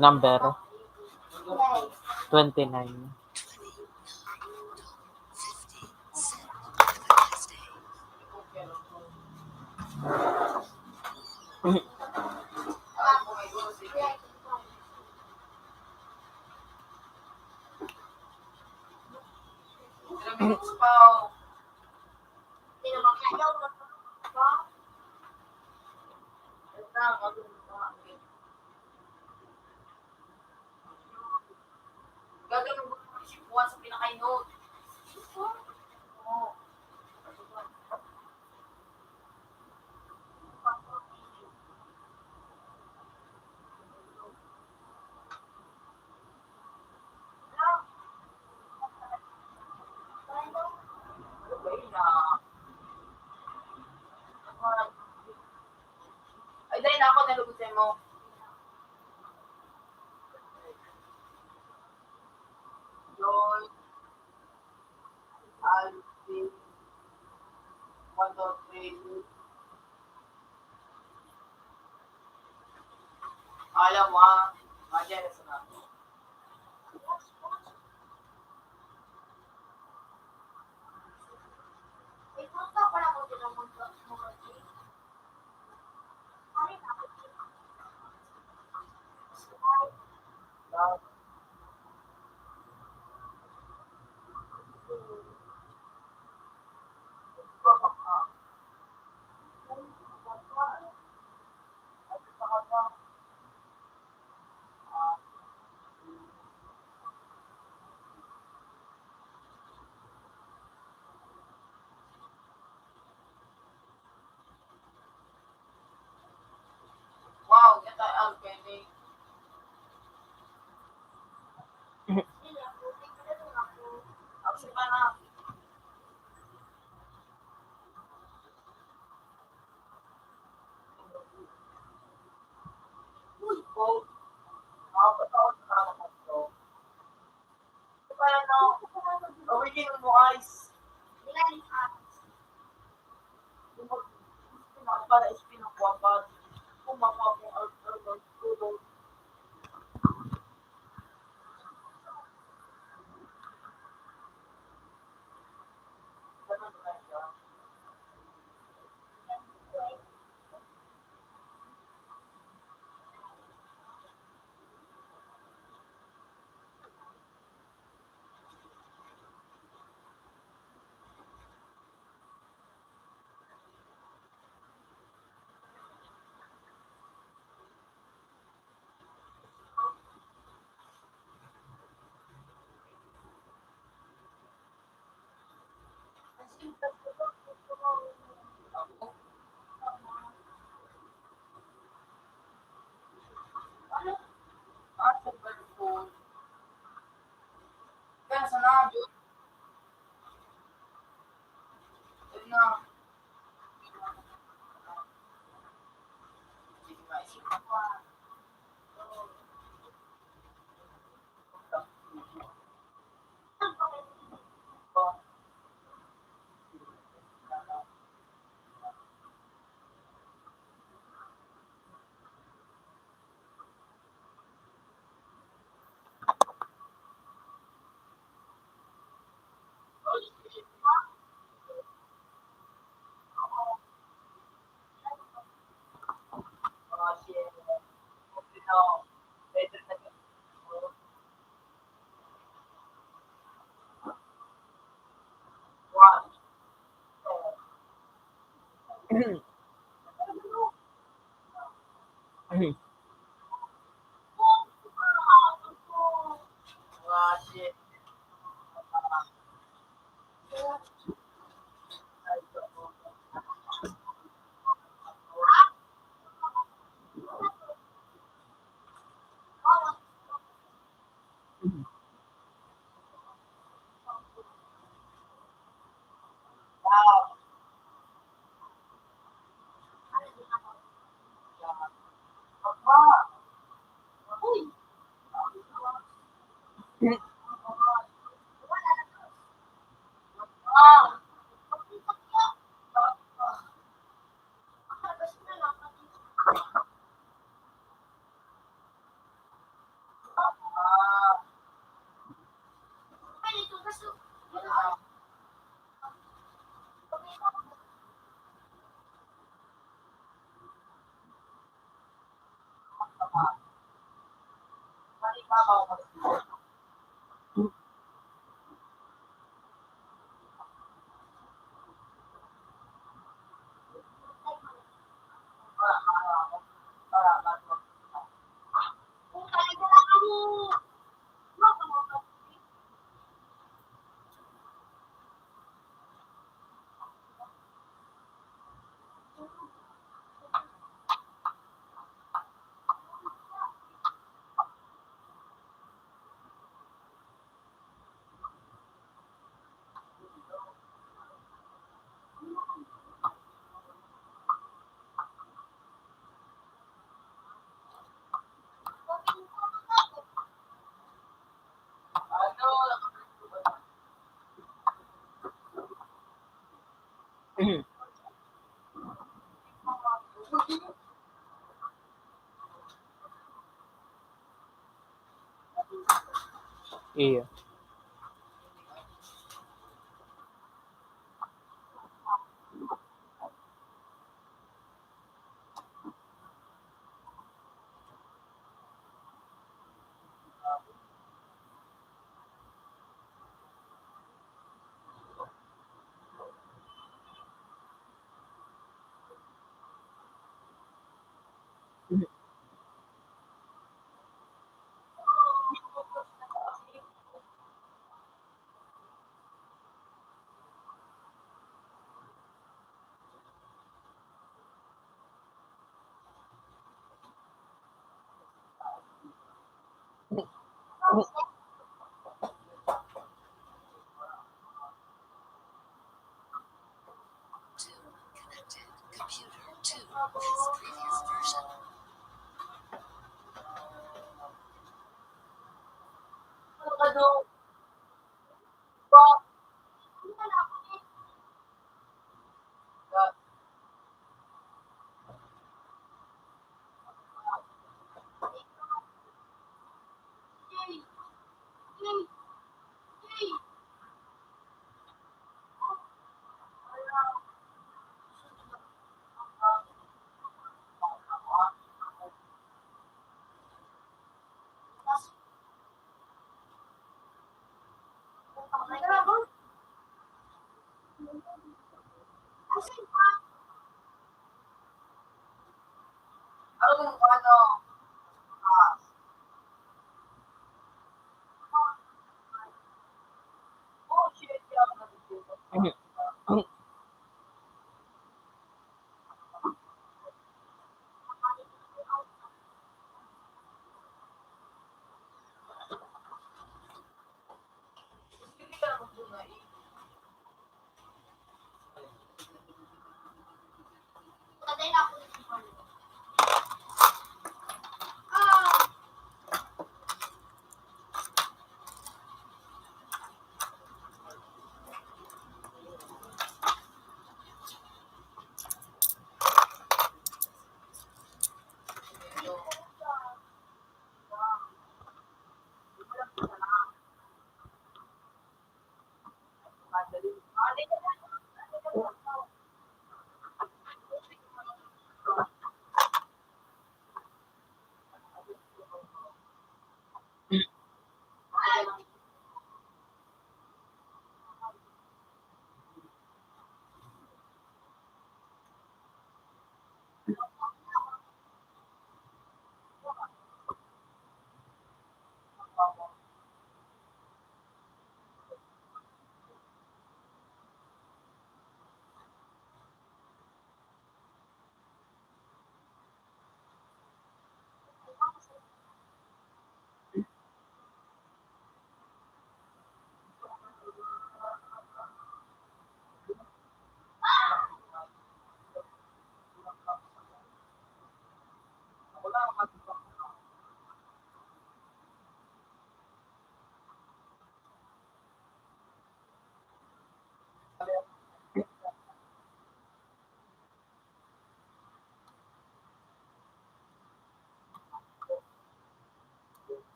Number twenty-nine. Gagawin mo yung buwan sa pinakainot. Ay, dahil ako nalugod sa'yo mo. Yun. Alvin. One, two, three. Alam mo, ah. Mga jealous na. Wow, kita ang pwede. Action ka na. Uy, po. Nakapatawa sa tama ko. Kaya na, awitin mo, ice. Para ispin ang kuwapat. Kung mapapong ang tulog. Iyo.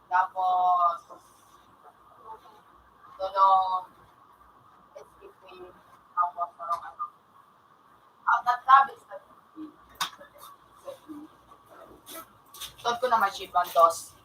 Tapos, tulong, S P P, tapos, parang ano, ang nagsabi sa Tuod ko naman si Bantos.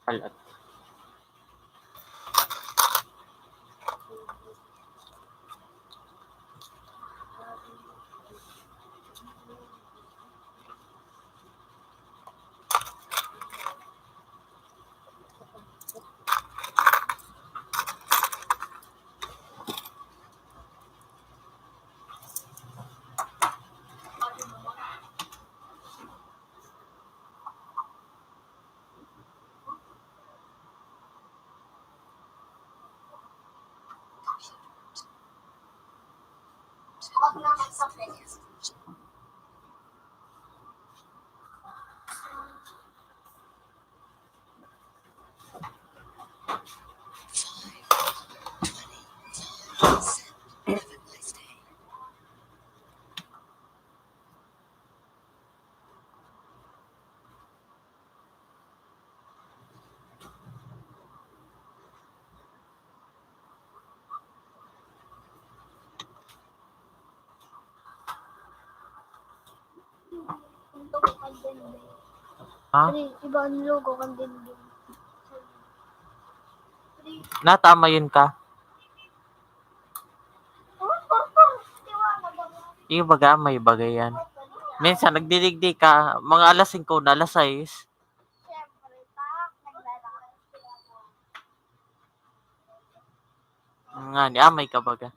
Alat. Ha? Pre, iba ang logo kan Dindin. Natama yun ka? Iyo baga, may bagay yan. Minsan, nagdidigdi ka, mga alas singko na, alas sais. Nga, ni amay ka baga.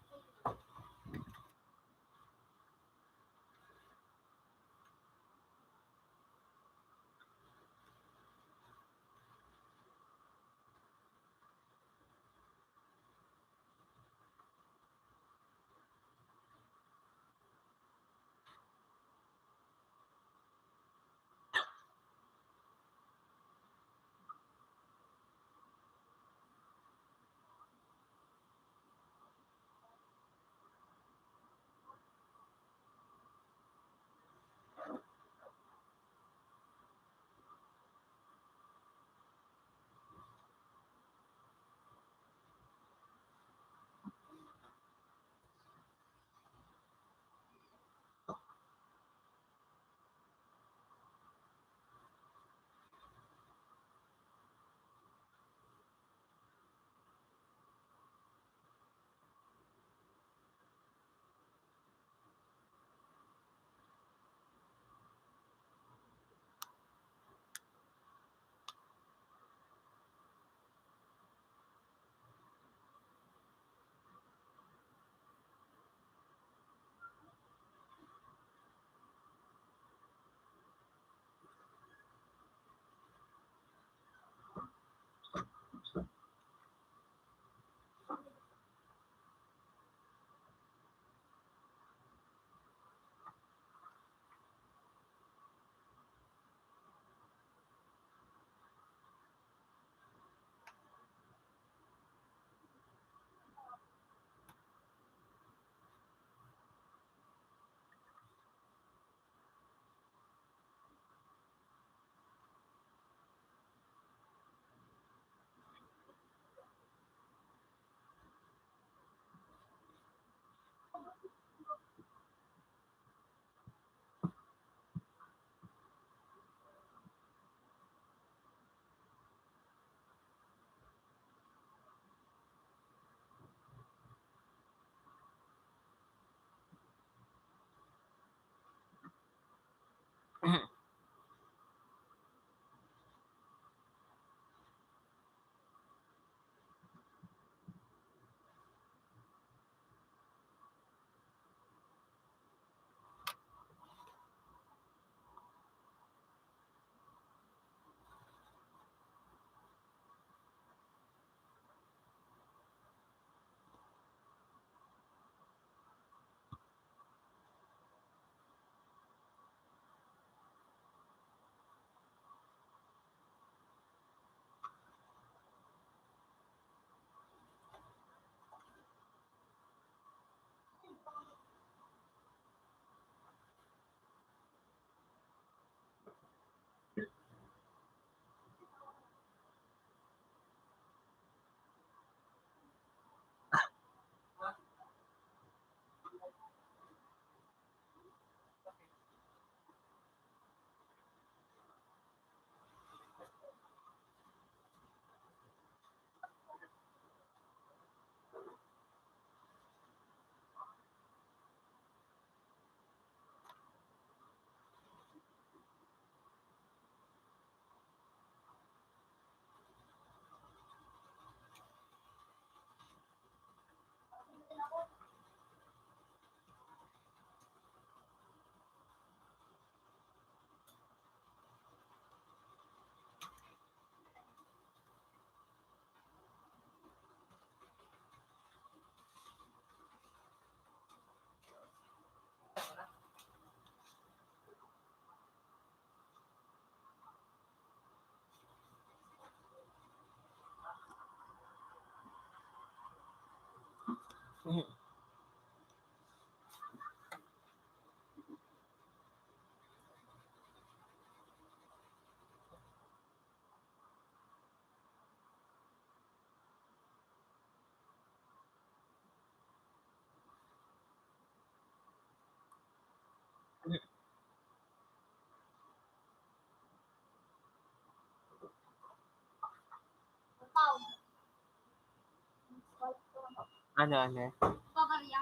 Ano, ano? Pabarya.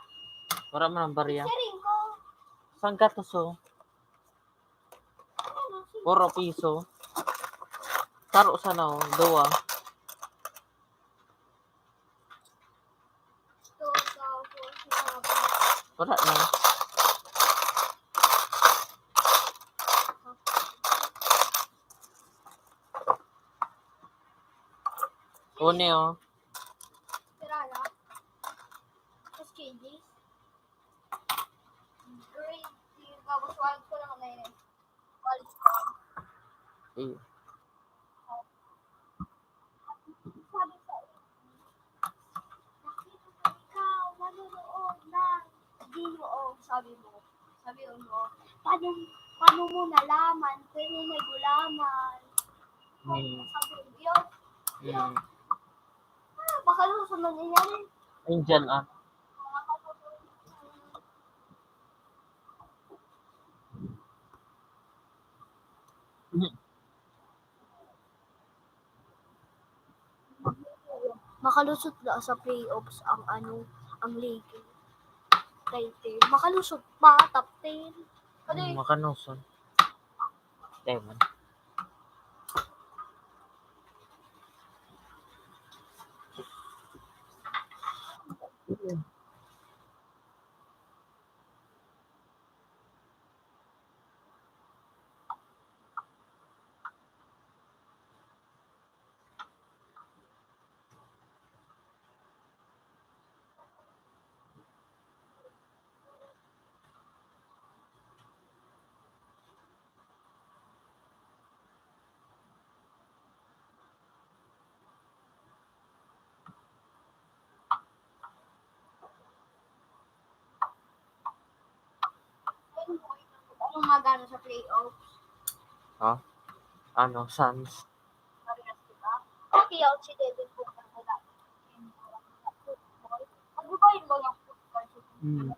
Wala man ang barya. Siring ko. Sanggatos, oh. Puro piso. Taro sana, oh. Duwa. Wala na. Uni, oh. Sira na. Tapos changes. Grade, yung tapos wallet ko lang na yun. Wallet ko. Eh. Sabi ko, "Nakita ko ikaw, nanonood ng Ginoo," sabi mo. Sabi mo, "Paano, paano mo nalaman? Kaya mo may gulaman." Hmm. Sabi mo, yun. Hmm. Ah, baka susunod niya rin. Indian, ah. Makalusot na sa playoffs ang ano, ang Lakers. Kay team. Makalusot pa, top ten. Ano eh? Makalusot. Ewan. Ano magano sa playoffs? Ha? Ano, Suns? Parehas, di ba? Okay, out si Devin Booker, wala. Ano ba yung mga football? Hmm.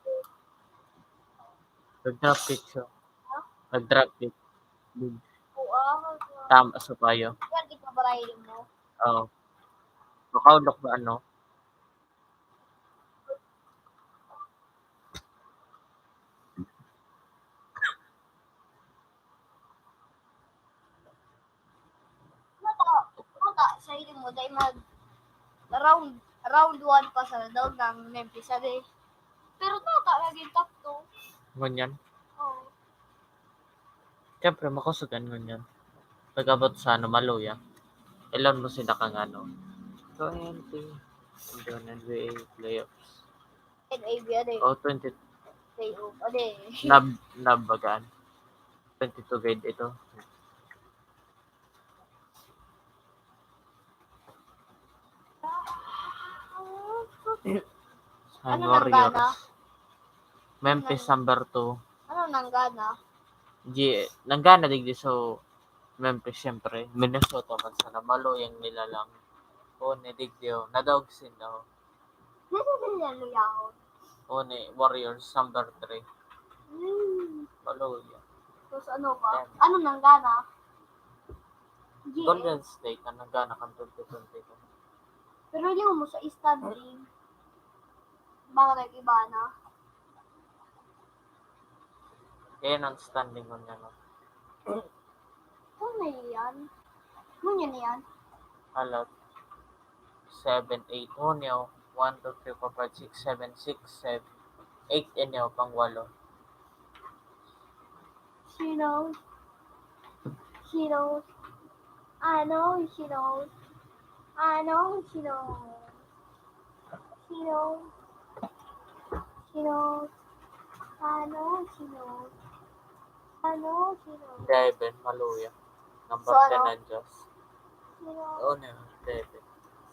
Nag-drop kick siya. Ha? Nag-drop kick. Big. Oo, ah, tama sa payo. Yan, di ba, baraylo mo? Oo. Makaulok ba, ano? Mata, mata, sa hiling mo, dahil mag round, round one pa sa daw ng Memphis, sabi. Pero mata, naging top two. Ngunyan? Oo. Siyempre, makusog an ngunyan. Pag-abot sa, ano, maluya. Ilon mo sila kang, ano, twenty, hanggang N B A playoffs. N A B, ano eh? Oh, twenty. Playoff, ano eh? Nab, nab, bagaan. Twenty-two guide ito. San Ano Warriors. Nanggana? Memphis Nang- number two. Ano nanggana? Di, nanggana digdi sa Memphis, siyempre. Minnesota man sana, maluyang nilalang. O, ni digdi, o. Nadaog sin, o. Naluyahon. O, ni Warriors, number three. Hmm. Maluya. Tapos ano ba? Yan. Ano nanggana? G M. Golden State, ang nanggana kan twenty twenty-two. Pero di mo sa standing. Baka nag-iba na. Yan ang standing ko niya, no? Ano na yan? Ano yan? Halot. Seven, eight. Hunyo, one, two, three, four, five, six, seven, six, seven, eight, inyo, pang walo. She knows. She knows. I know she knows. I know she knows. She knows. She knows. I know she knows. I know she knows. Eleven, maluya. Number So, ten ano? Ang Diyos. She knows. Oo na, eleven.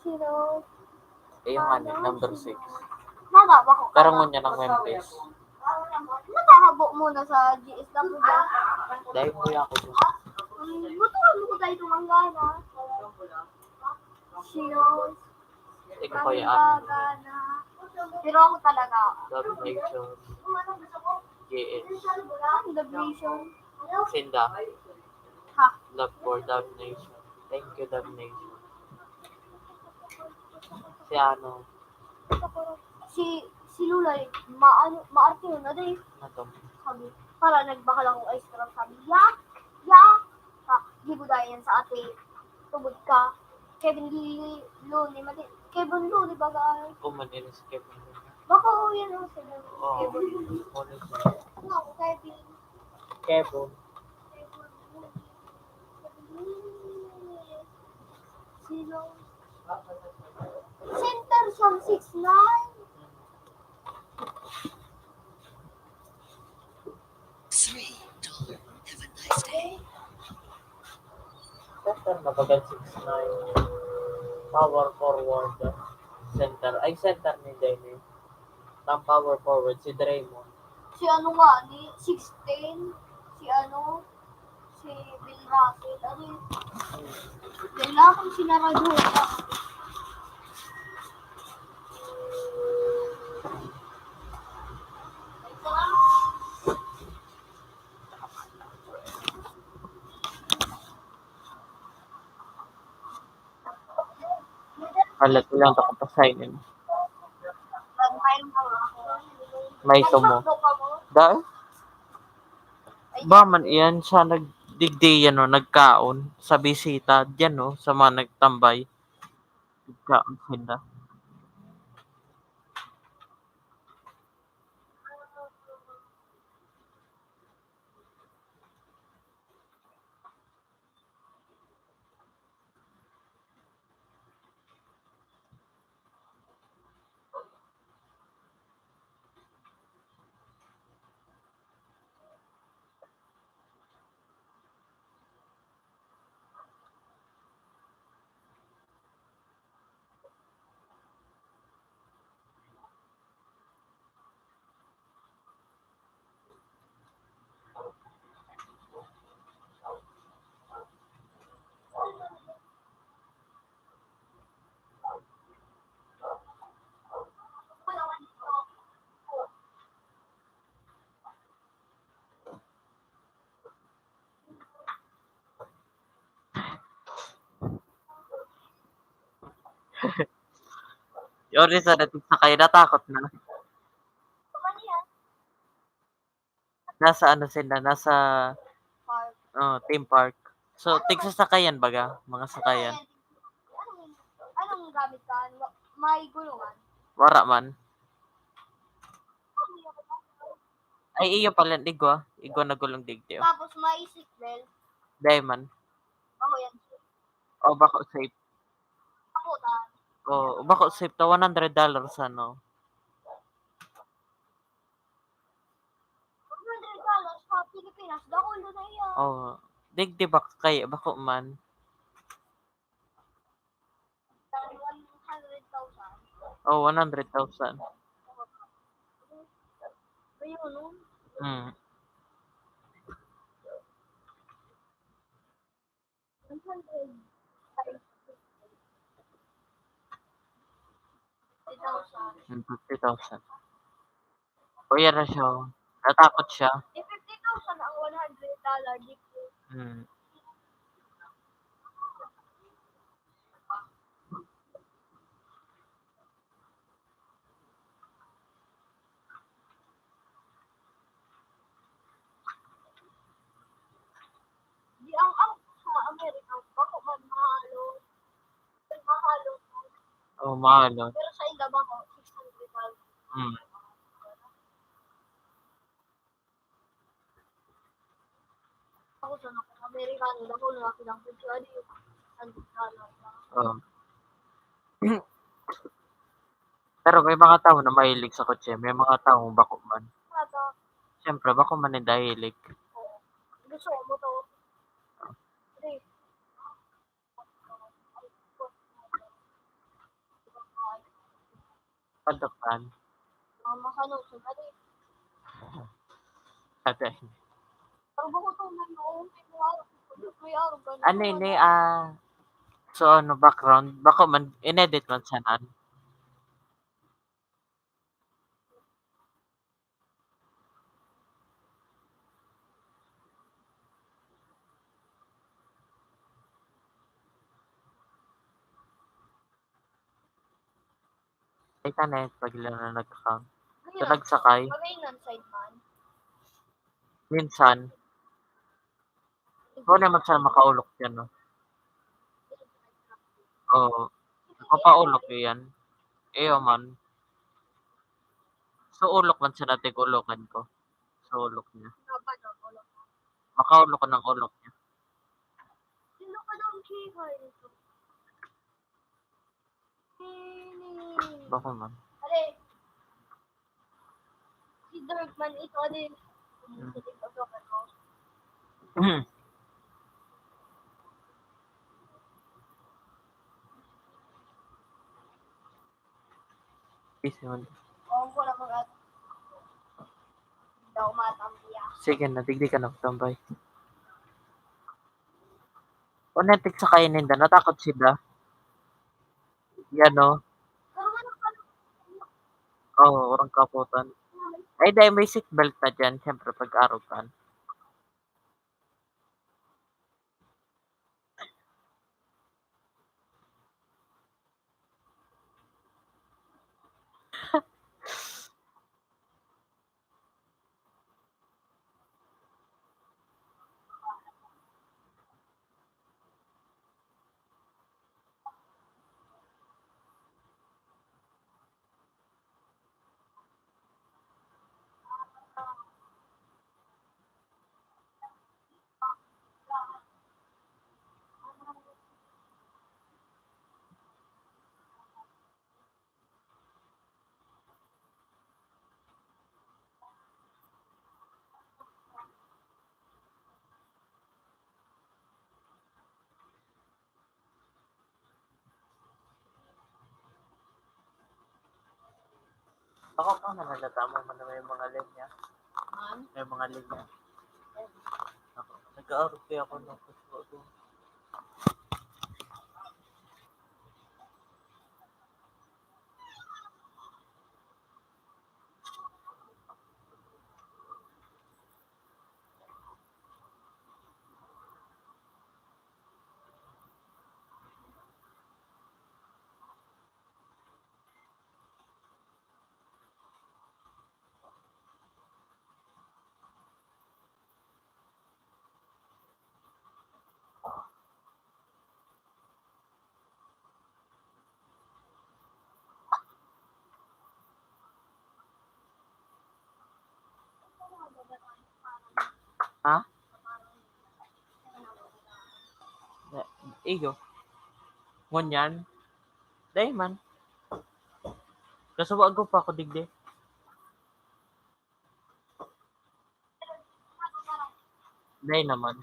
She knows. Eh, yung I ano, know number she six. Knows. Not Wala, wako ka Pero na. Ngunyan ang Memphis. Matahabo muna sa G S W. Dahil mo ako dyan. Ang butuhan mo ko tayo tumanggana. Sino? Ikaw, kuya, ah. Tumanggana. Pero ako talaga. Love Nation. G S. Ano, Love Nation? Sinda. Ha? Love for Love Nation. Thank you, Love Nation. Si ano? Si, si Lulay, maano, maarte yun, ano eh? Ano to? Sabi, para nagbakal akong ice cream, sabi, "Yak! Yak!" Ah, gibo dahil yan sa ate. Tubod ka. Kevin Lili, Luni, mati, Kevin Luni, baga ay. Ako man, yun si Kevin Luni. Bako, yan ang sabi. Oo. Kevin Luni. Ano siya? No, Kevin. Kevin. Sino? Center siyang six nine. Three dollar. Have a nice day. Center na baga six nine. Power forward. Center. Ay, center ni Dene. Tam power forward, si Draymond. Si ano nga, ni sixteen, si ano, si Bill Russell. Ano yun? Kailangan si Maradona. Halat lang ako pa sign in. May tumo. Dahil? Ba man iyan siya nagdigdi yan, no, nagkaon sa bisita diyan, no, sa mga nagtambay. Nagkaon sila. Yori sa dating sakay, natakot na. Nasa ano sila, nasa, Park. Oh, theme park. So, tigsasakayan baga, mga sakayan. Anong, anong gamit ka? May gulungan? Wara man. Ay, iyo pala, igwa. Igwa na gulong digdi, oh. Tapos may seat belt. Dai man. Bako yan. Oh, bako safe. Bako ta. Oh, bako safe ta, one hundred dollars, ano. One hundred dollars sa Pilipinas, dakul na iya. Oh, digdi bak-, kaya bako man. One hundred thousand. Oh, one hundred thousand. Ayun, no? Hmm. One hundred. Fifty thousand. Hmm, fifty thousand. O, yan na siya, oh. Natakot siya. Di fifty thousand ang one hundred dollar dito. Hmm. Di ang, ang sa Amerika, bako man mahalo. Mahalo. Oh, mahalo. Pero sa inda, bako, six hundred dollars. Hmm. Ako sa mga Amerikano, dako na ako ng picture, adi, ang gitara. Oo. Pero may mga tao na mahilig sa kotse, may mga tao bako man. Ano? Siyempre, bako man yung dahilig. Oo. Gusto ko motor. Hindi. Padakpan. Mama, kano, sumali. Ate. Ang buko to, may uong, may buharok, may arog, ano, ano, ano, ini, ah, so, ano, background? Bako man, inedit man siya nan. Ay, tanet, pag ila na nag-count. Ano sa yan? Nagsakay. Maray nan side man. Minsan. Hindi. Wala naman siya makaulok yan, no? Oo. Nagpapaulok yan. Iyo man. So, ulok man siya dati, ulokan ko. So, ulok niya. Ano ba, no? Ulok. Makaulok ko ng ulok niya. Sino ka daw ang kihal? Bako man. Pare. Si Dirk man ito, ano yun? Hmm. Peace naman. Ewan ko lang mag-, hindi ako matambay, ah. Sige na, digdi ka na tambay. Unetik sa kainin da, natakot sila. Yan, no? Oo, orang kaputan. Ay, dahil may seatbelt na dyan, siyempre, pag-arugan. Ako pa nga, nalata mo man na may mga linya. Man? May mga linya. Ako, nag-aarog kaya ako ng puso ko. Ha? Iyo. Ngunyan? Dai man. Kasuwag ko pa ako digdi. Dai naman.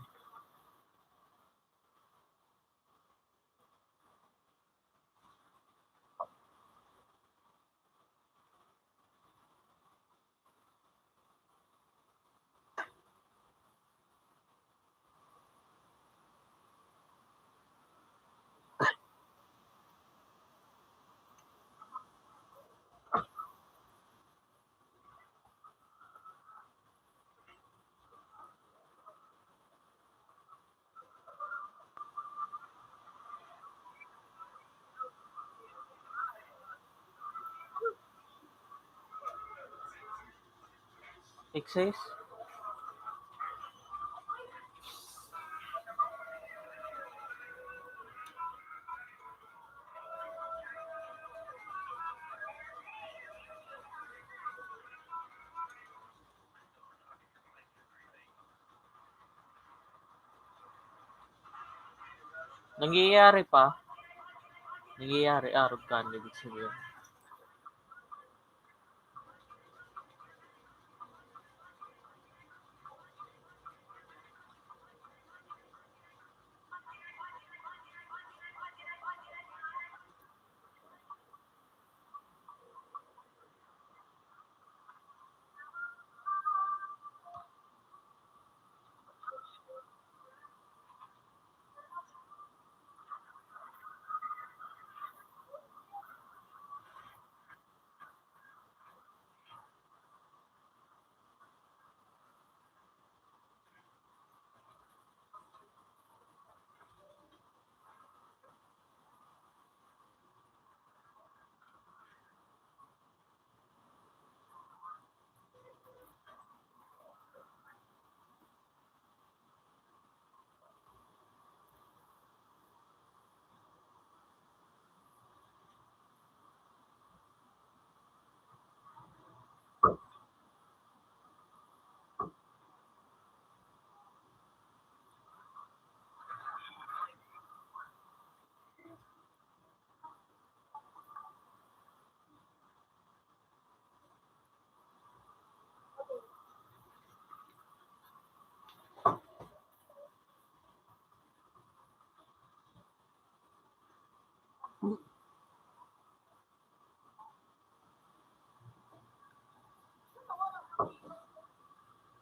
Excess? Nangyayari pa. Nangyayari, arog ka, ibig sabihin.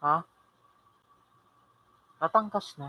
Ha? Natangkas na.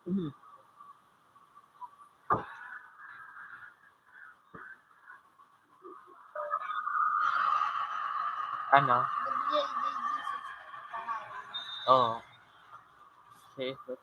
Mhm. Ano? W L D G six. Oo. Jesus.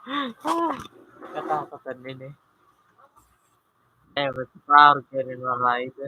Ah, katakotan din eh. Eh, ba't power ka rin ma-ride?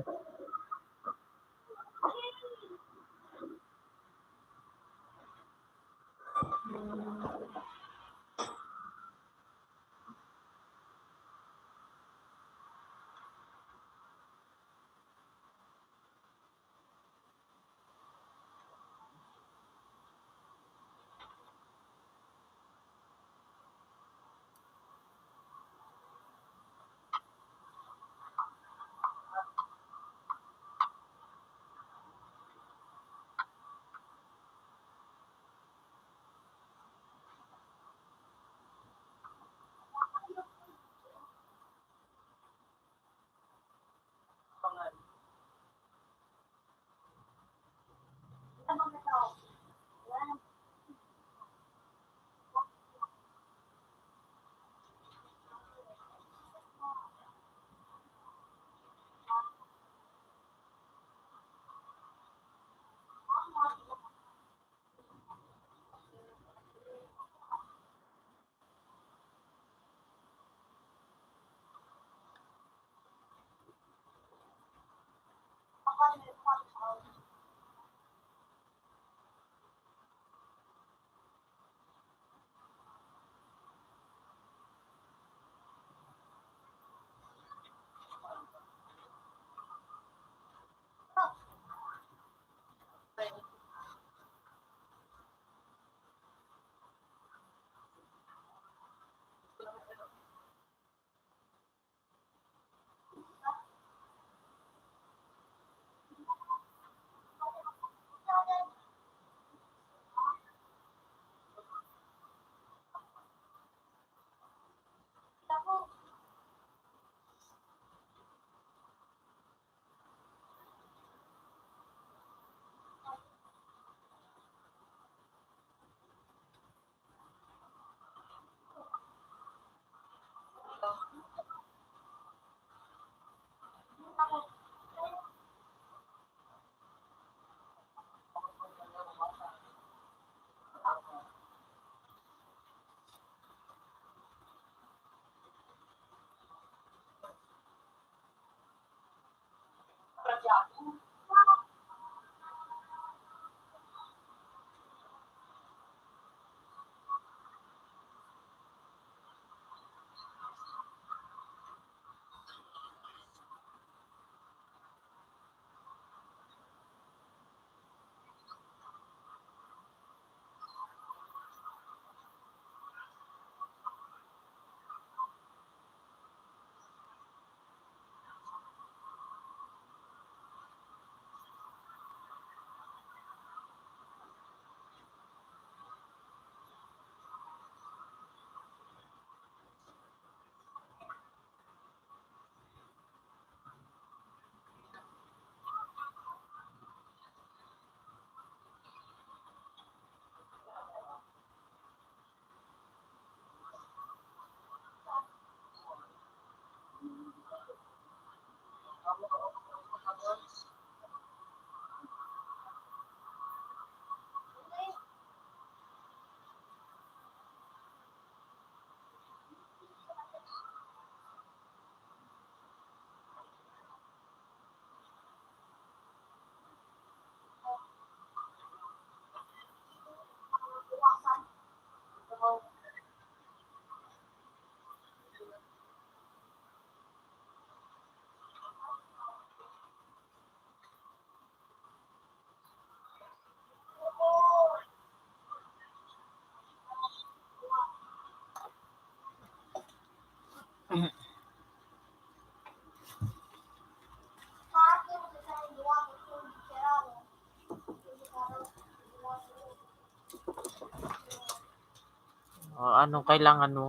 O, anong kailangan mo?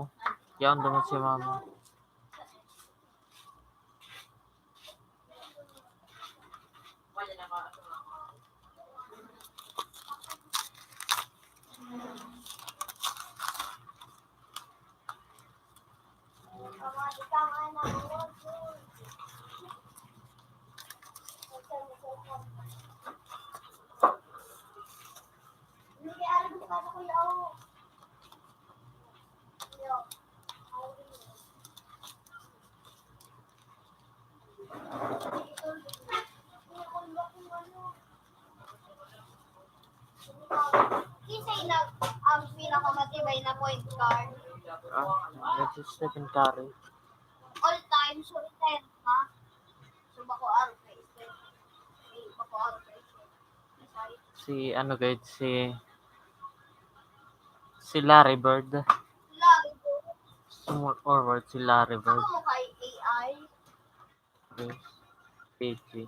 Yaon duman si mama. Ako matibay na point guard. Ah, nag-Stephen Curry. All time, so ten, ha? So, bako aro kay Stephen. Bako aro kay Stephen. Sorry. Si ano, guys, si si Larry Bird. Larry Bird. Small forward si Larry Bird. Ako mo kay A I. P G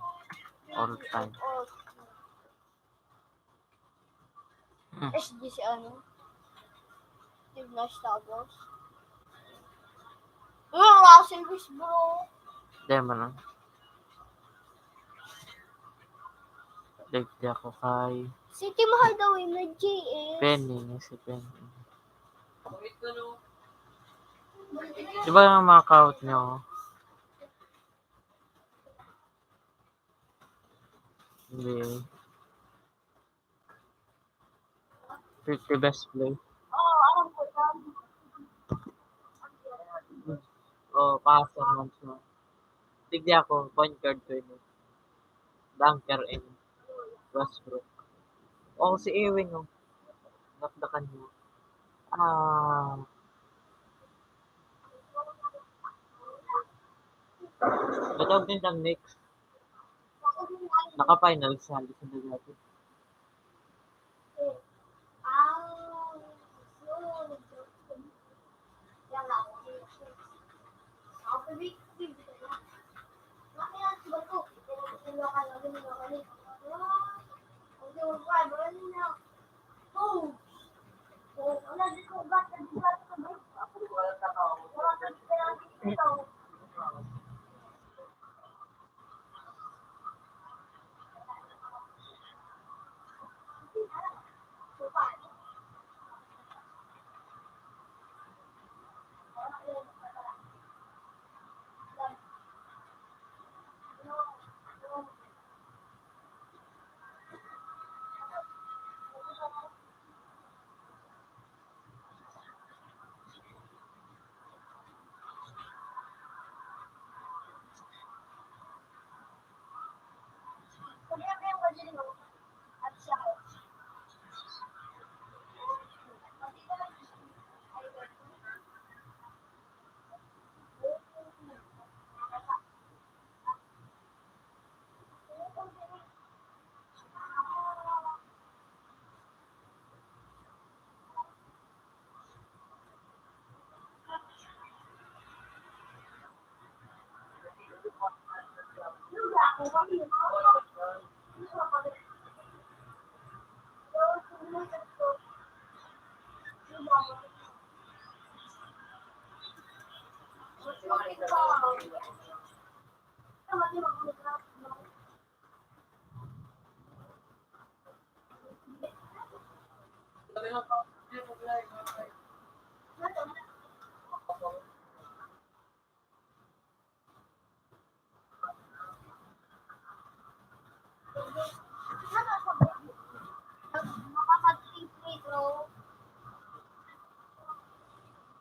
all time. Oh. Hmm. S G si ano? Steve Nash Tavos. Oh, Russell Westbrook. Di man lang. Di, di ako kay Si Tim Hardaway na J S. Penny, si Penny. Di ba yung mga count nyo? Hindi. fifty best play. Oh, alam ko yan. Oh, pasa man siya. Tigdi ako, point guard ko yun. Dunker in Westbrook. Oh, si Ewing, oh. Dakdakan mo. Ah. Matawag din ang Knicks. Naka-finals na, hindi sila dati.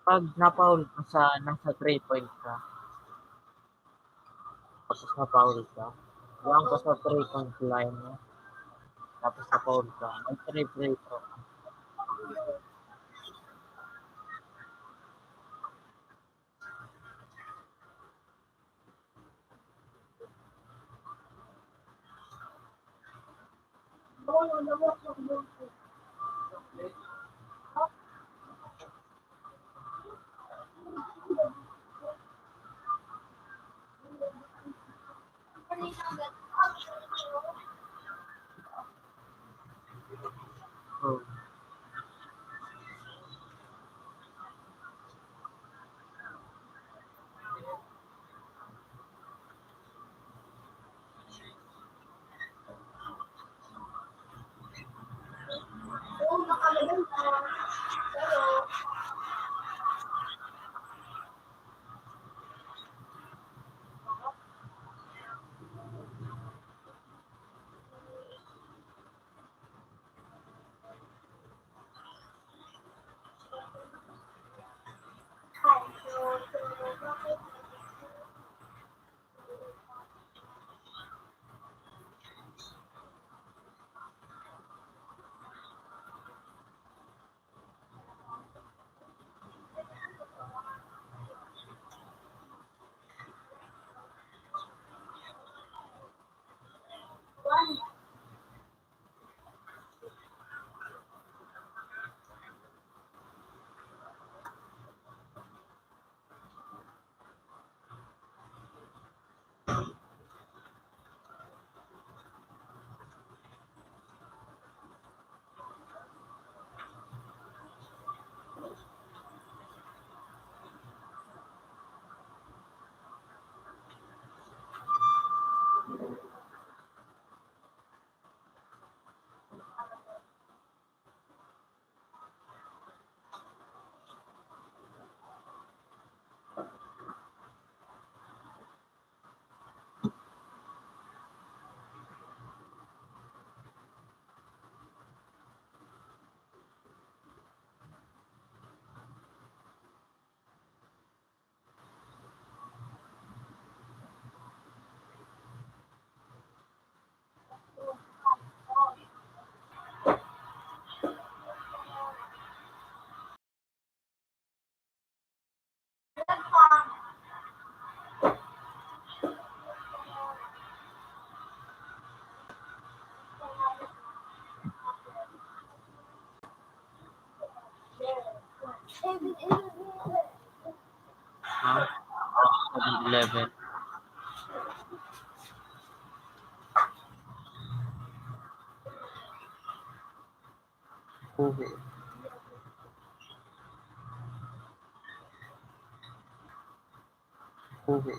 Pag na-foul ka sa, nasa three point ka, tapos na-foul ka, doon ka sa three point line mo, tapos na-foul ka, mag-three free throw ka. Ha? Seven eleven. Okay. Okay.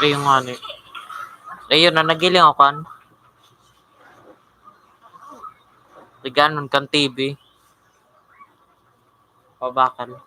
Ayun nga ni. Ayun na, nagiling ako, kan. Tiganon kan T V. Pabakal.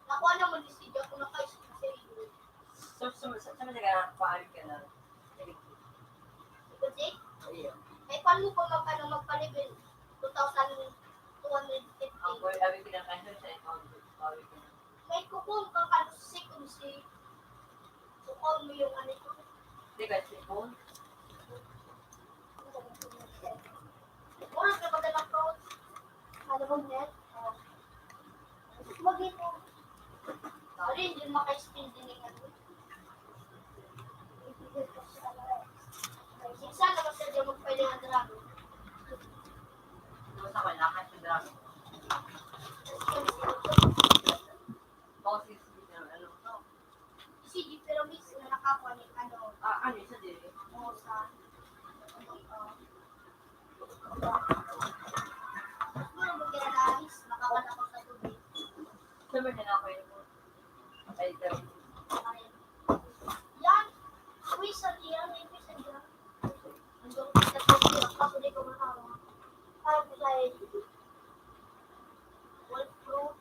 Nakuha na mo, di si Jack, una kayo sa, sa, sa, sa, sa, sa, sa, sa, sa, sa, Ikaw, Jake? Iyo. May pan mo pa mag-, ano, magpa-level two thousand two hundred fifty. Ang boy, abi ko na kayo sa account, abi ko na. May kukon kang, ano, second si, kukon mo yung, ano, ito. Di ba, second? Oras na pagka nag-coach. Ano bang net? Oh. Mag-ito. Sorry, hindi maka-spin din yung ano. Minsan naman sa dyan magpwede ang dragon. Basta wala ka sa dragon. Baka si, ano to? Sige, pero miss, na nakakuha ni ano. Ah, ano, isa din? Oo, sa, ano, siguro mo kaya na, miss, makawan ako sa tubig. Saan ba niya nakuha yun? Ay, ito. Ayan. Yan. Uy, sa iyan, may uy, sa iyan. Ang gawin sa tubig, ako di ko makawa. Parang sa, eh, wolf fruit.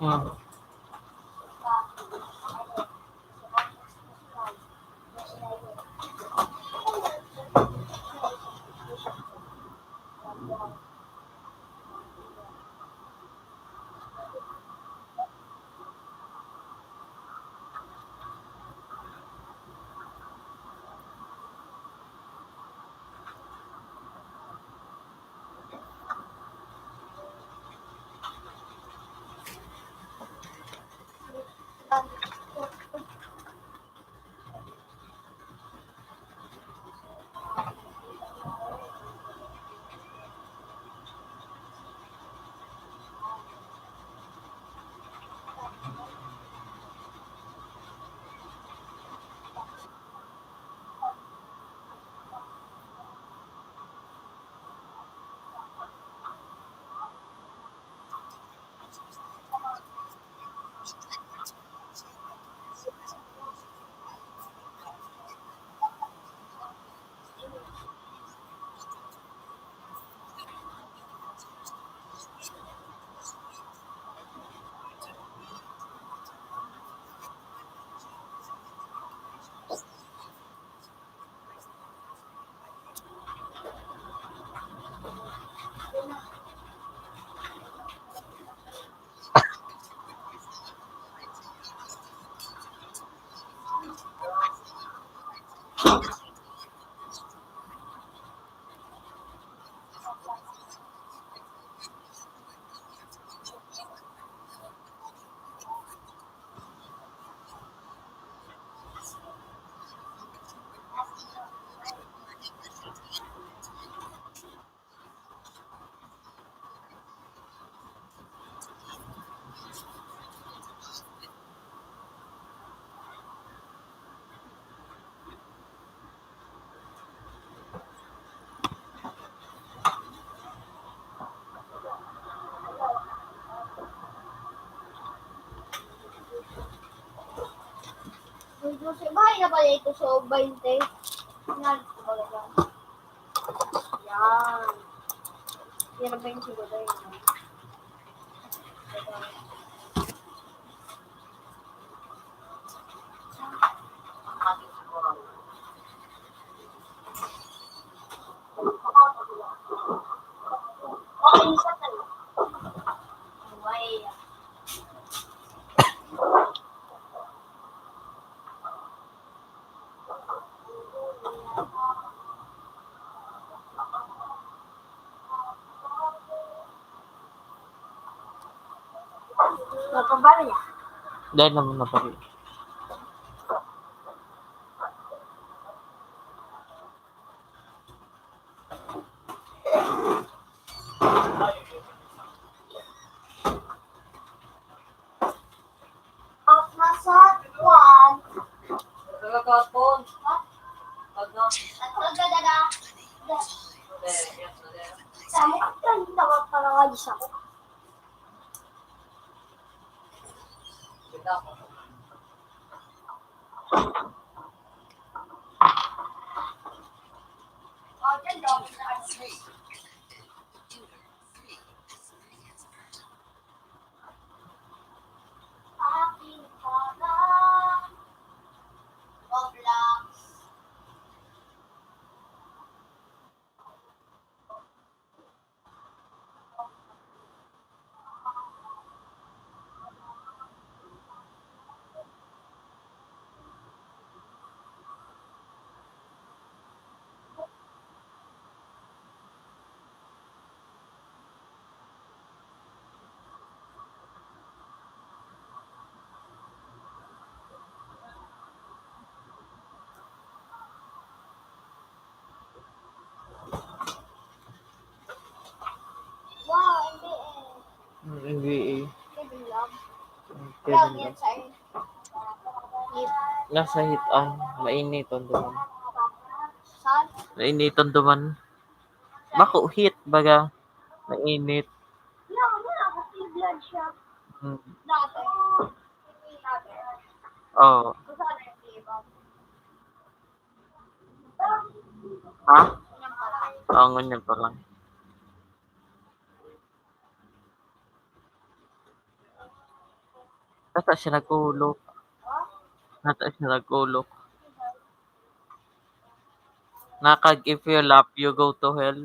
Ah. Bahay na pala ito sa baynte. Yan. Yan. Yan ang baynte ko dahil. Napabali. Dahil naman napabali. Nasa kwan. Nagkakapon. Ha? Pag na. Nagkakadada. Sa mo, ang tawag para nga di sa ko. Wow, N B A. Hmm, N B A. Kevin Love. Hmm, Kevin Love. Love yan sa Nasa Heat an, mainiton duman. Saan? Mainiton duman. Bako Heat, baga. Mainit. Yan, yan. Kasi blood siya. Hmm. Dati. Oo. Kung saan ang iba. Ha? Yan pala. Oo, ngunyan pa lang. Basta siya nag-ulok. Basta siya nag-ulok. Nakag, if you laugh, you go to hell.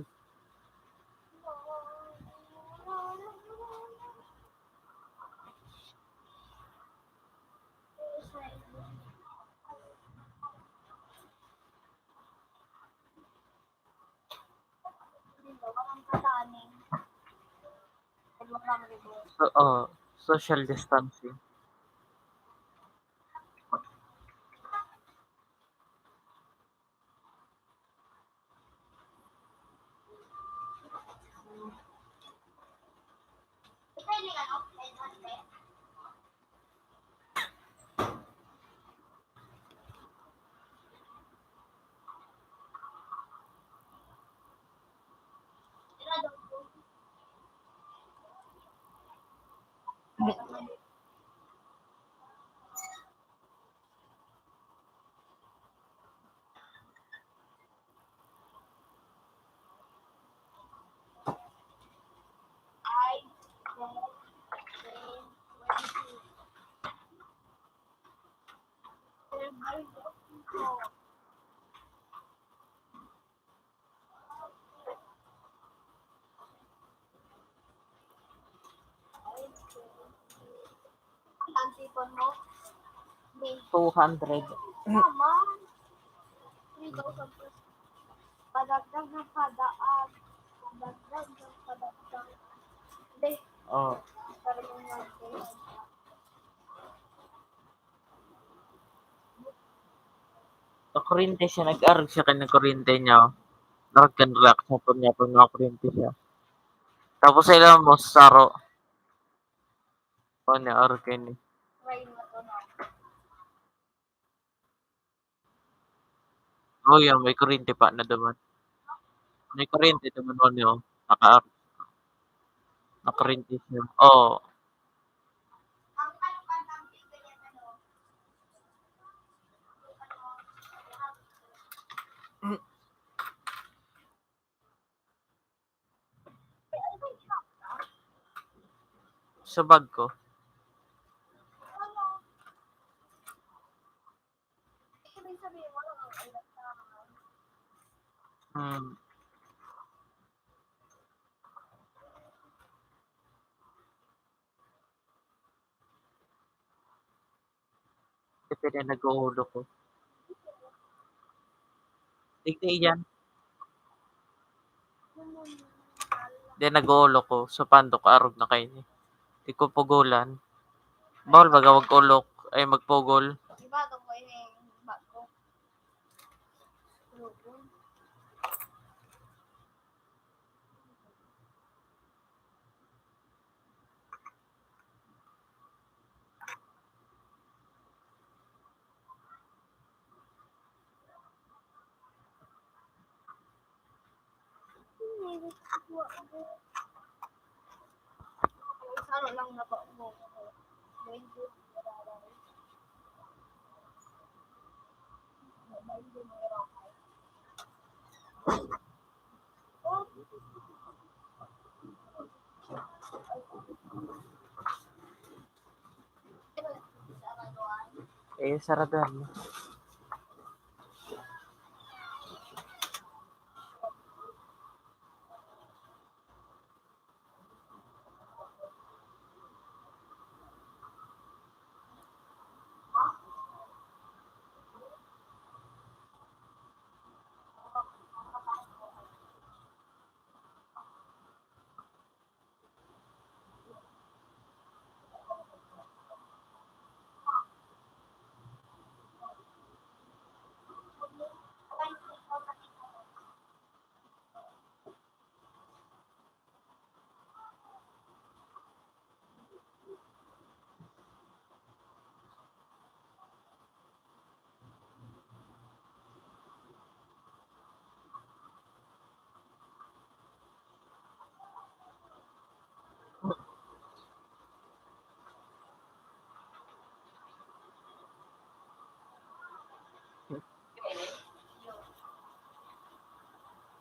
So, oh, social distancing. Ang sipon mo? Two hundred. Tama. Three thousand plus. Padagdag ng padaan. Padagdag ng padagdag. Hindi. Oh. Parang yung nag- Nakuryente siya, nag-arog siya kan nakuryente niya. Nagkan-react sa niya kung nakuryente siya. Tapos sila mo saro. O, ni arog kayo ni. Rain na to na. Oh, yan, may kuryente pa na duman. May kuryente duman, oh, niyo. Naka-, nakuryente siya. Oh. Sa bag ko. Hmm. Ito na nag-uulok ko. Tignan iyan. Di nag-uulok ko. Sa pandok, arog na kayo ni. Di ko pugulan. Bawal baga mag-ulok, ay magpugol. Iba to po yung bago. Ano lang na ba mo? Eh, saraduhan mo.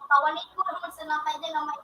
Pawalit ko naman sa lapay din ang may.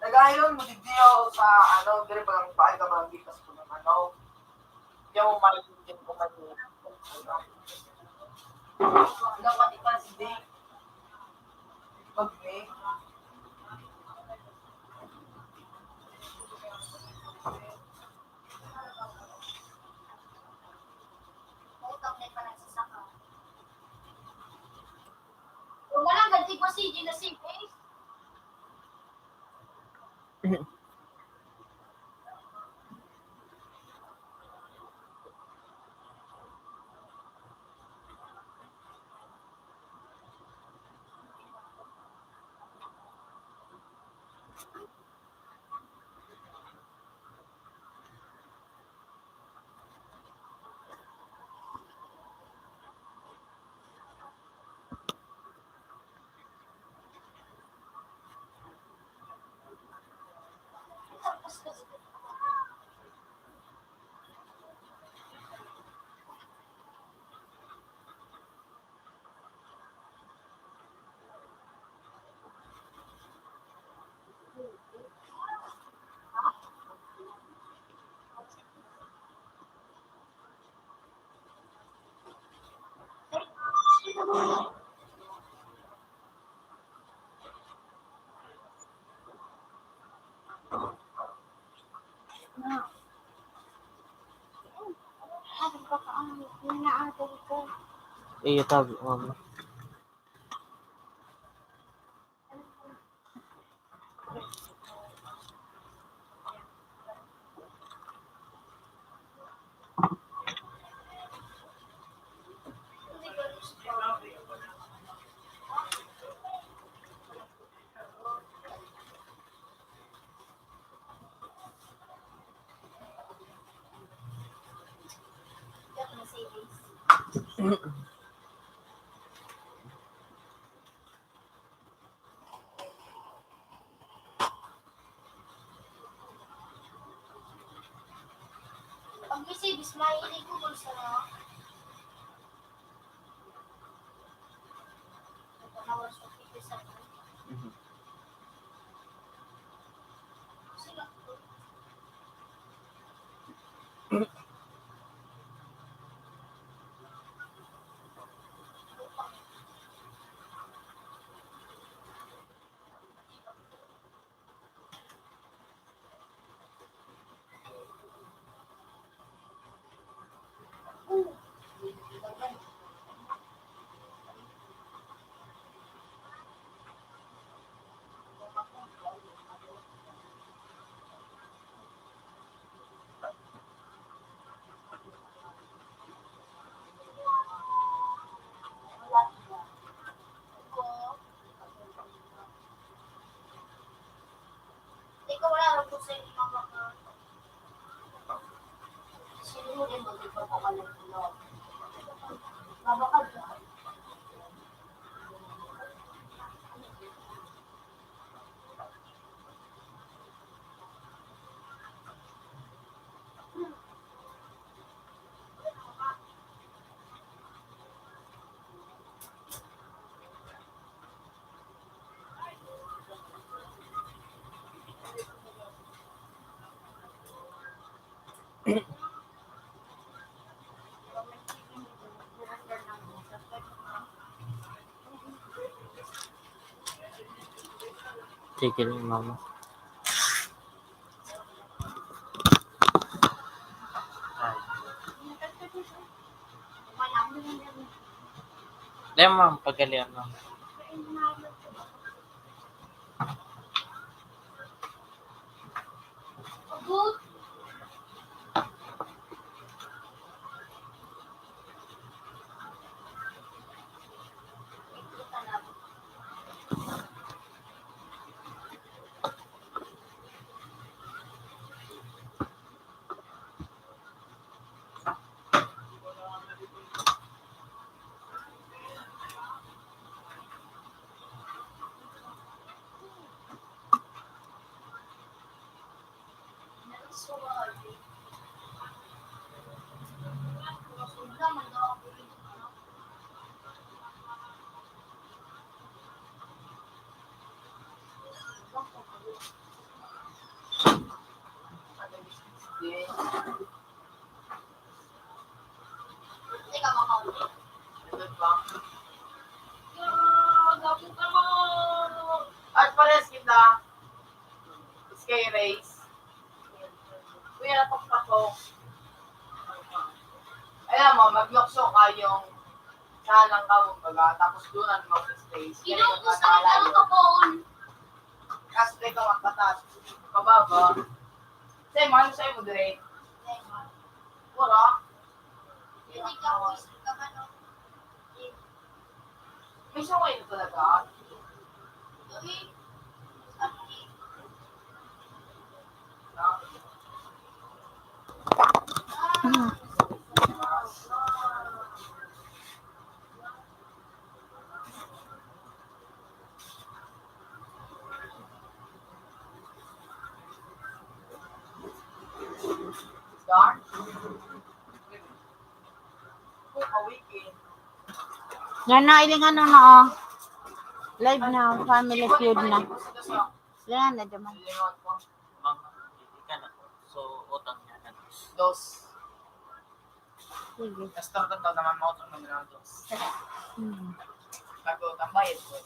Nagayon mo digdi ako sa, ano, dire pa lang bahay ka, barangay, tas ko ng, ano, di ako maintindihan kung ano. Dapat ipansin din. Pag-, Kung wala, ganti ko si Gina Singh, eh. Iyo, tag, um, Pag may savings, mahilig ko bulsa na. Nagpanawas ko dito sa Mhm. Ikaw, wala akong gusto yung mga, sinuhuli mo, di ba, kung ano yung loob? Mabakal ka. Sige lang, mama. Ay. Di, ma'am, pagalian, ma'am. At pares kita. Sky Race. Kuya, pakpak ko. Alam mo, maglukso kayong saan lang ka, kumbaga, tapos doon ang mag-space. Inubos ang pagkakalayo. Pagkakalayo. Kaso teka, magpataas. Pababa. Sa'yo, mahal sa'yo mo, dire. Wala. Hindi ka, gusto ka ba, no? May saway na talaga. Yan na, ilingan na na, oh. Live na, Family Feud na. Yan na, naman. Ma'am, ika na po. So, utang niya na dos. Dos. Sige. Pastor ko daw naman, mautang na mga dos. Hmm. Pag-utang, bayad ko.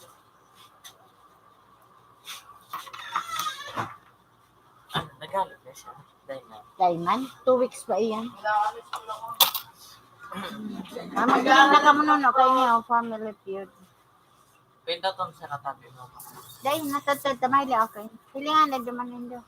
Ano, nagalit na siya? Diamond. Diamond? Two weeks pa iyan. Ah, magiging na kamo nun, okay niya, oh, Family Feud. Pindot ang sa natabi mo. Dahil natagtag tamay li, okay. Hilingan na duman nindo.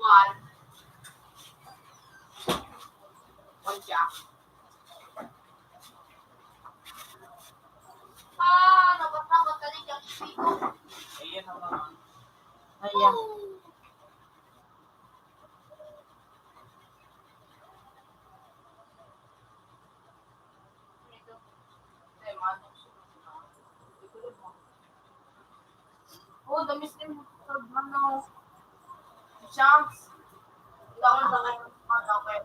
One. One siya. Ah, nabatabag ka rin yung isip ko. Ayan ang mga. Ayan. Oh, the Muslim, ano, chance. Daon na kayo, ano, kayo.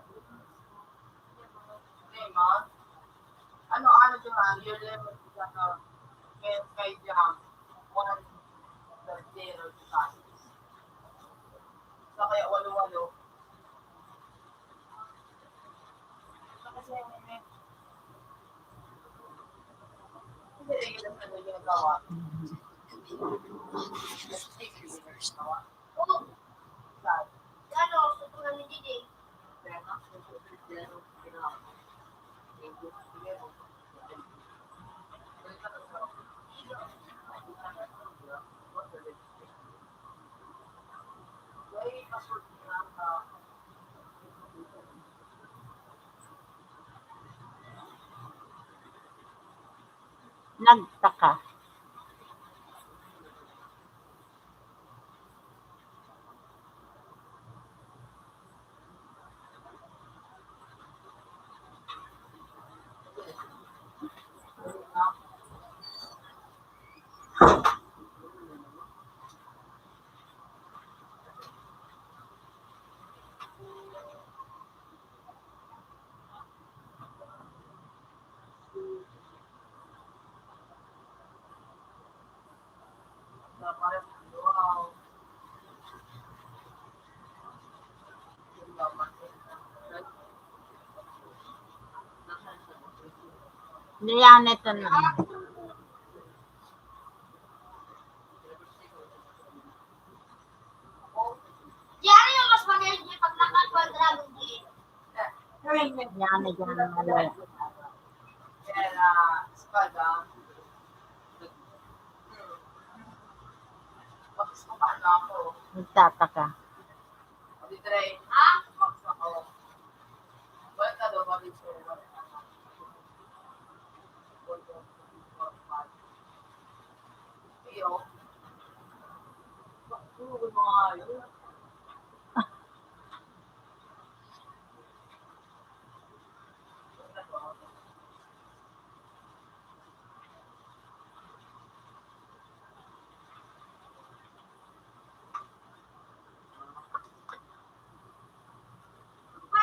Problema. Ano, ano, di ba? Your level is, ano, kaya, kaya, one, zero, di ba? So, kaya walo-walo. Nagtaka. Niyan, ito na. Diyan yung mas magaling yung pag naka-quadra, hindi. Yan, yan, yan. Nagtataka.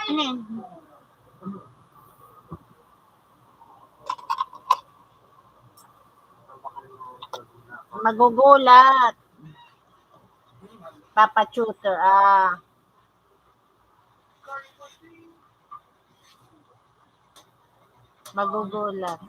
Ano yun? Magugulat. Papa Tutor, ah. Magugulat.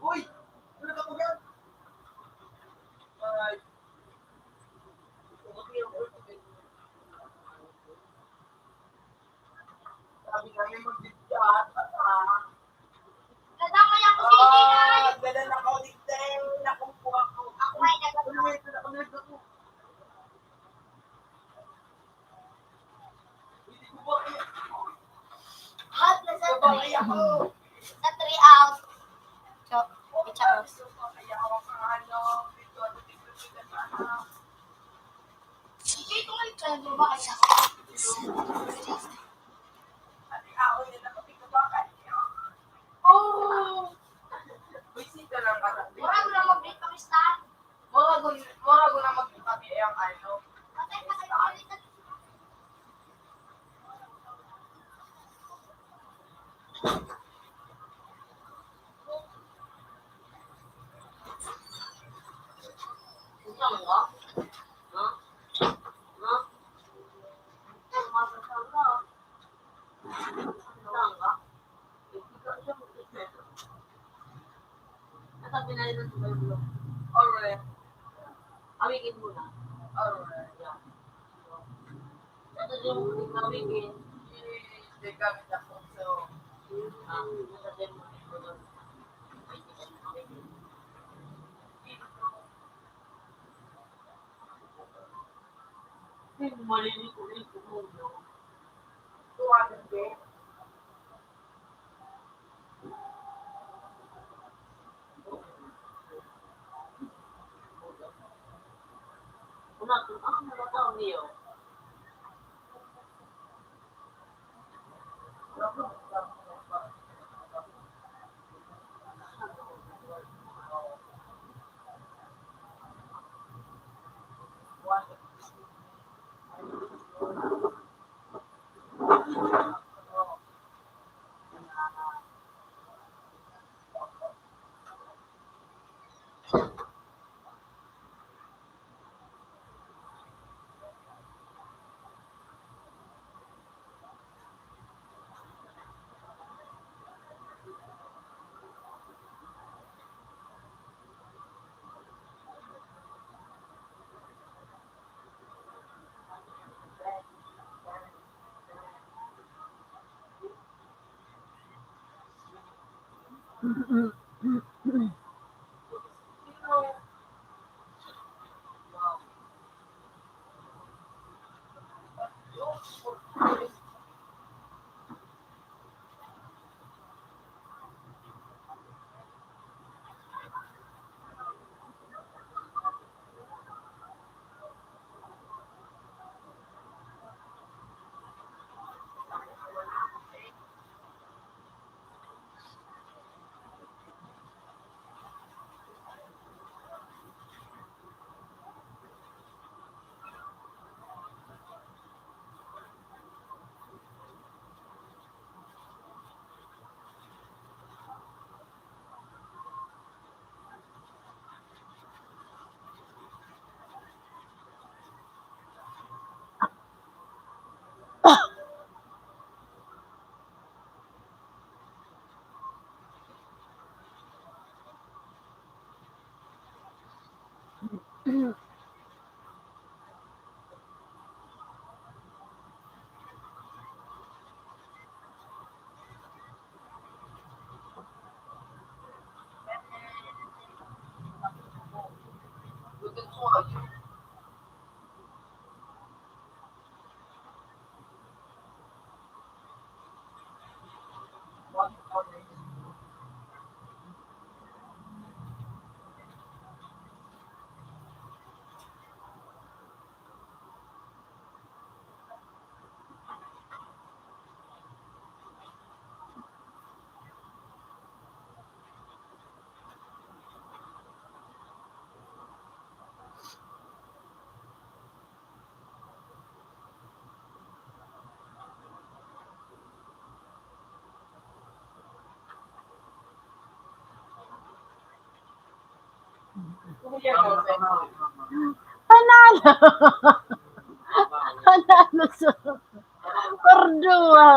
Uy! Ano ka po yan? Ay. Sabi nga, may magbibigyan. Nadamay ako sa Ah, dala na ako dito. Nakukuha ko. Ako ay nag- Ano ito? Ano ito? Hot na sa three. Sa three out. Cho, icha ko. Hindi ko nga ito. Oh! Mura ko na mag-break kami sa Mura ko, mura ko na magtabi ang ano. Alright. Awigin mo na. Alright. Yeah. Ito yung awigin. They got the photo. Ah, ito yung Maliliko-liko mo, no? Una, ang mga tao niyo. Panalo. Panalo sa Cordua.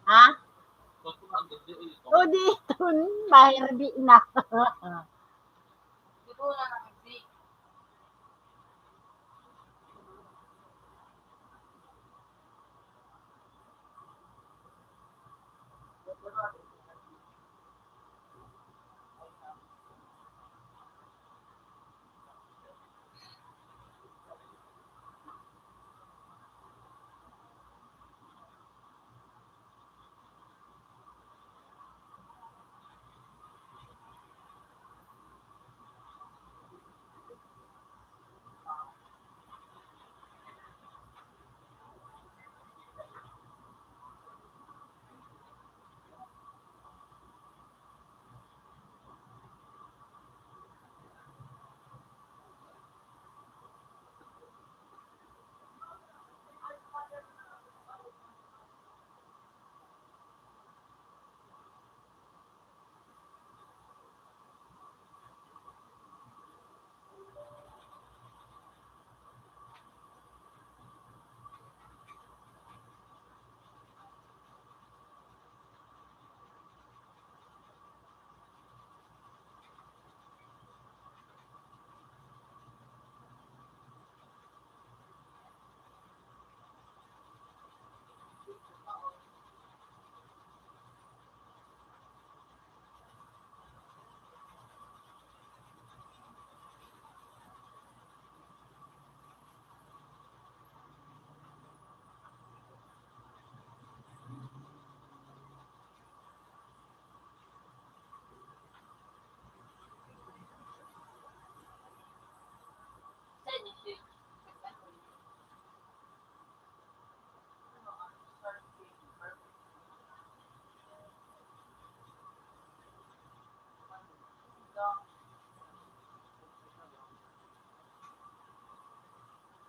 Ha? O, di iton, mahirdi na.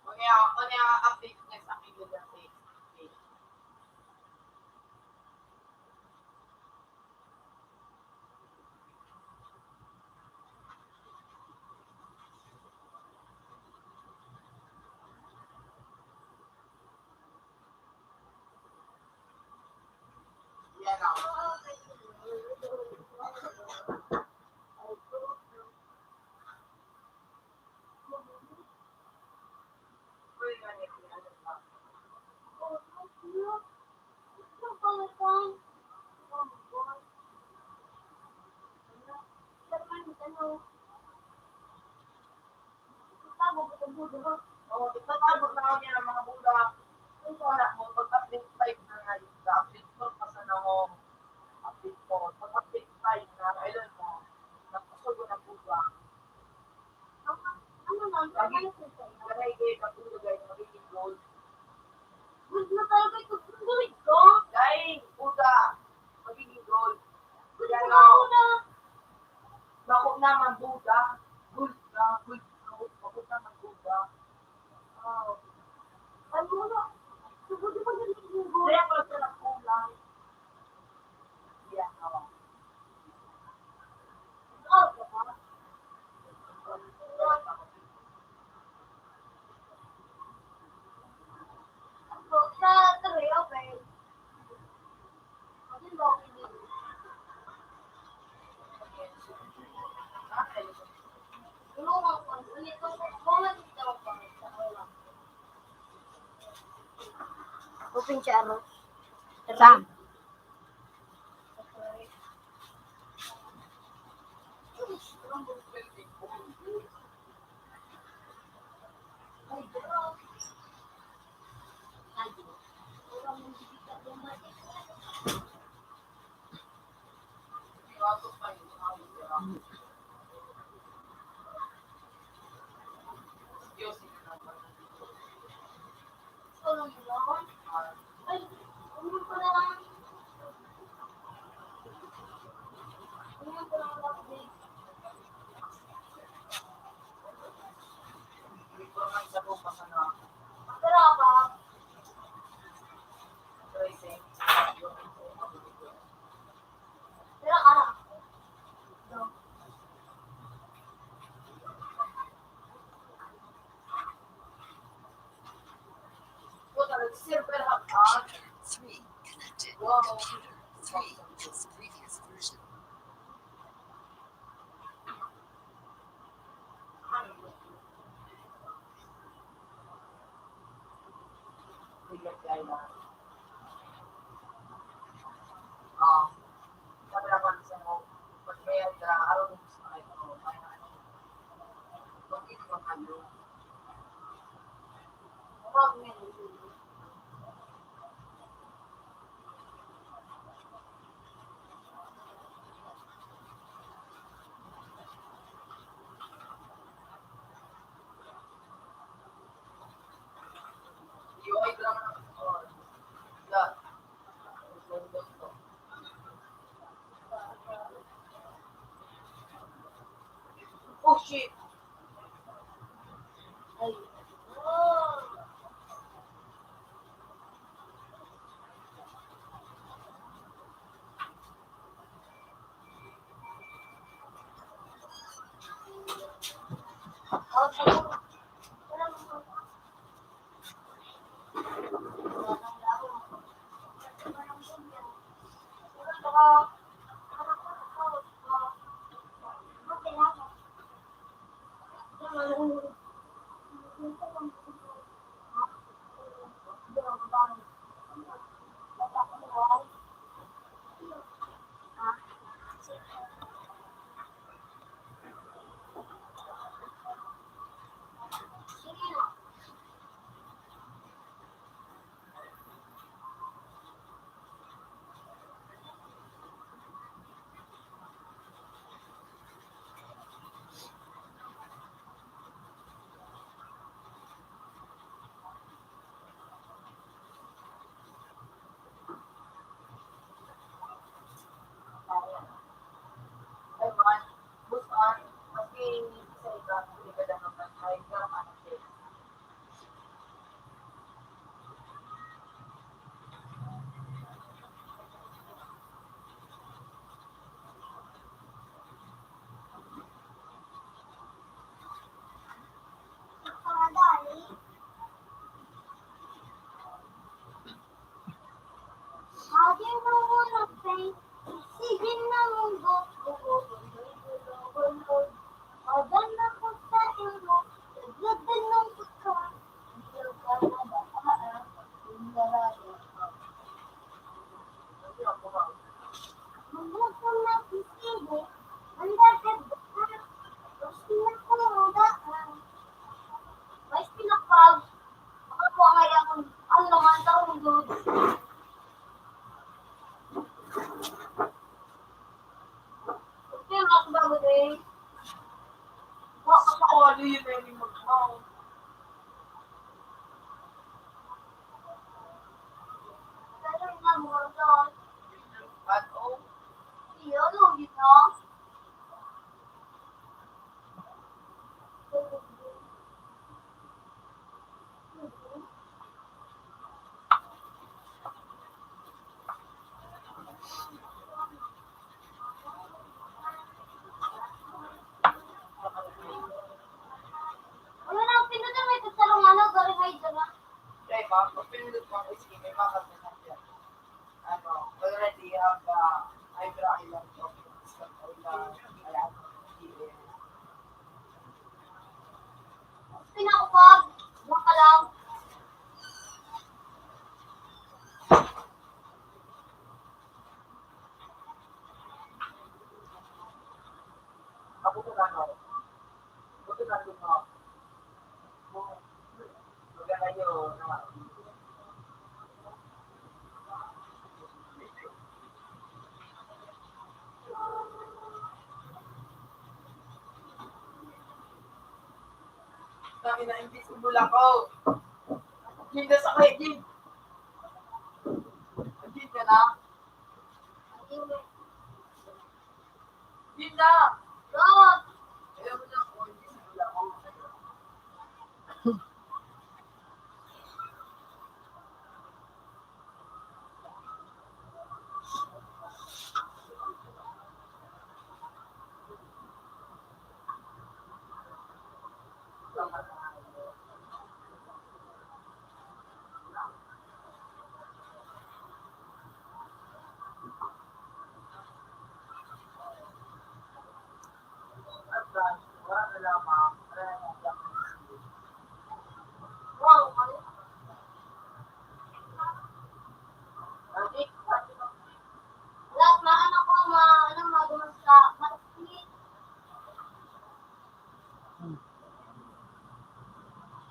Ano yung, ano yung update niya sa akin yung update? Itago ko sa Buda. Oo, itago na niya ang mga Buda. Kung wala mo, pag-update five na nga yun, update four pa sana mo. Update four. Pag-update five na, kailan mo? Nagpasugo ng Buda. Ano na, lagi, lagi, lagi, lagi, lagi, gold. Gold na talaga ito. Gold ko. Dahil, Buda, magiging gold. Gold na. Bako na man Buda. Gold na, gold na, bako na man Buda. Oh. Ano na? Siguro di ba nagiging gold? Kaya pala siya nagkulay. Yan, oh. Oh, diba? Sa tuloy, okay. Kasi mo, hindi Open siya, ano? Saan? Three, connected. Computer three, previous version. Oh, shit. Ay. Ano na ang pinunta may tatarong ano, gari hydro na? Dai, ma'am. Pag pinindot mo ang screen, may mga ano, already have, uh, hydro island of Scotland. Ayan. Pinakupag, baka lang. Sabi na, hindi ko bulak ko. Hindi sa kay Jim. Hindi ka na. Hindi na. Ayaw mo na ako, hindi ko bulak ko. Lahat maano ko, ma-, ano, magumas ka, ma-,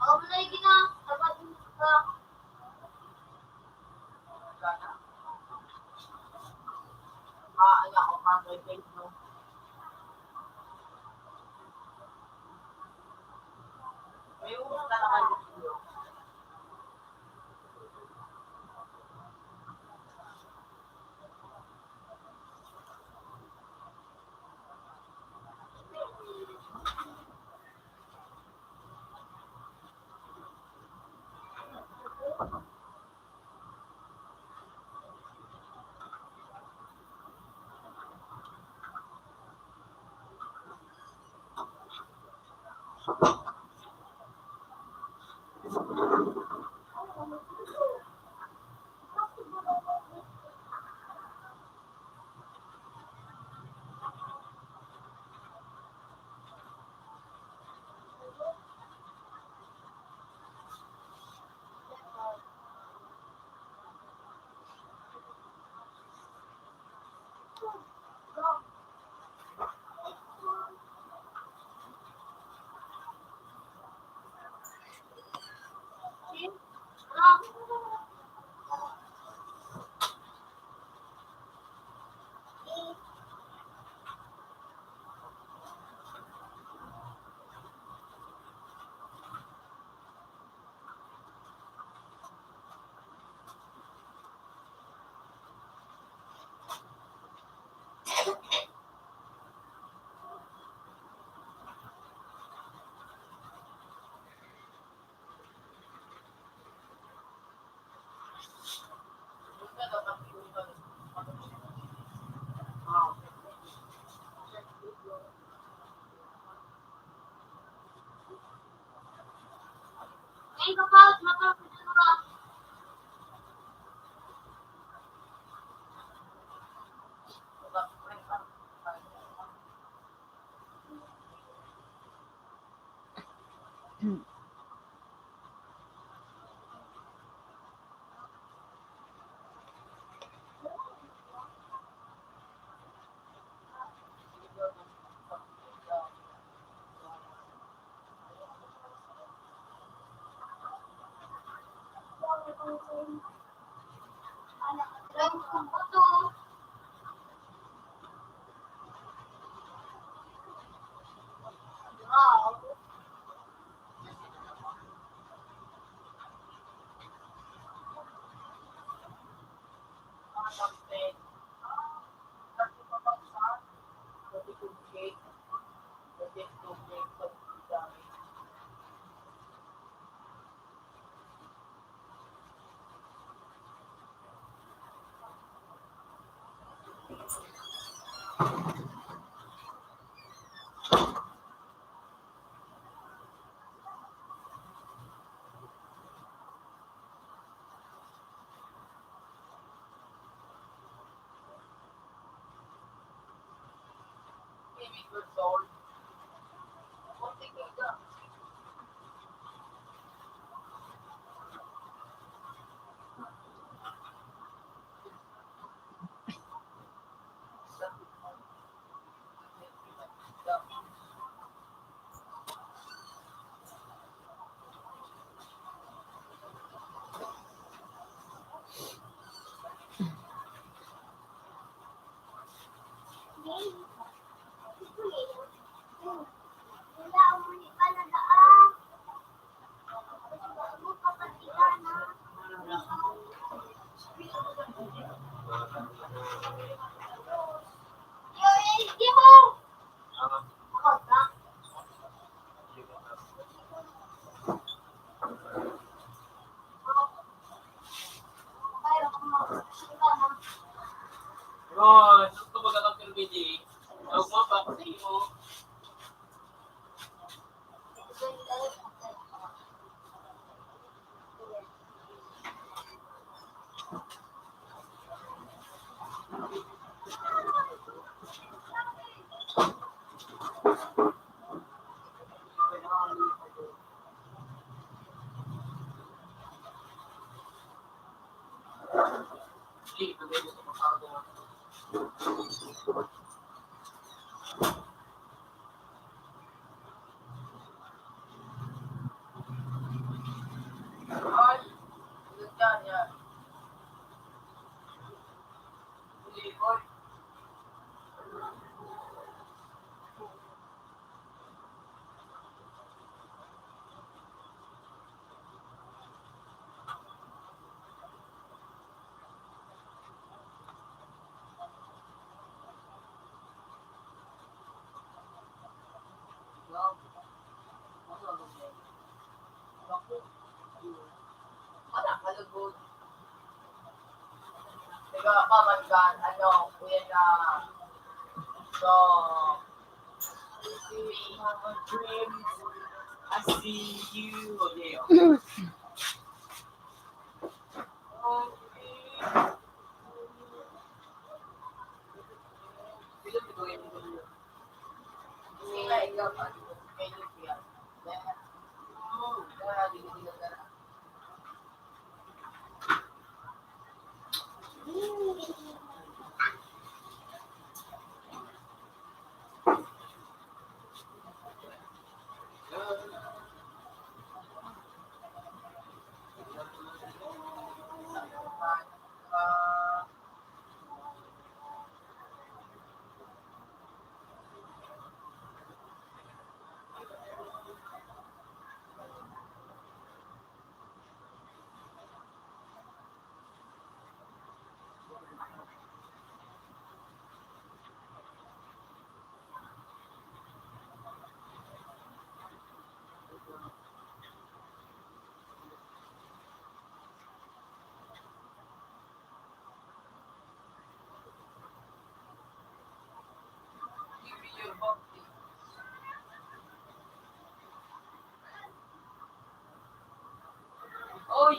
Ako mo na yung gina-, dapat yung ka. Wala ka lugod. Diba, paman ka, ano, kuya na, so, dreams, I see you, okay, okay. Oy!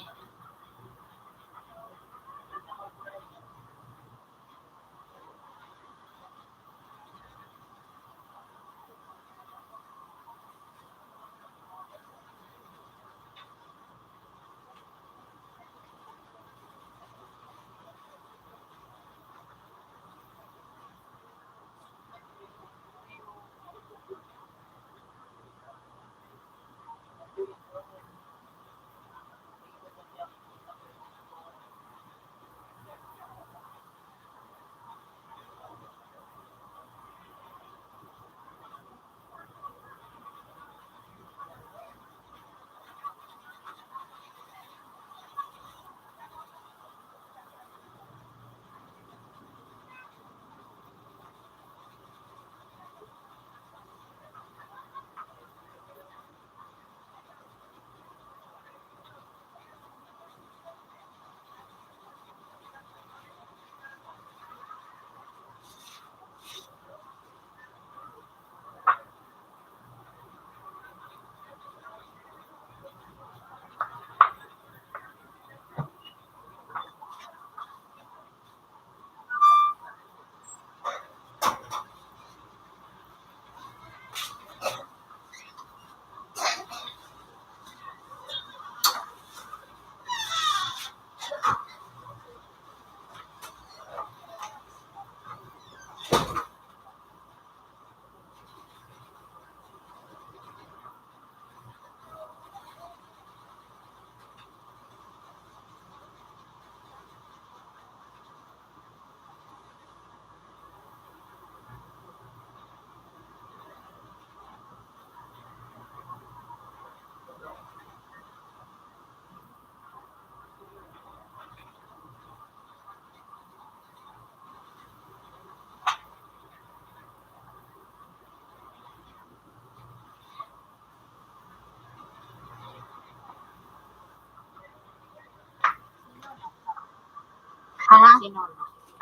Ha?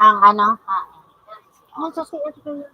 Ang ano? Ha? Ang sa suot ko yun.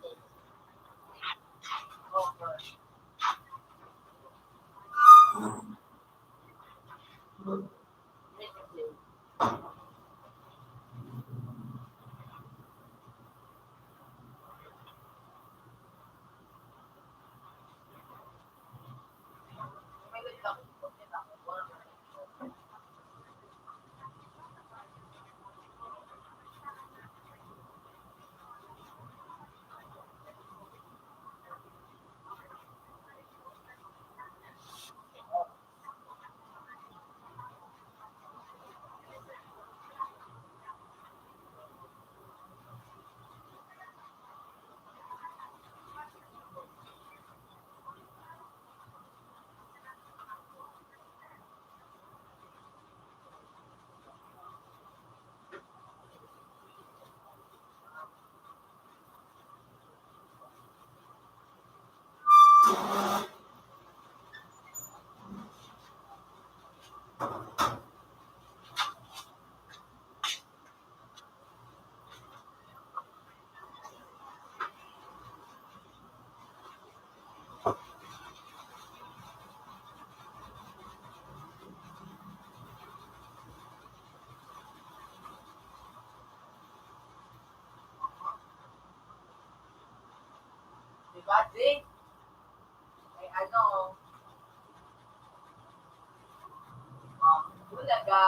Diba, Jay? May ano, um, bulaga.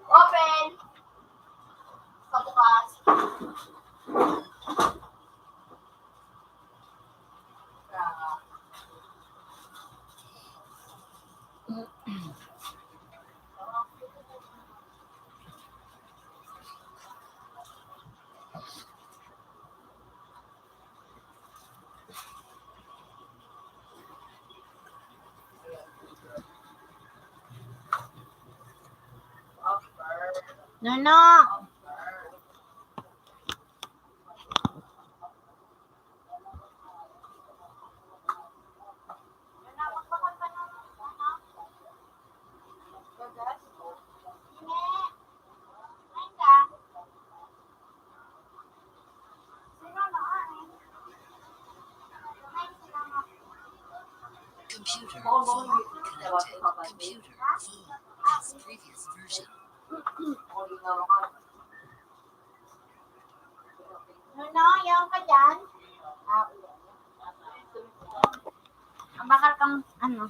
Open. Sa bukas. Nono! Computer, phone connected. Computer, phone, as previous version. Nono, yaon ka dyan? Ah, ang bakal kang, ano?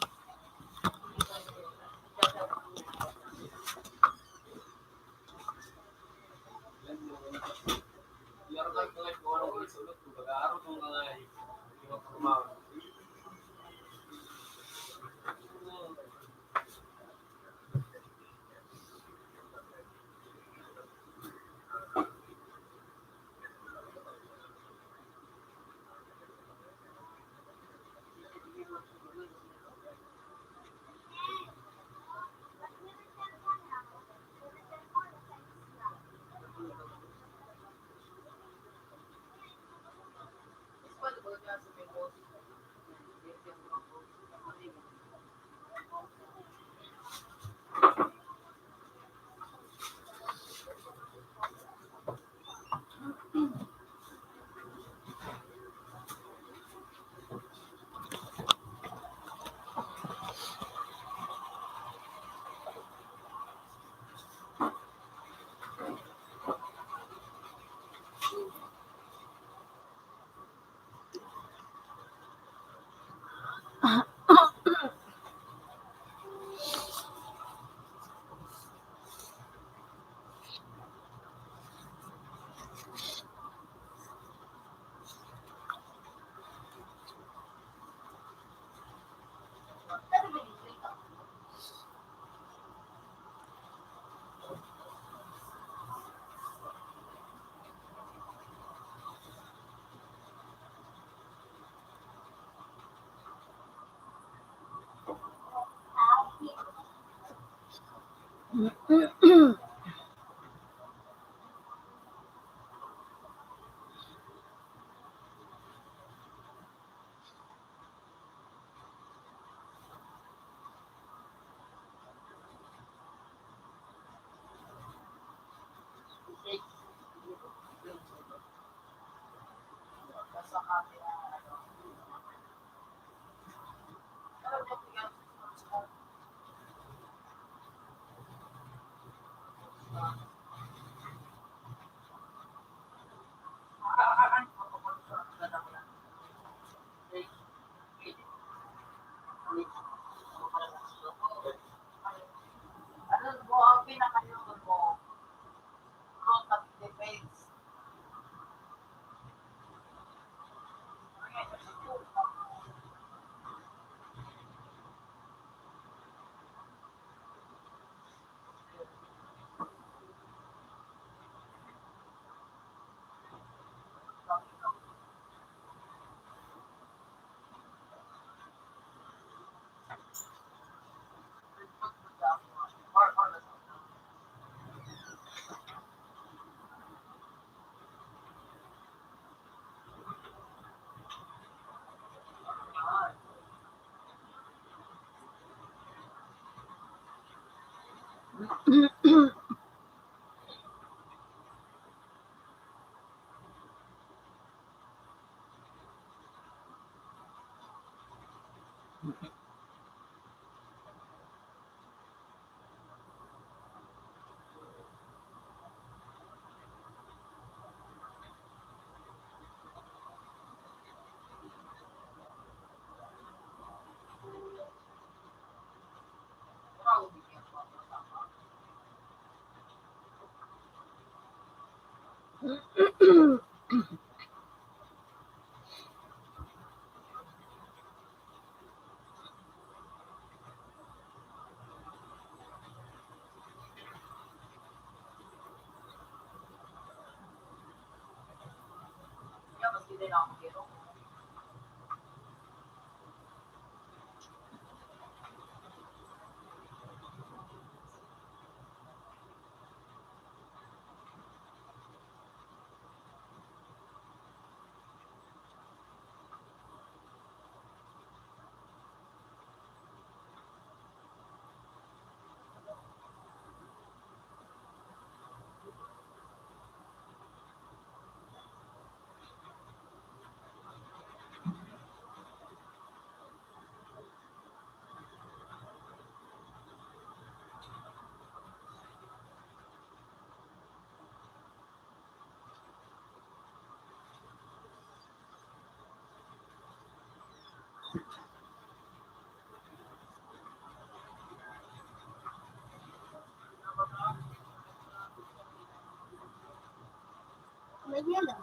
May yelo.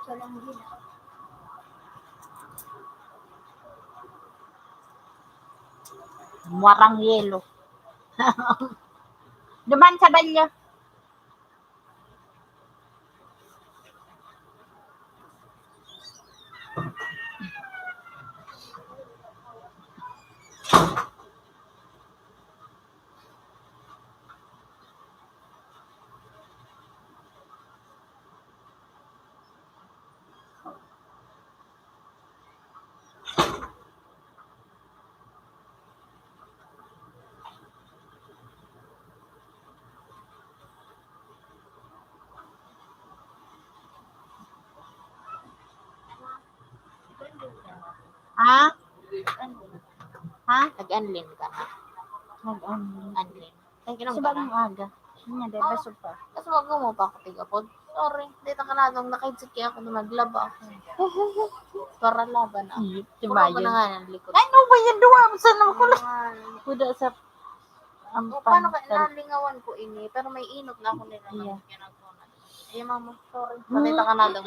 Sa lang din. Muwarang yelo. Duman sa balyo. Ha? Ha? Nag-unlim ka na? Nag-unlim. Unlim. Ay, inom ka na? Subag ng aga. Yun nga, dahil basog pa. Kasi wag mo pa ako tigapod. Sorry. Di ta ka na doon. Nakahidsik kaya ako nung naglaba ako. Para laban ako. Iyo, puro ba na nga ng likod? Ano ba yan? Duwa mo sa naman ko lang. Kuda sa ang pantal. Paano kaya nalingawan ko ini? Pero may inot na ako nila. Iya. Kaya nagpunat. Ay, mama, sorry. Panita ka na lang.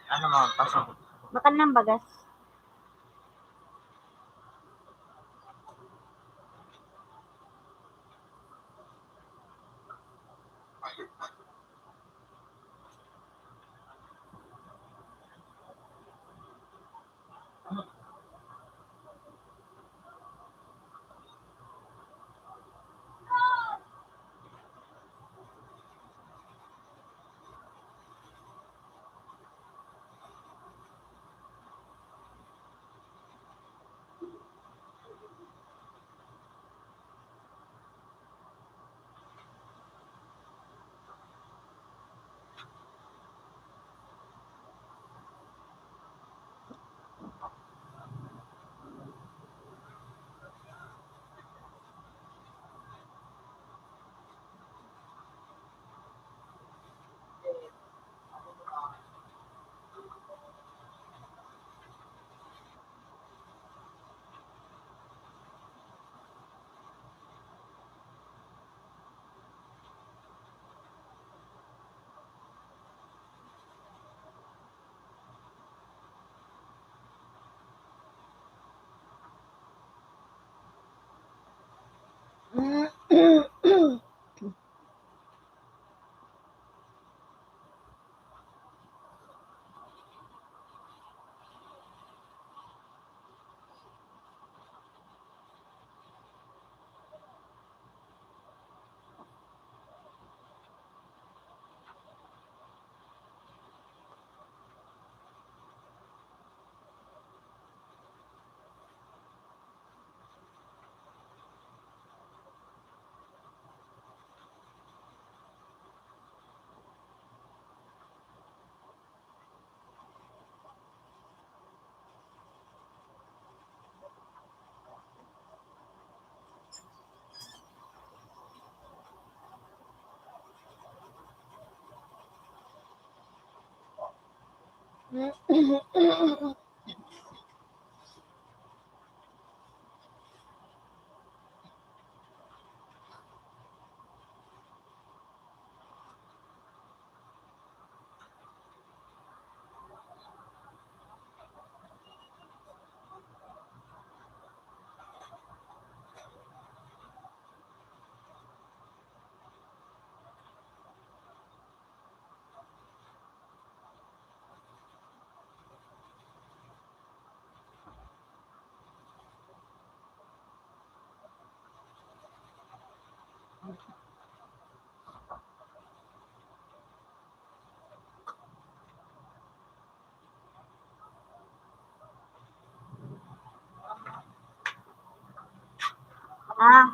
Ano, ma'am? Pasok. Bakal ng bagas. Ah,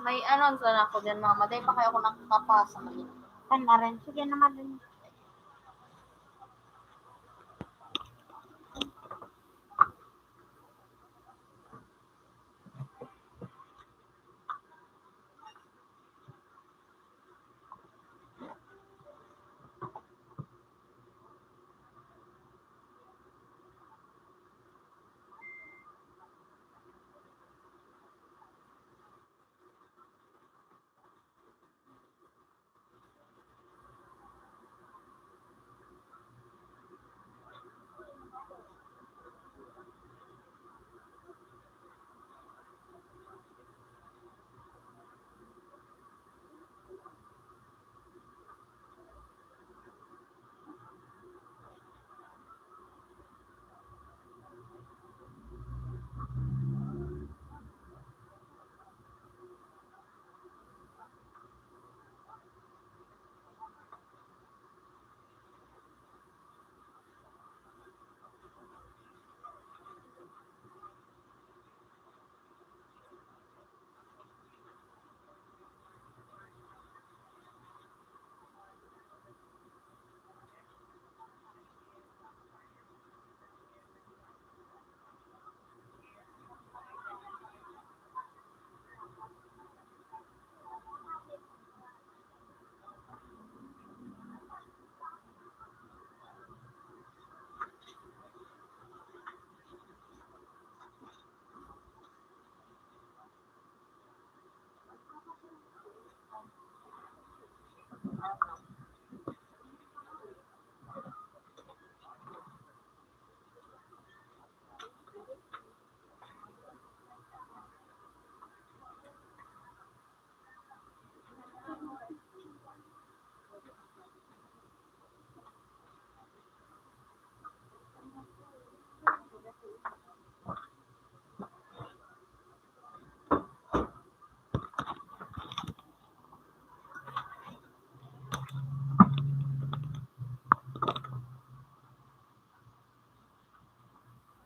may ano sana ako dyan, mama. Dahil pa kayo ako nakakapasa. Kan na rin. Sige naman din.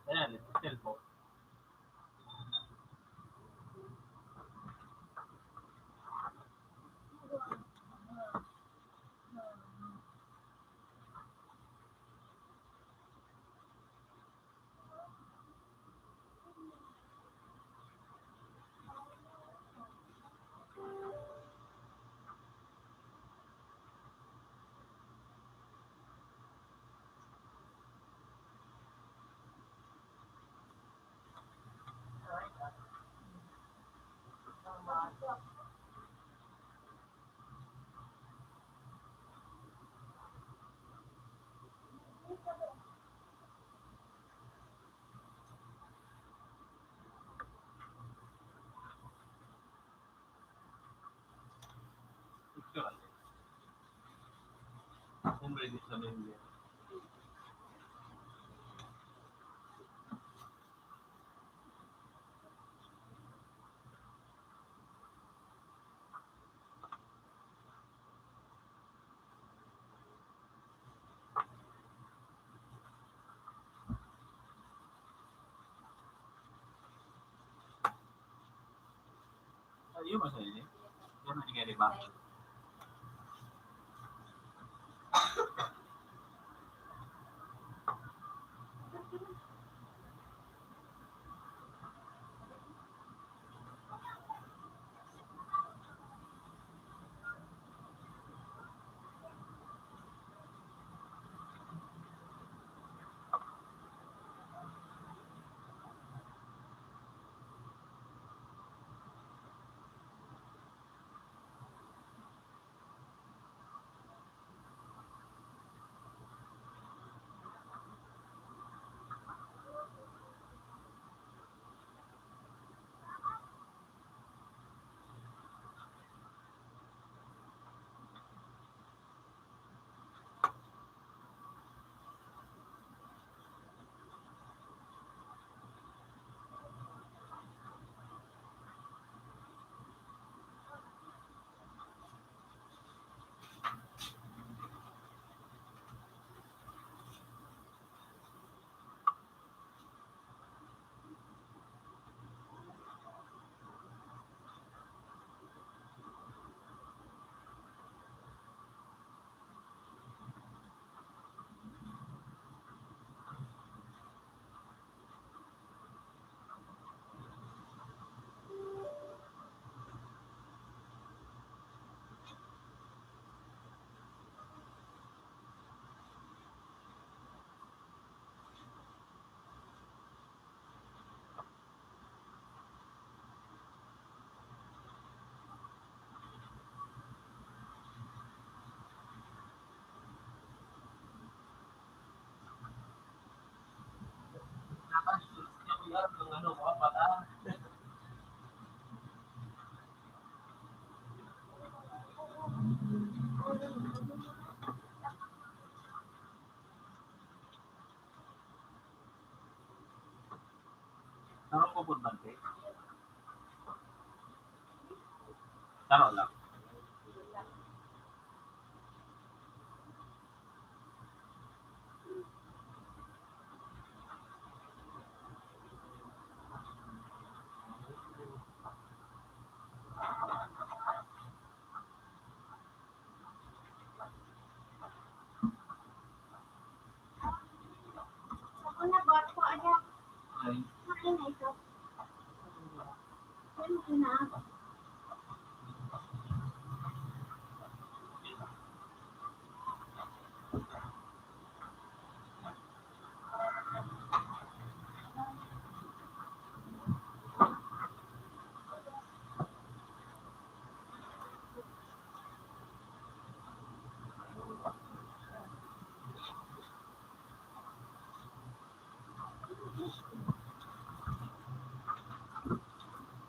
Ayan, ito cellphone. Hombre, Dios sabe. Ayun, masaya niya. Yan ang nangyari ba? Pupod man, te. Taro lang.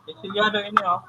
Sisilyado ini, oh.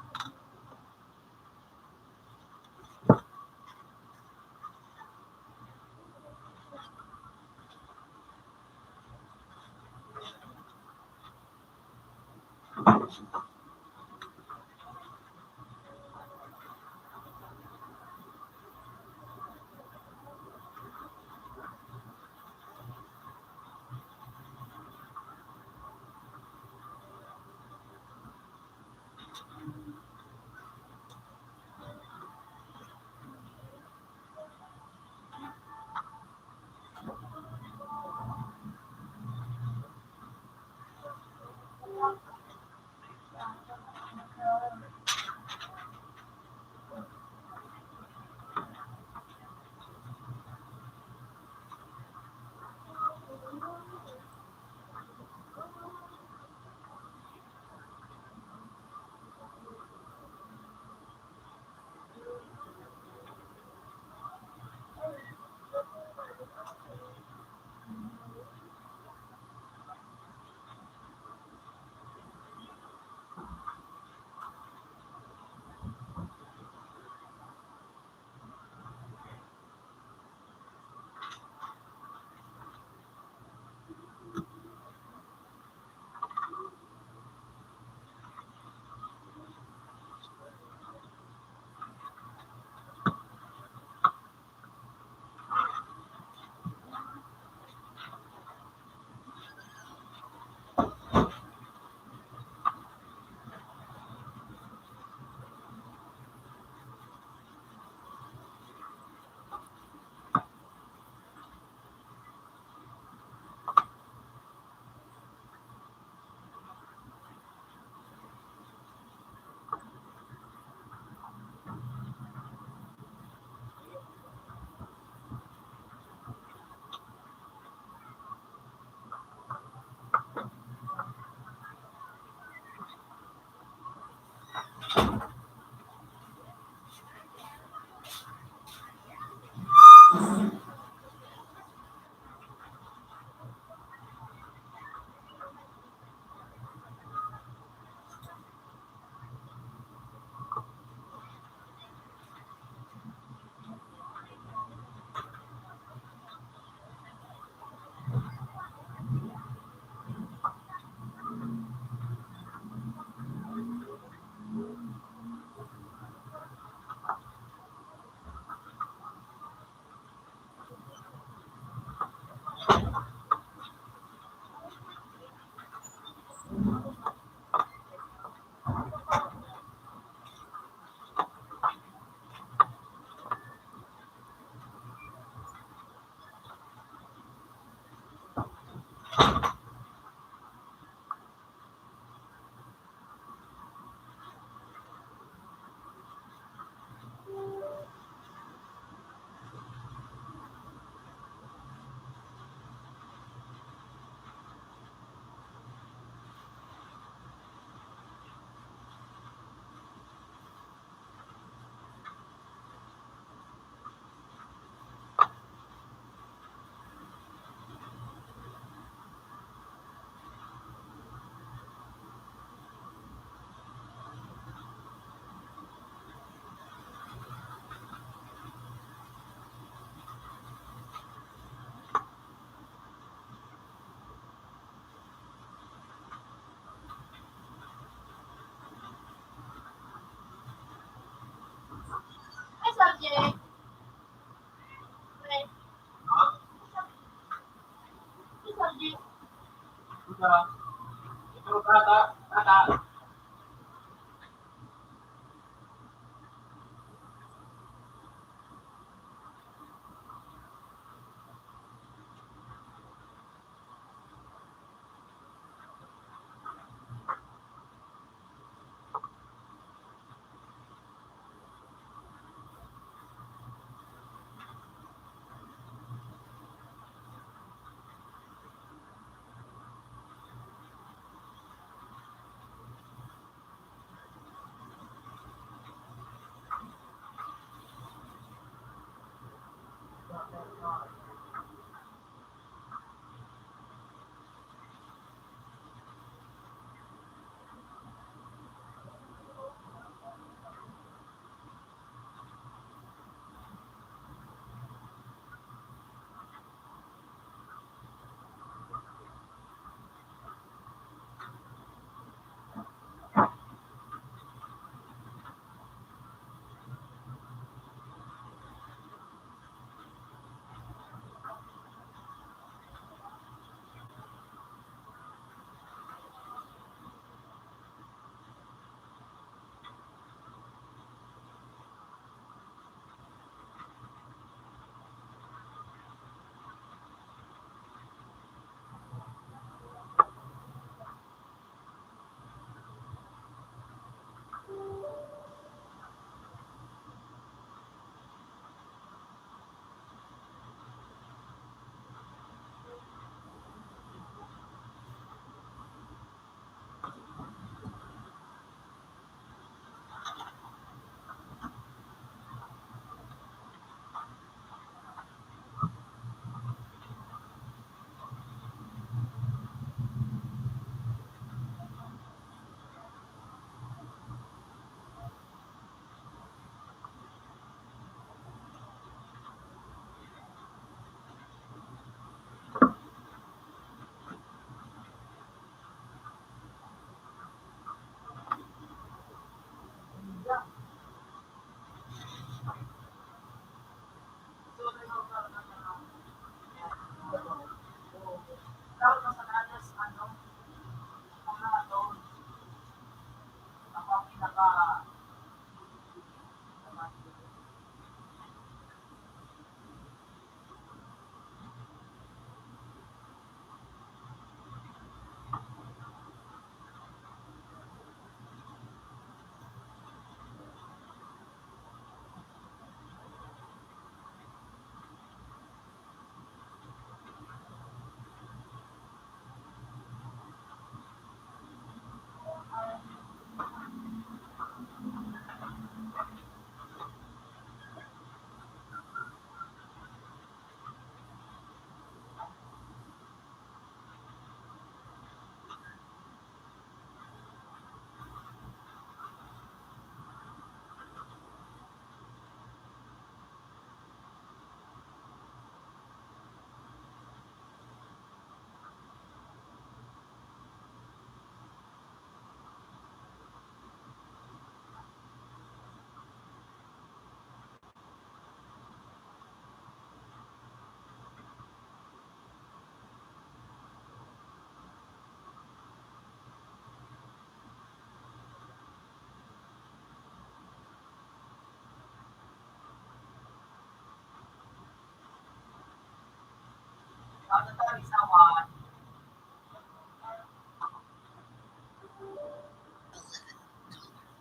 Eleven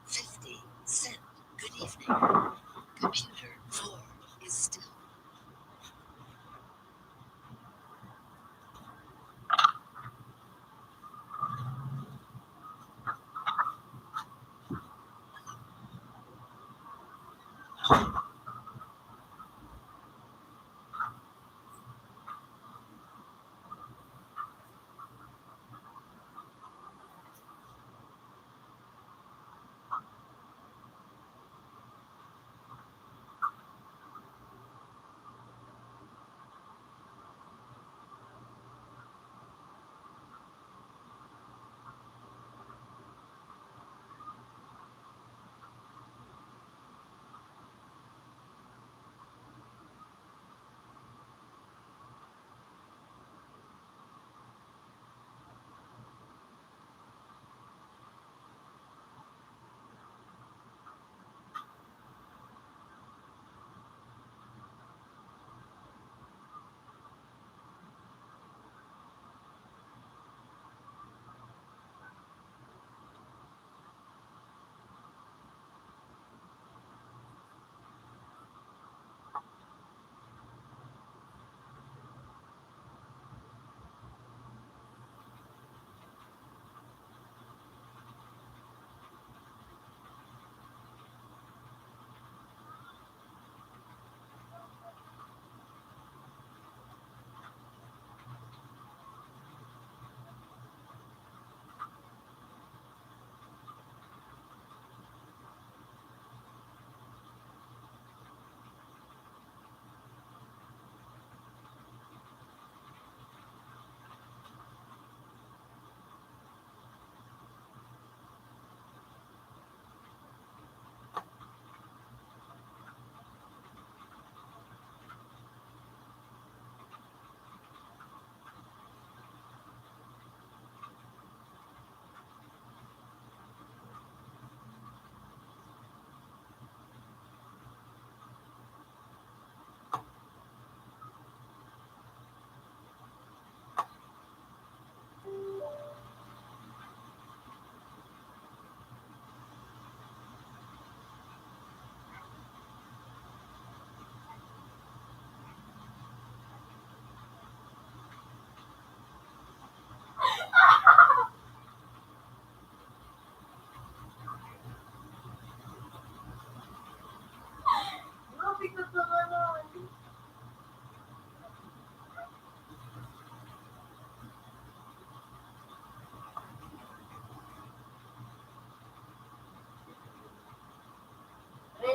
fifty. Send. Good evening. Computer four is still.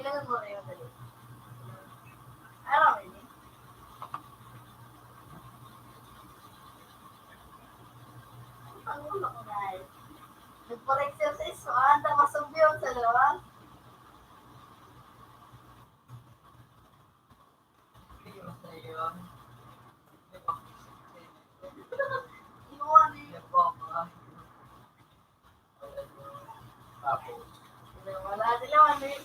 Kailangan mo rin madali. Araw ini. Ang ulo ko, guys. Nagpa-exercise ko, ah, tapos ang view sa labas. Iwan eh. Wala sila, ano eh.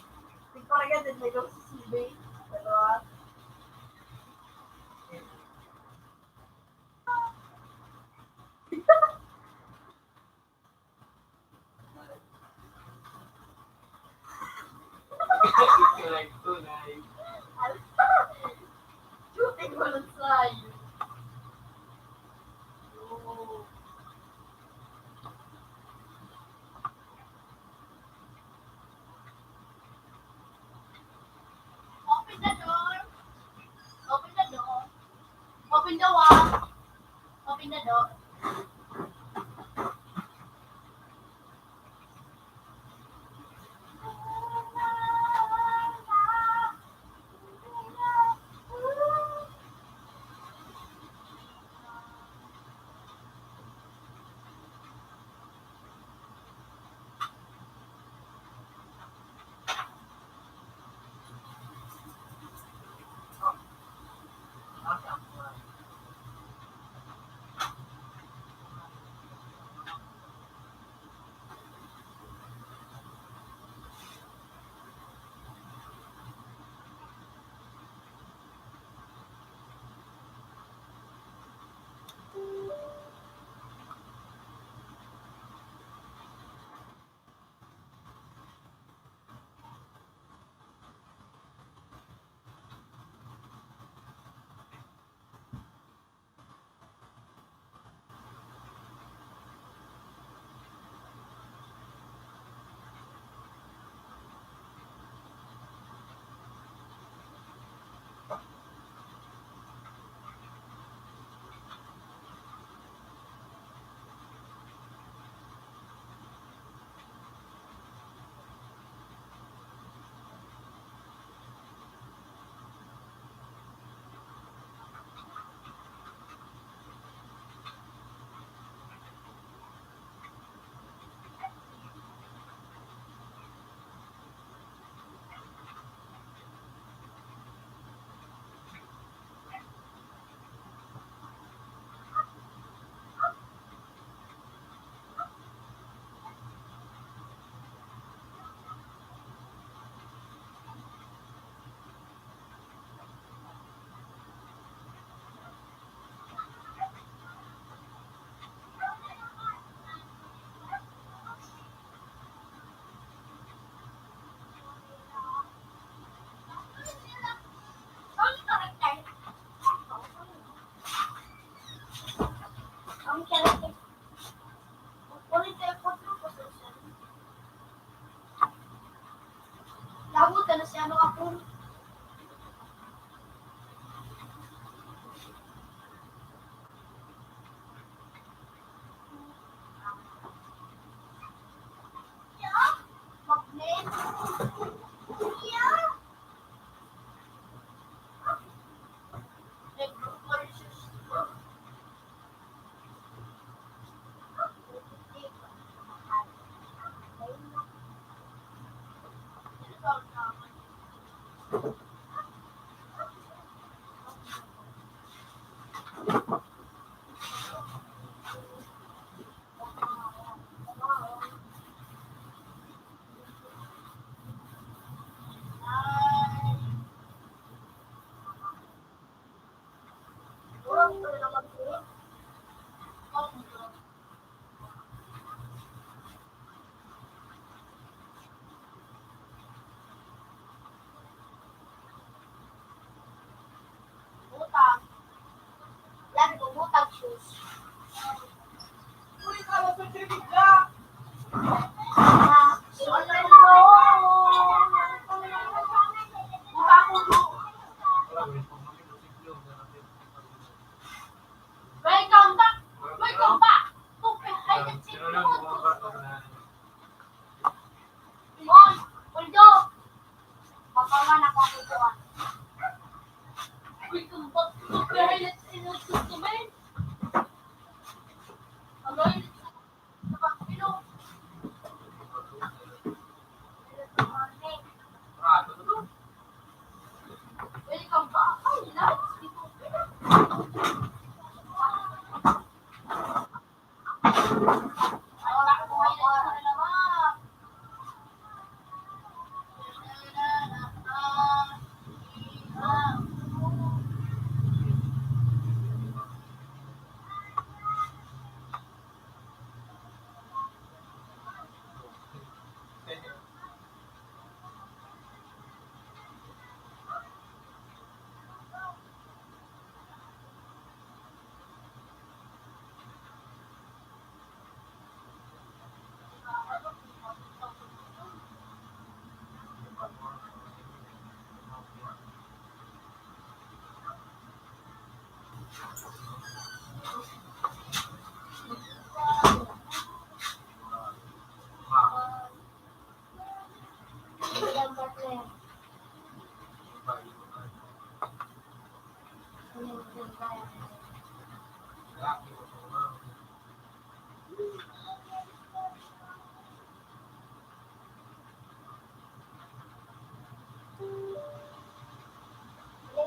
Nagparagat din, nag-, sa C B. Pero, ah, Shooting mo lang sa'yo. Oo. Open the door. Open the door. Open the door. Open the door. Labot ka na siya, no, ako. Yung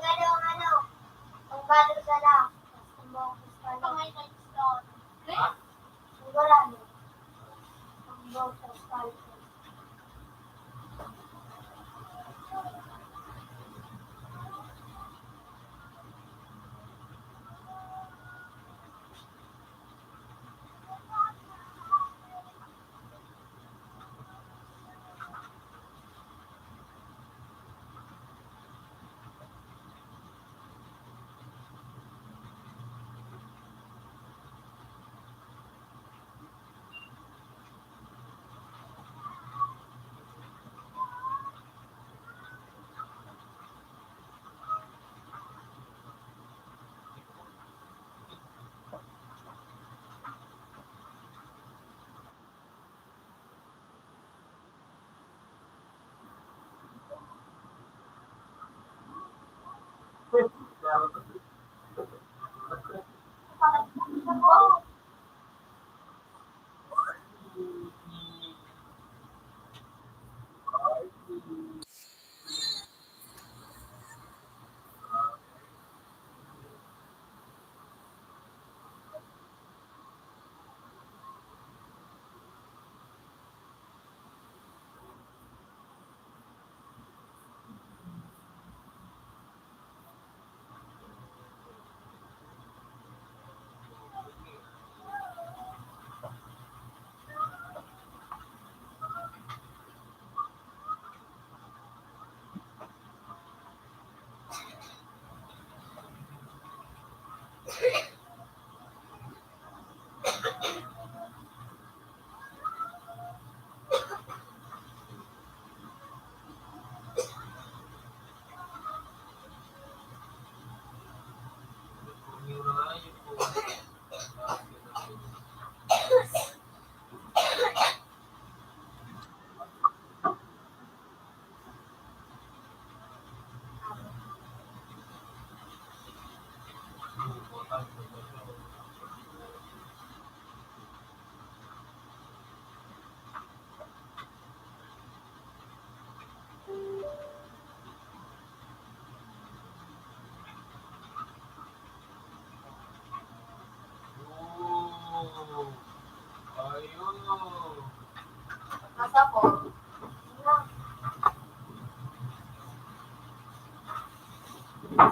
ano, ano, ang balo sa lang. Ang buhok sa lang. Sigurado. Ang buhok sa lang.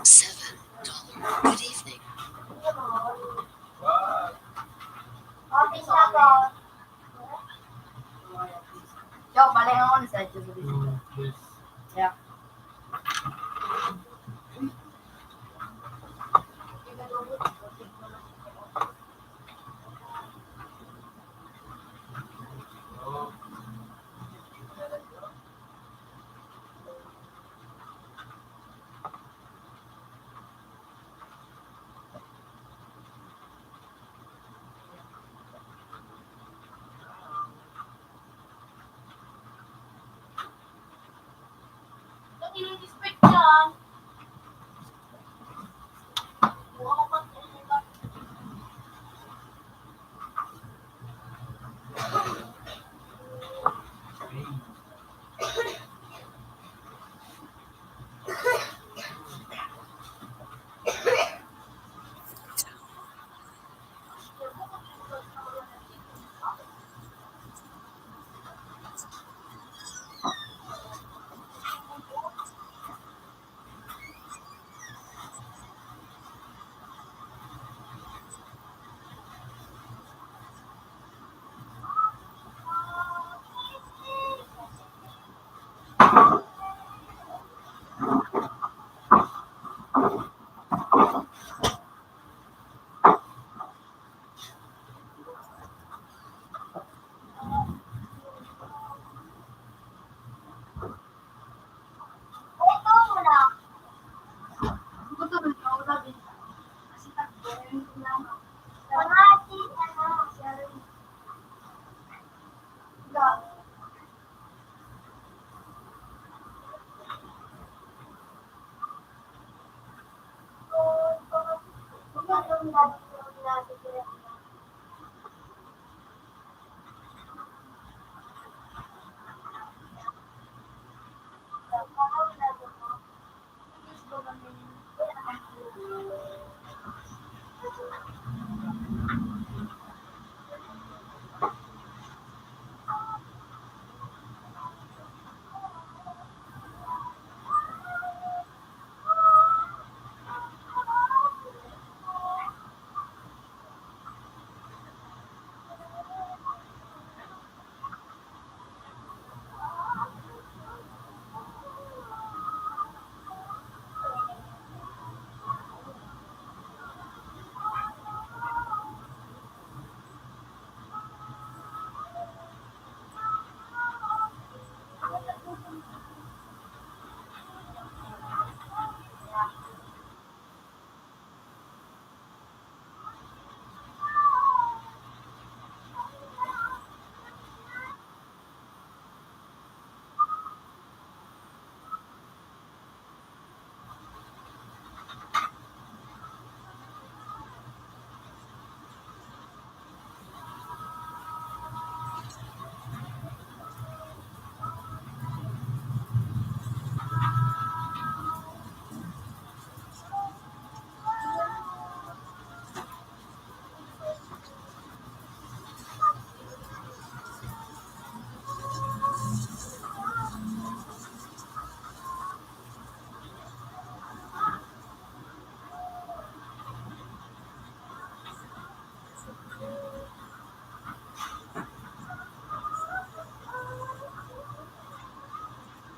Seven dollar. Good evening. Yo, balik ako sa Diyos. Yeah.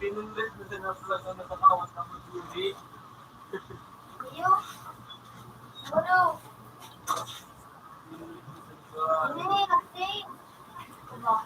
Pinundit mo sa nasa na nakakawas na mag-uli. Iyo. Ano? Ano yung nag-save? Diba?